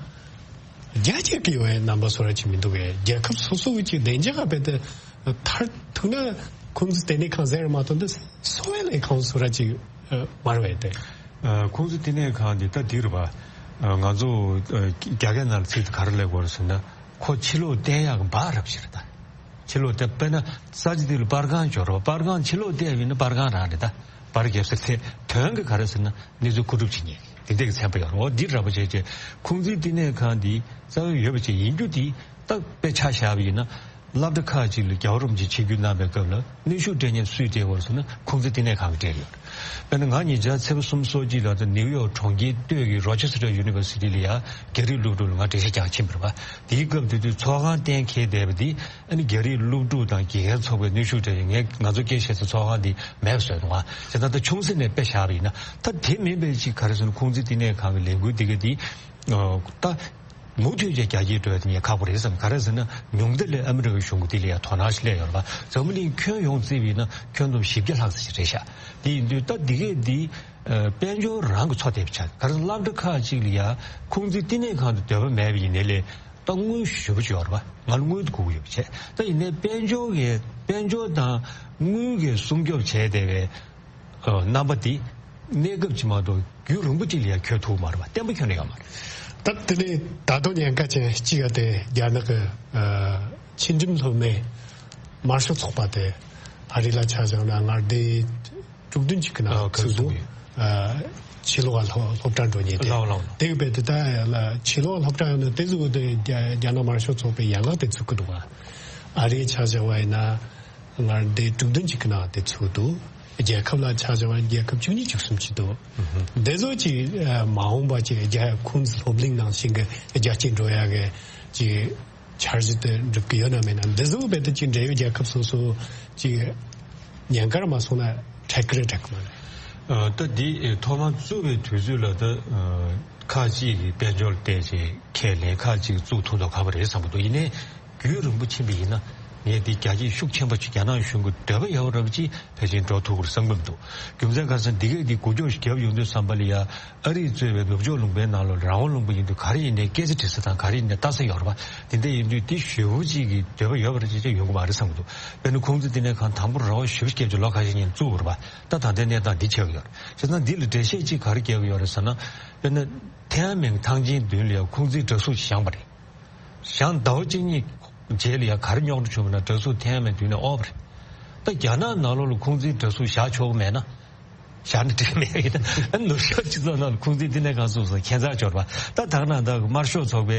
རྒྱ་སྐྱེད་ཀྱི་ཡོད་པའི་རྣམ་པ་བཟོ་འདྲ་ཅིག་མི་འདུག་གས། རྒྱལ་ཁབ་སོ་སོ་གི་ཅིག་བདེ་འཇགས་རྦད་དེ་མཐར་ཐུག་ན་ཁུང་ཙི་བསྟི་གནས་ཁང་ཟེར་མ་གཏོགས་འདི་གསོ་བའི་ལས་ཁང་བཟོ་འདྲ་ཅིག་མ་རེད་པས་ཏེ། ཨ་ཁུང་ཙི་བསྟི་གནས་ཁང་འདི་ད་འདི་རེད་པ། ཨ་ང་ཚོ་ཨ་རྒྱ་སྐད་ནང་ལ་ཚིག་དེ་ག་རེ་ལབ་དགོས་རེད་ཟེར་ན། ཁོ་ཕྱི་ལོགས་བསྟན་ཡག་གི་འབག་རབས་ཤིག་རེད་ད། ཕྱི་ལོགས་བསྟན། དཔེར་ན་ས་ཆ་དེ་ལ་པར་ཁང་འབྱོར་རོགས། པར་ཁང་ཕྱི་ལོགས་བསྟན་ཡིན་ན་པར་ཁང་རང་རེད་ད། པར་རྒྱབ་ས་དེ། དོན་གྱི་ག་རེ་ཟེར་ན་གནས་ཚུལ་མཁོ་སྒྲུབ་བྱེད་མཁན་དེ་འདྲ་གི་ཚན་པ་ཡོད་རེད། འོ་འདི་འདྲ་པོ་བྱས་བྱས་ཁུང་ཙི་བསྟི་གནས་ཁང་འདི་རྩ་བའི་ཡོད་པ་ཅིག་ཡིན་རྒྱུ་དེ། ད་དཔེ་ཆ་བཞག་པ་ཡིན་ན། སློབ་གྲྭ་ཁག་ཅིག་ལ་རྒྱལ་བ་རིན་པོ་ཆེ་ཆིབས་བསྒྱུར་གནང་བའི་སྐབས་ལ་གནོན་ཤུགས་སྤྲད་མཁན་སུས་སྤྲད་ཡོད་རེད་ཟེར་ན། ཁུང་ཙི་བསྟི་གནས་ཁང་གིས་སྤྲད་ཡོད་རེད། དཔེར་ན་ང་ཉེ་ཆར་ཚེས་པ་སུམ་ཅུ་སོ་གཅིག་ལ་ད་ནིའུ་ཡོག་གྲོང་ཁྱེར་སྟོད་ཀྱི་Rochester University ལ་ཡ་རྒྱ་རིགས་སློབ་ཕྲུག་ལ་ང་འགྲེལ་བཤད་རྒྱག་ཕྱིན་པ་རེད་པ། དེའི་སྐབས་དེ་དུས་ཚོགས་ཁང་གཏན་འཁེལ་བསྡད་པ་འདི་ཨ་ནི་རྒྱ་རིགས་སློབ་ཕྲུག་དང་དགེ་རྒན་ཚོགས་པས་གནོན་ཤུགས་སྤྲད་ཡོད། ངས་ང་ཚོ་སྐད་བཤད་ས་ཚོགས་ཁང་འདི་མེད་པ་བཟོས་འདུག་ག་བྱས་ཙང་ད་ཆུང་ས་ནས་དཔེ་བཞག་པ་ཡིན་ན། ད་དེ་མིན་པའི་ཅིག་ག་རེ་ཟེར་ན། ཁུང་ཙི་བསྟི་གནས་ཁང་གི་ལས་འགུལ་འདི་ག་འདི་ད། མུ་མཐུད་ཀྱིས་རྒྱ་སྐྱེད་འགྲོ་ཡ་དེ་ངས་ཁག་པོ་རེད་བསམ། ག་རེ་ཟེར་ན་ཉུང་མཐའ་ལ་ཨ་མི་རི་ཀའི་གཞུང་གིས་དེ་ལ་ཡ་དོ་སྣང་ཞིག་སླེབས་ཡོད་རེད་པ། འཛམ་བུ་གླིང་ཁྱོན་ཡོངས་བརྩིས་པ་ཡིན་ན་ཁྱོན་བསྡོམས་བཞི་བརྒྱ་ལྷག་ཙམ་ཞིག་རེད་ཤག་དེ་ཡིན་དུས་ད་འདི་གས་འདི་ཨ་དཔལ་འབྱོར་རང་གི་མཚོ་དེད་པ་ཆགས། ག་རེ་ཟེར་ན་སློབ་གྲྭ་ཁག་ཅིག་ལ་ཡ་ཁུང་ཙི་བསྟི་གནས་ཁང་དུ་འདོད་པ་མེད་པ་ཡིན་ནའི་ལས་ད་དངུལ་ཞེ་པོ་ཅིག་ཡོད་རེད་པ། ང་ལ་དངུལ་དེ་དགོས་ཀྱི་ཡོད་པ་བྱས། ད་ཡིན་ནའི་དཔལ་འབྱོར་གྱི་དཔལ་འབྱོར་དང་དངུལ་གྱིས་སྲུང་སྐྱོབ་བྱས་བསྡད་པའི་ཨ་རྣམ་པ་འདི་གནས་སྐབས་ཅིག་མ་གཏོགས་རྒྱུན་རིང་པོ་ཅིག་ལ་ཡང་འཁྱོལ་ཐུབ་མ་རེད་པ། བརྟན་པོ་འཁྱོལ་ནས་ཡོད་མ་རེད། ད་དེ་ནས་ད་དུང་ཉེན་ཁ་ཅན་གཅིག་ཡོད་དེ། རྒྱ་ནག་གི་ཨ་ཕྱི་འགྲིམ་སློབ་མའི་དམར་ཤོག་ཚོགས་པ་དེ་ཨ་རི་ལ་ཆ་བཞག་ན་མངའ་སྡེ་དྲུག་བདུན་ཅིག་གི་ནང་ཨ་ཚུད་འདུག་ཁ་ཚུད་ཨ་ཕྱི་ལོགས་ལ་སློབ་སློབ་གྲྭ་འགྲོ་མཁན་དེ། ལགས་ལགས། དེ་གི་དཔེ་དེ་ད་ལ་ཕྱི་ལོགས་སློབ་གྲྭ་ཡོད་ན་དེ་ཚོ་དེ་རྒྱ་རྒྱ་ནག་དམར་ཤོག་ཚོགས་པའི་ཡན་ལག་དེ་ཚུད་ཀྱི་འདུག་ག་ཨ་རིའི་ཆ་བཞག་པ་ཡིན་ན། མངའ་སྡེ་དྲུག་བདུན་ཅིག་གི་ནང་དེ་ཚུད་འདུག་རྒྱལ་ཁབ་ལ་ཆ་བཞག་པ་རྒྱལ་ཁབ་བཅུ་གཉིས་བཅུ་གསུམ་ཅིག་འདུག་འདི་ཚོ་ཅིག་ཨ་མ་འོངས་པ་ཅིག་རྒྱ་ཁུང་ཙི་སློབ་གླིང་ནང་བཞིན་གྱི་རྒྱ་སྐྱེད་འགྲོ་ཡ་གི་ཅིག་འཆར་གཞི་དེ་འགྲུབ་ཀྱི་ཡོད་ན་མེད་ན། འདི་ཚོ་རྦད་དེ་ཅིག་འབྲེལ་ཡོད་རྒྱལ་ཁབ་སོ་སོ་ཅིག་ཉེན་ཁར་མ་སོང་ན་འཕྲད་ཀྱི་རེད་འཕྲད་ཀྱི་མ་རེད། ཨ་ད་འདི་ཨེ་ཐོག་མར་བཙུགས་པའི་དུས་ཚོད་ལ་ད་ཨ་ཁག་ཅིག་གིས་དཔལ་འབྱོར་བལྟས་བྱས་ཁས་ལེན། ཁག་ཅིག་བཙུགས་ཐུབ་མདོག་ཁ་པོ་རེད་བསམ་གྱི་འདུག་ཡིན་ནའི། རྒྱུན་རིང་པོ་ཕྱིན་པ་ཡིན་ན་ངས་འདི་རྒྱ་སྐྱེད་ཤུགས་ཆེན་པོ་ཅིག་རྒྱ་ནག་གཞུང་གི་འདོད་པ་ཡོད་རབས་ཅིག་ཕལ་ཆེར་འགྲོ་ཐུབ་ཀྱི་རེད་བསམ་གྱི་མི་འདུག་རྒྱུ་མཚན་ག་རེ་ཟེར་ན་འདི་གས་འདི་འགུལ་སྐྱོད་ཞིག་བརྒྱབ་ཡོང་དུས་ཙམ་པ་ལ་ཡ་ཨ་རིས་གཙོས་པའི་ནུབ་ཕྱོགས་ལུང་པའི་ནང་ལོགས་ལ་རང་དབང་ལུང་པ་ཡིན་དུས་ག་རེ་ཡིན་ནའི་སྐད་ཆ་དྲི་ས་དང་ག་རེ་ཡིན་ནའི་ལྟ་ས་ཡོད་རེད་པ། དེ་འདྲ་ཡིན་དུས་འདི་ཞེ་པོ་ཅིག་གི་འདོད་པ་ཡོད་པ་རེད་ཅེས་ཡོང་གི་མ་རེད་བསམ་གྱི་འདུག་དཔེར་ན་ཁུང་ཙི་བསྟི་གནས་ཁང་དང་པོ་རེ་བ་ཞེ་པོ་བརྒྱབ་ཅིག་ལོ་ཁ་ཤས་སྔོན་བཙུགས་པ་རེད་པ། ད་ད་ལྟའི་གནས་སྟངས་འདི་ཆགས་ཀྱི་ཡོད་རེད། བྱས་ཙང་འདི་ལ་འགྲེལ་བཤད་ཅིག་ག་རེ་རྒྱག་གི་ཡོད་རེད་ཟེར་ན། དཔེར་ན་ཐེན་ཨན་མེན་ཐང་ཆེན་མདུན་ལ་ཡང་ཁུང་ཙིའི་འདྲ་གཟུགས་ཤིག་བཞེངས་པ་རེད། བཞེངས་ཟླ་བ་གཅིག་གཉིས་རྗེས་ལ་ཡང་ག་རེ་རྙོག་དྲ་བྱུང་བ་ན་འདྲ་གཟུགས་ཐེན་ཨན་མེན་མདུན་ནས་དབོར་བ་རེད། ད་རྒྱ་ནག་ནང་ལོགས་ལ་ཁུང་ཙིའི་འདྲ་གཟུགས་བཞག་ཆོག་གི་མེད་ན། བཞག་ན་འགྲིག་གི་མེད་ཡིན་ན། ཨ་ནུབ་ཕྱོགས་སྤྱི་ཚོགས་ནང་ལ་ཁུང་ཙིའི་བསྟི་གནས་ཁང་བཙུགས་སོང་། ཁྱད་མཚར་འབྱོར་བ། ད་ད་ག་ནང་ད་དམར་ཤོག་ཚོགས་པའི་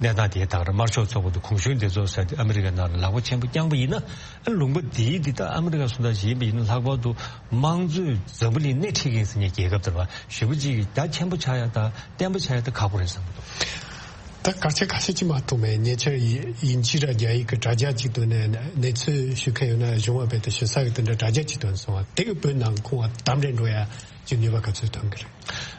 གནས་སྟངས་དེ་ད་ག་རེ། དམར་ཤོག་ཚོགས་པ་དང་གུང་གཞོན་སྡེ་ཚོགས་ཟེར་དེ་ཨ་མི་རི་ཀའི་ནང་ལ་ལག་པ་ཆེན་པོ་བརྐྱངས་པ་ཡིན་ན། ཨ་ལུང་པ་འདིའི་འདི་ད་ཨ་མི་རི་ཀ་སུ་འདྲ་ཞིག་ཡིན་པ་ཡིན་ན་ལྷག་པར་དུ་དམངས་གཙོའི་འཛམ་བུ་གླིང་སྣེ་ཁྲིད་མཁན་ཟེར་མཁན་རྒྱལ་ཁབ་དེ་རེད་པ། ཞེ་པོ་ཅིག་གི་རྒྱ་ཆེན་པོ་ཆགས་ཡ་དང་བརྟན་པོ་ཆགས་ཡ་དེ་ཁག་པོ་རེད་བསམ་གྱི་འདུག་ད་སྐར་ཆ་ཁ་ཤས་ཅིག་མ་གཏོགས་མེད། ཉེ་ཆར་དབྱིན་ཇི་ར་རྒྱ་ཡིག་གི་དྲ་རྒྱ་ཅིག་ཐོག་ནས་གནས་ཚུལ་ཞུ་མཁན་ཡོད་ན་གཞུང་བ་བོད་དུ་ཞུ་ས་གི་དེ་འདྲ་དྲ་རྒྱ་ཅིག་ཐོན་སོང་བ། དེ་གི་བོད་ནང་ཁོང་བ་དམ་རེ་འགྲོ་ཡ་ཅིག་ནུས་པ་ག་ཚོད་ཐོན་གི་རེད།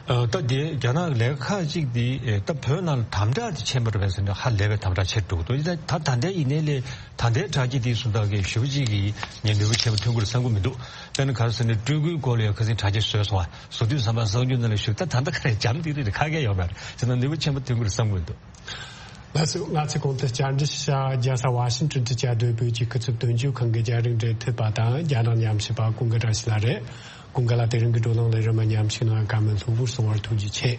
ཨ་ད་དེ་རྒྱ་ནག་ལས་ཁག་ཅིག་དེ་ཨེ་ད་བོད་ནང་ལ་དམ་དྲག་དེ་ཆེན་པོ་རེད་པས་ཟེར་ན་ཧ་ལས་པའི་དམ་དྲག་ཆེ་འགྲོ་གི་འདུག་ད་ད་ལྟའི་ཡིན་ནའི་ལས་ད་ལྟའི་དྲ་རྒྱ་དེ་སུ་འདྲ་གི་ཞེ་པོ་ཅིག་གི་ངས་ནུས་པ་ཆེན་པོ་ཐོན་གི་རེད་བསམ་གི་མི་འདུག་དཔེར་ན་ག་རེ་ཟེར་ན་སྤྲུལ་སྐུའི་སྐོར་ལ་ཡང་ཁ་སང་དྲ་རྒྱ་བཟོས་སོང་བ། བཟོ་དུས་ཙམ་པ་གསར་འགྱུར་ནང་ལ་ཞུགས། ད་ད་ལྟ་ག་རེ་འཇམ་ཏིག་ཏིག་རེད། ཁ་སྐད་ཡོད་མ་རེད། བྱས་ན་ནུས་པ་ཆེན་པོ་ཐོན་གི་རེད་བསམ་གི་མི་འདུག་ལགས་སོ། ང་ཚོས་གོང་དུ་བཅར་འདྲི་ཞུ་བྱ་རྒྱལ་ས་ཝ་ཤིང་ཏོན་དུ་བཅའ་སྡོད་བོད་ཀྱི་སྐུ་ཚབ་དོན་གཅོད་ཁང་གི་རྒྱ་རིགས་འབྲེལ་མཐུད་པ་དང་རྒྱ་ནག་ཉམས་ཞིབ་པ་ཀུན་དགའ་བཀྲ་ཤིས་ལགས་རེད། ཀུན་དགའ་ལགས་དེ་རིང་གི་བགྲོ་གླེང་ལས་རིམ་མ་ཉམས་ཞིབ་གནང་བར་བཀའ་མོལ་ལྷུག་པོར་གསུང་བར་ཐུགས་རྗེ་ཆེ།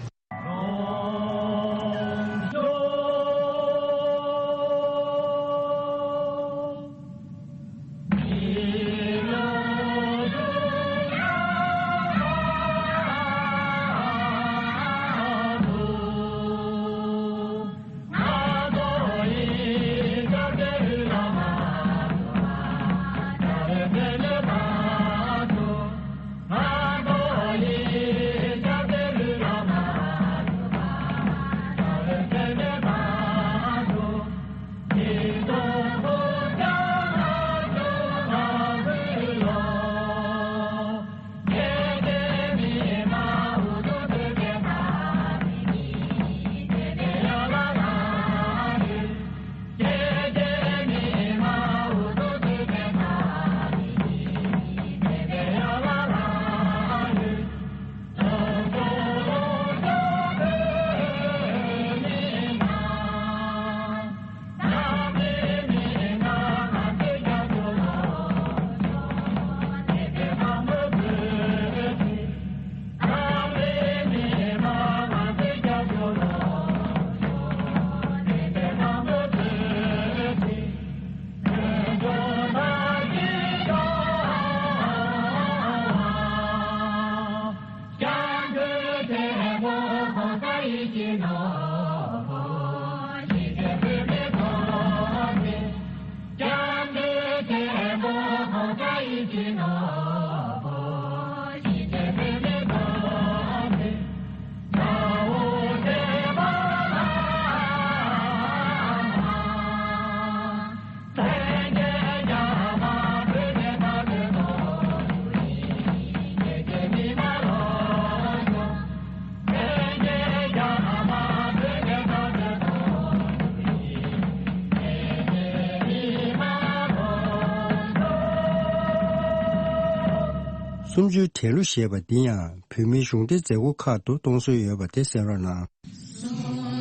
སུམ་ཅུའི་གྲལ་གླུ་ཞེས་པ་འདི་ཡང་བོད་མིའི་གཞུང་འབྲེལ་མཛད་སྒོ་ཁག་ཏུ་གཏོང་སྲོལ་ཡོད་པ་དེ་གསན་རོགས་གནང་།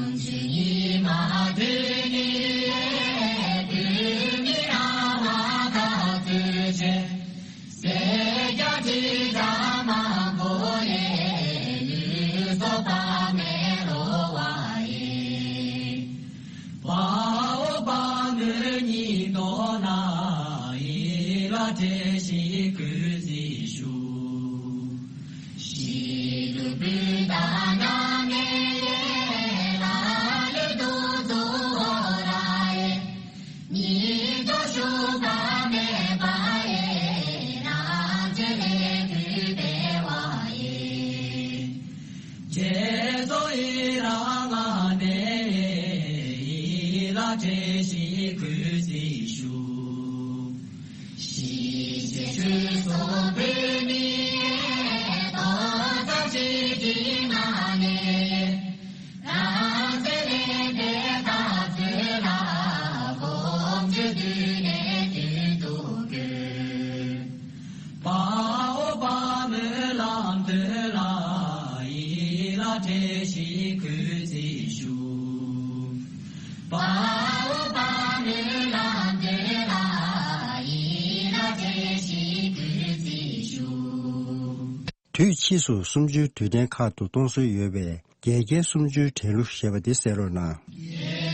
དུས་ཕྱིས་སུ་སུམ་ཅུའི་དུས་དྲན་ཁག་ཏུ་གཏོང་སྲོལ་ཡོད་པའི་རྒྱལ་རྒྱལ་སུམ་ཅུའི་གྲལ་གླུ་ཞེས་པ་འདི་གསན་རོགས་གནང་།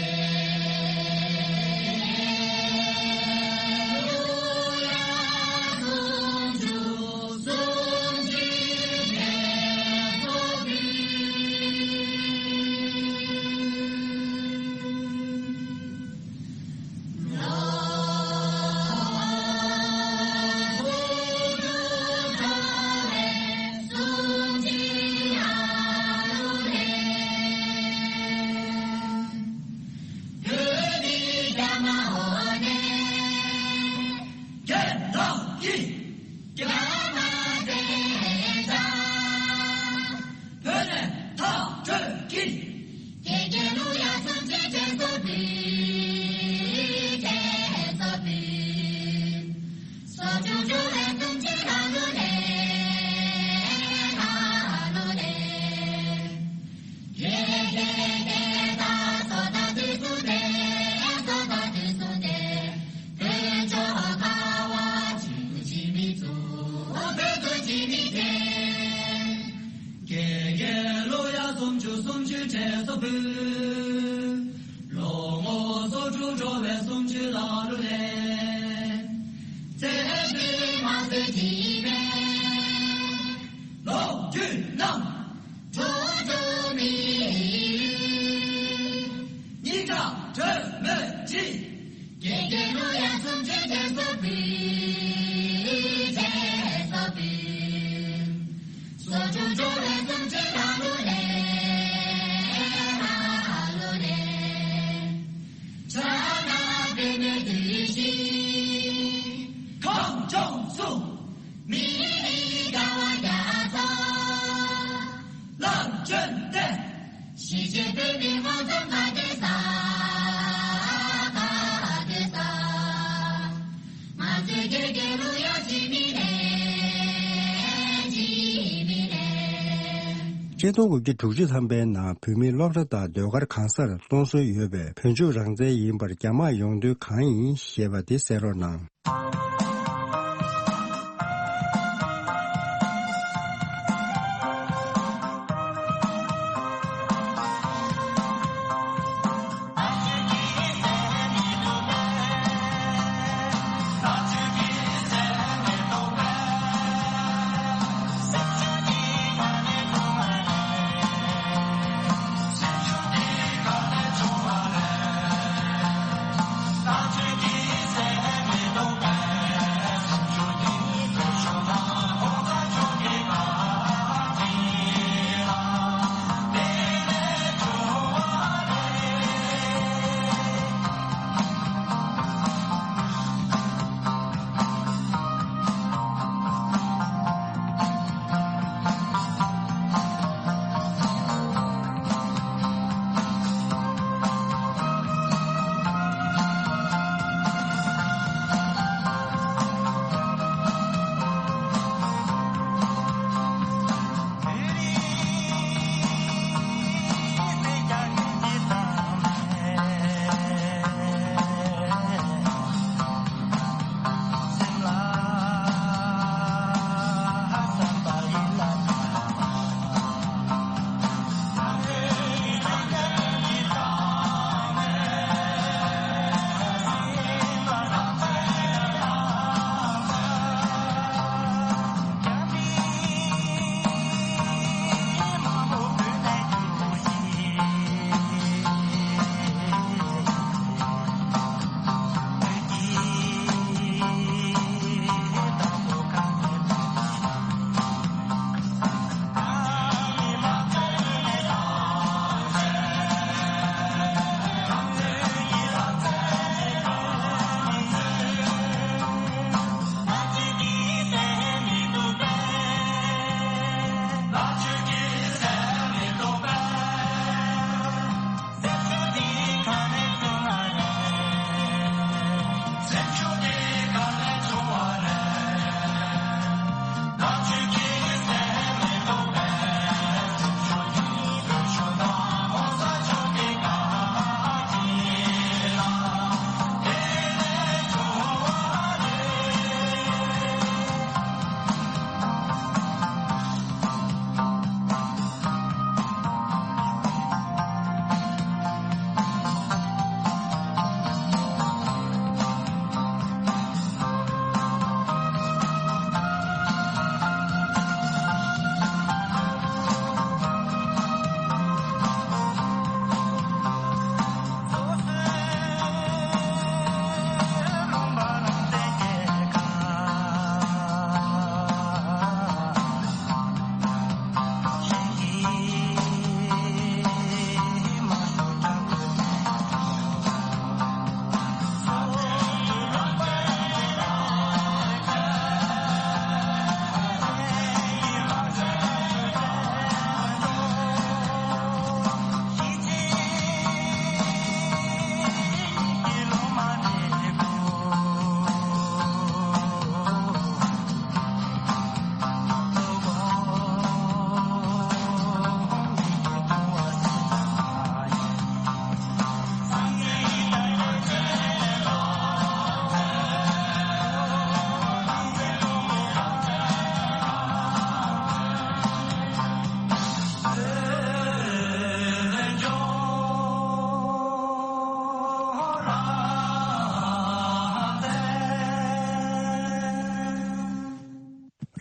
བོད་ནས་ཐག་ཆོད་ཀྱི། དགེ་རྒན་ལུ་ཡ་སུམ་ཅུ་དྲན་གསོ་འབུལ། དྲན་གསོ་འབུལ། སོ་ཅུང་ཅུང་ལས་སུམ་ཅུ་ལ་ལུ་ལས་ལ་ལུ་ལས། དགེ་དགེ་དགེ་ད་སོ་ད་དུས་སུ་དེ། སོ་ད་དུས་སུ་དེ། དཔལ་འབྱོར་ཁ་བ་ཅི་ཅི་མི་ཚུ། དཔལ་འབྱོར་ཅི་མི་དྲན། དགེ་རྒན་ལུ་ཡ་སུམ་ཅུ་སུམ་ཅུ་དྲན་གསོ་འབུལ། ལོ་ངོ་སོ་དྲུག་འགྲོ་བའི་སུམ་ཅུ་ལ་ལུ་ལས། ཚེ་འདི་མ་ཟད་ཅི་མེད། ལོ་རྒྱུས་རྣམས། གྲོགས་གྲོགས་མི། སྙིང་ཁྲག་དྲོད་མོས་གྲིབ། དགེ་རྒན་ལུ་ཡ་སུམ་ཅུ་དྲན་གསོ་འབུལ། དྲན་གསོ་འབུལ། སོ་ཅུང་ཅུང་ལས་སུམ་ཅུ་ལ་ལུ་ལས། ལ་ལུ་ལས། ཕྱག་ན་པདྨོའི་བདུད་བཞི། ཁམས་ལྗོངས་སུ། མི་ལུས་དགའ་བ་རྒྱ་མཚོ། ལམ་བྱོན་ཏེ། ཞི་བྱེད་པའི་མི་ངོ་ཚོམ་ག་དེ་ས། ག་དེ་ས། ང་ཚོའི་དགེ་རྒན་ལུ་ཡ་ཅི་མི་ལས། ཅི་མི་ལས། ཆིག་སྟོང་དགུ་བརྒྱ་དྲུག་ཅུ་ཐམ་པའི་ནང་བོད་མིའི་སློབ་གྲྭ་དང་ཟློས་གར་གང་སར་གཏོང་སྲོལ་ཡོད་པའི་བོད་ལྗོངས་རང་བཙན་ཡིན་པར་རྒྱ་དམག་ཡོང་དོན་གང་ཡིན་ཞེས་པ་དེ་གསན་རོགས་གནང་།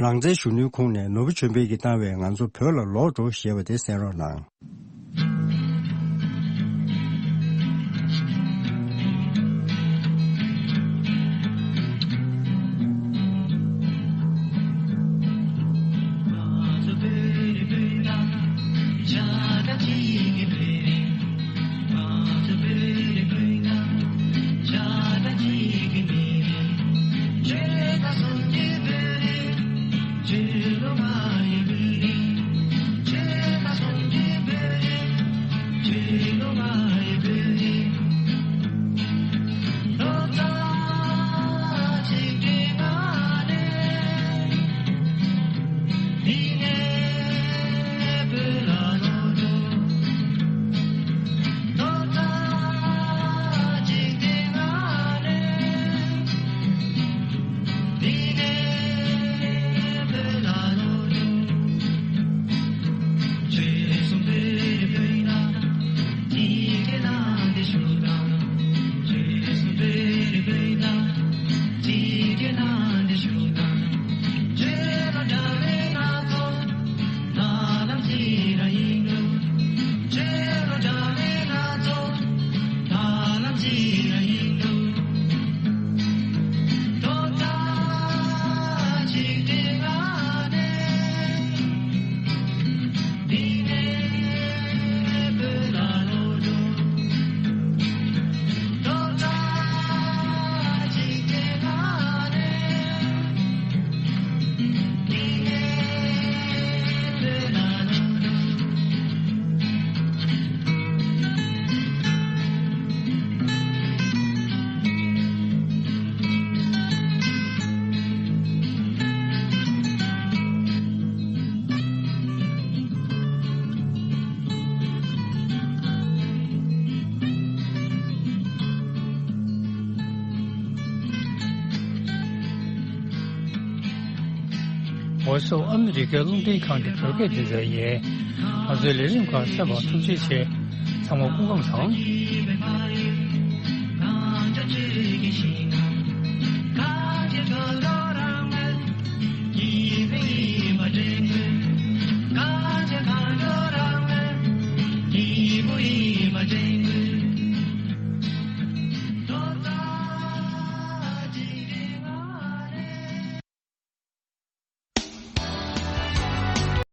རང་བཙན་ཞུ་སྣོན་ཁུངས་ནས་ནོར་བུ་ཆོས་འཕེལ་གྱིས་བཏང་བའི་ང་ཚོ་བོད་ལ་ལོག་འགྲོ་ཞེས་པ་དེ་གསན་རོགས་གནང་། འོ་སོ་ཨ་མི་རི་ཀའི་རླུང་འཕྲིན་ཁང་གི་བོད་སྐད་སྡེ་ཚན་ཡིན། ང་ཚོའི་ལས་རིམ་ཁག་གསན་པར་ཐུགས་རྗེ་ཆེ། ཚང་མ་སྐུ་ཁམས་བཟང་།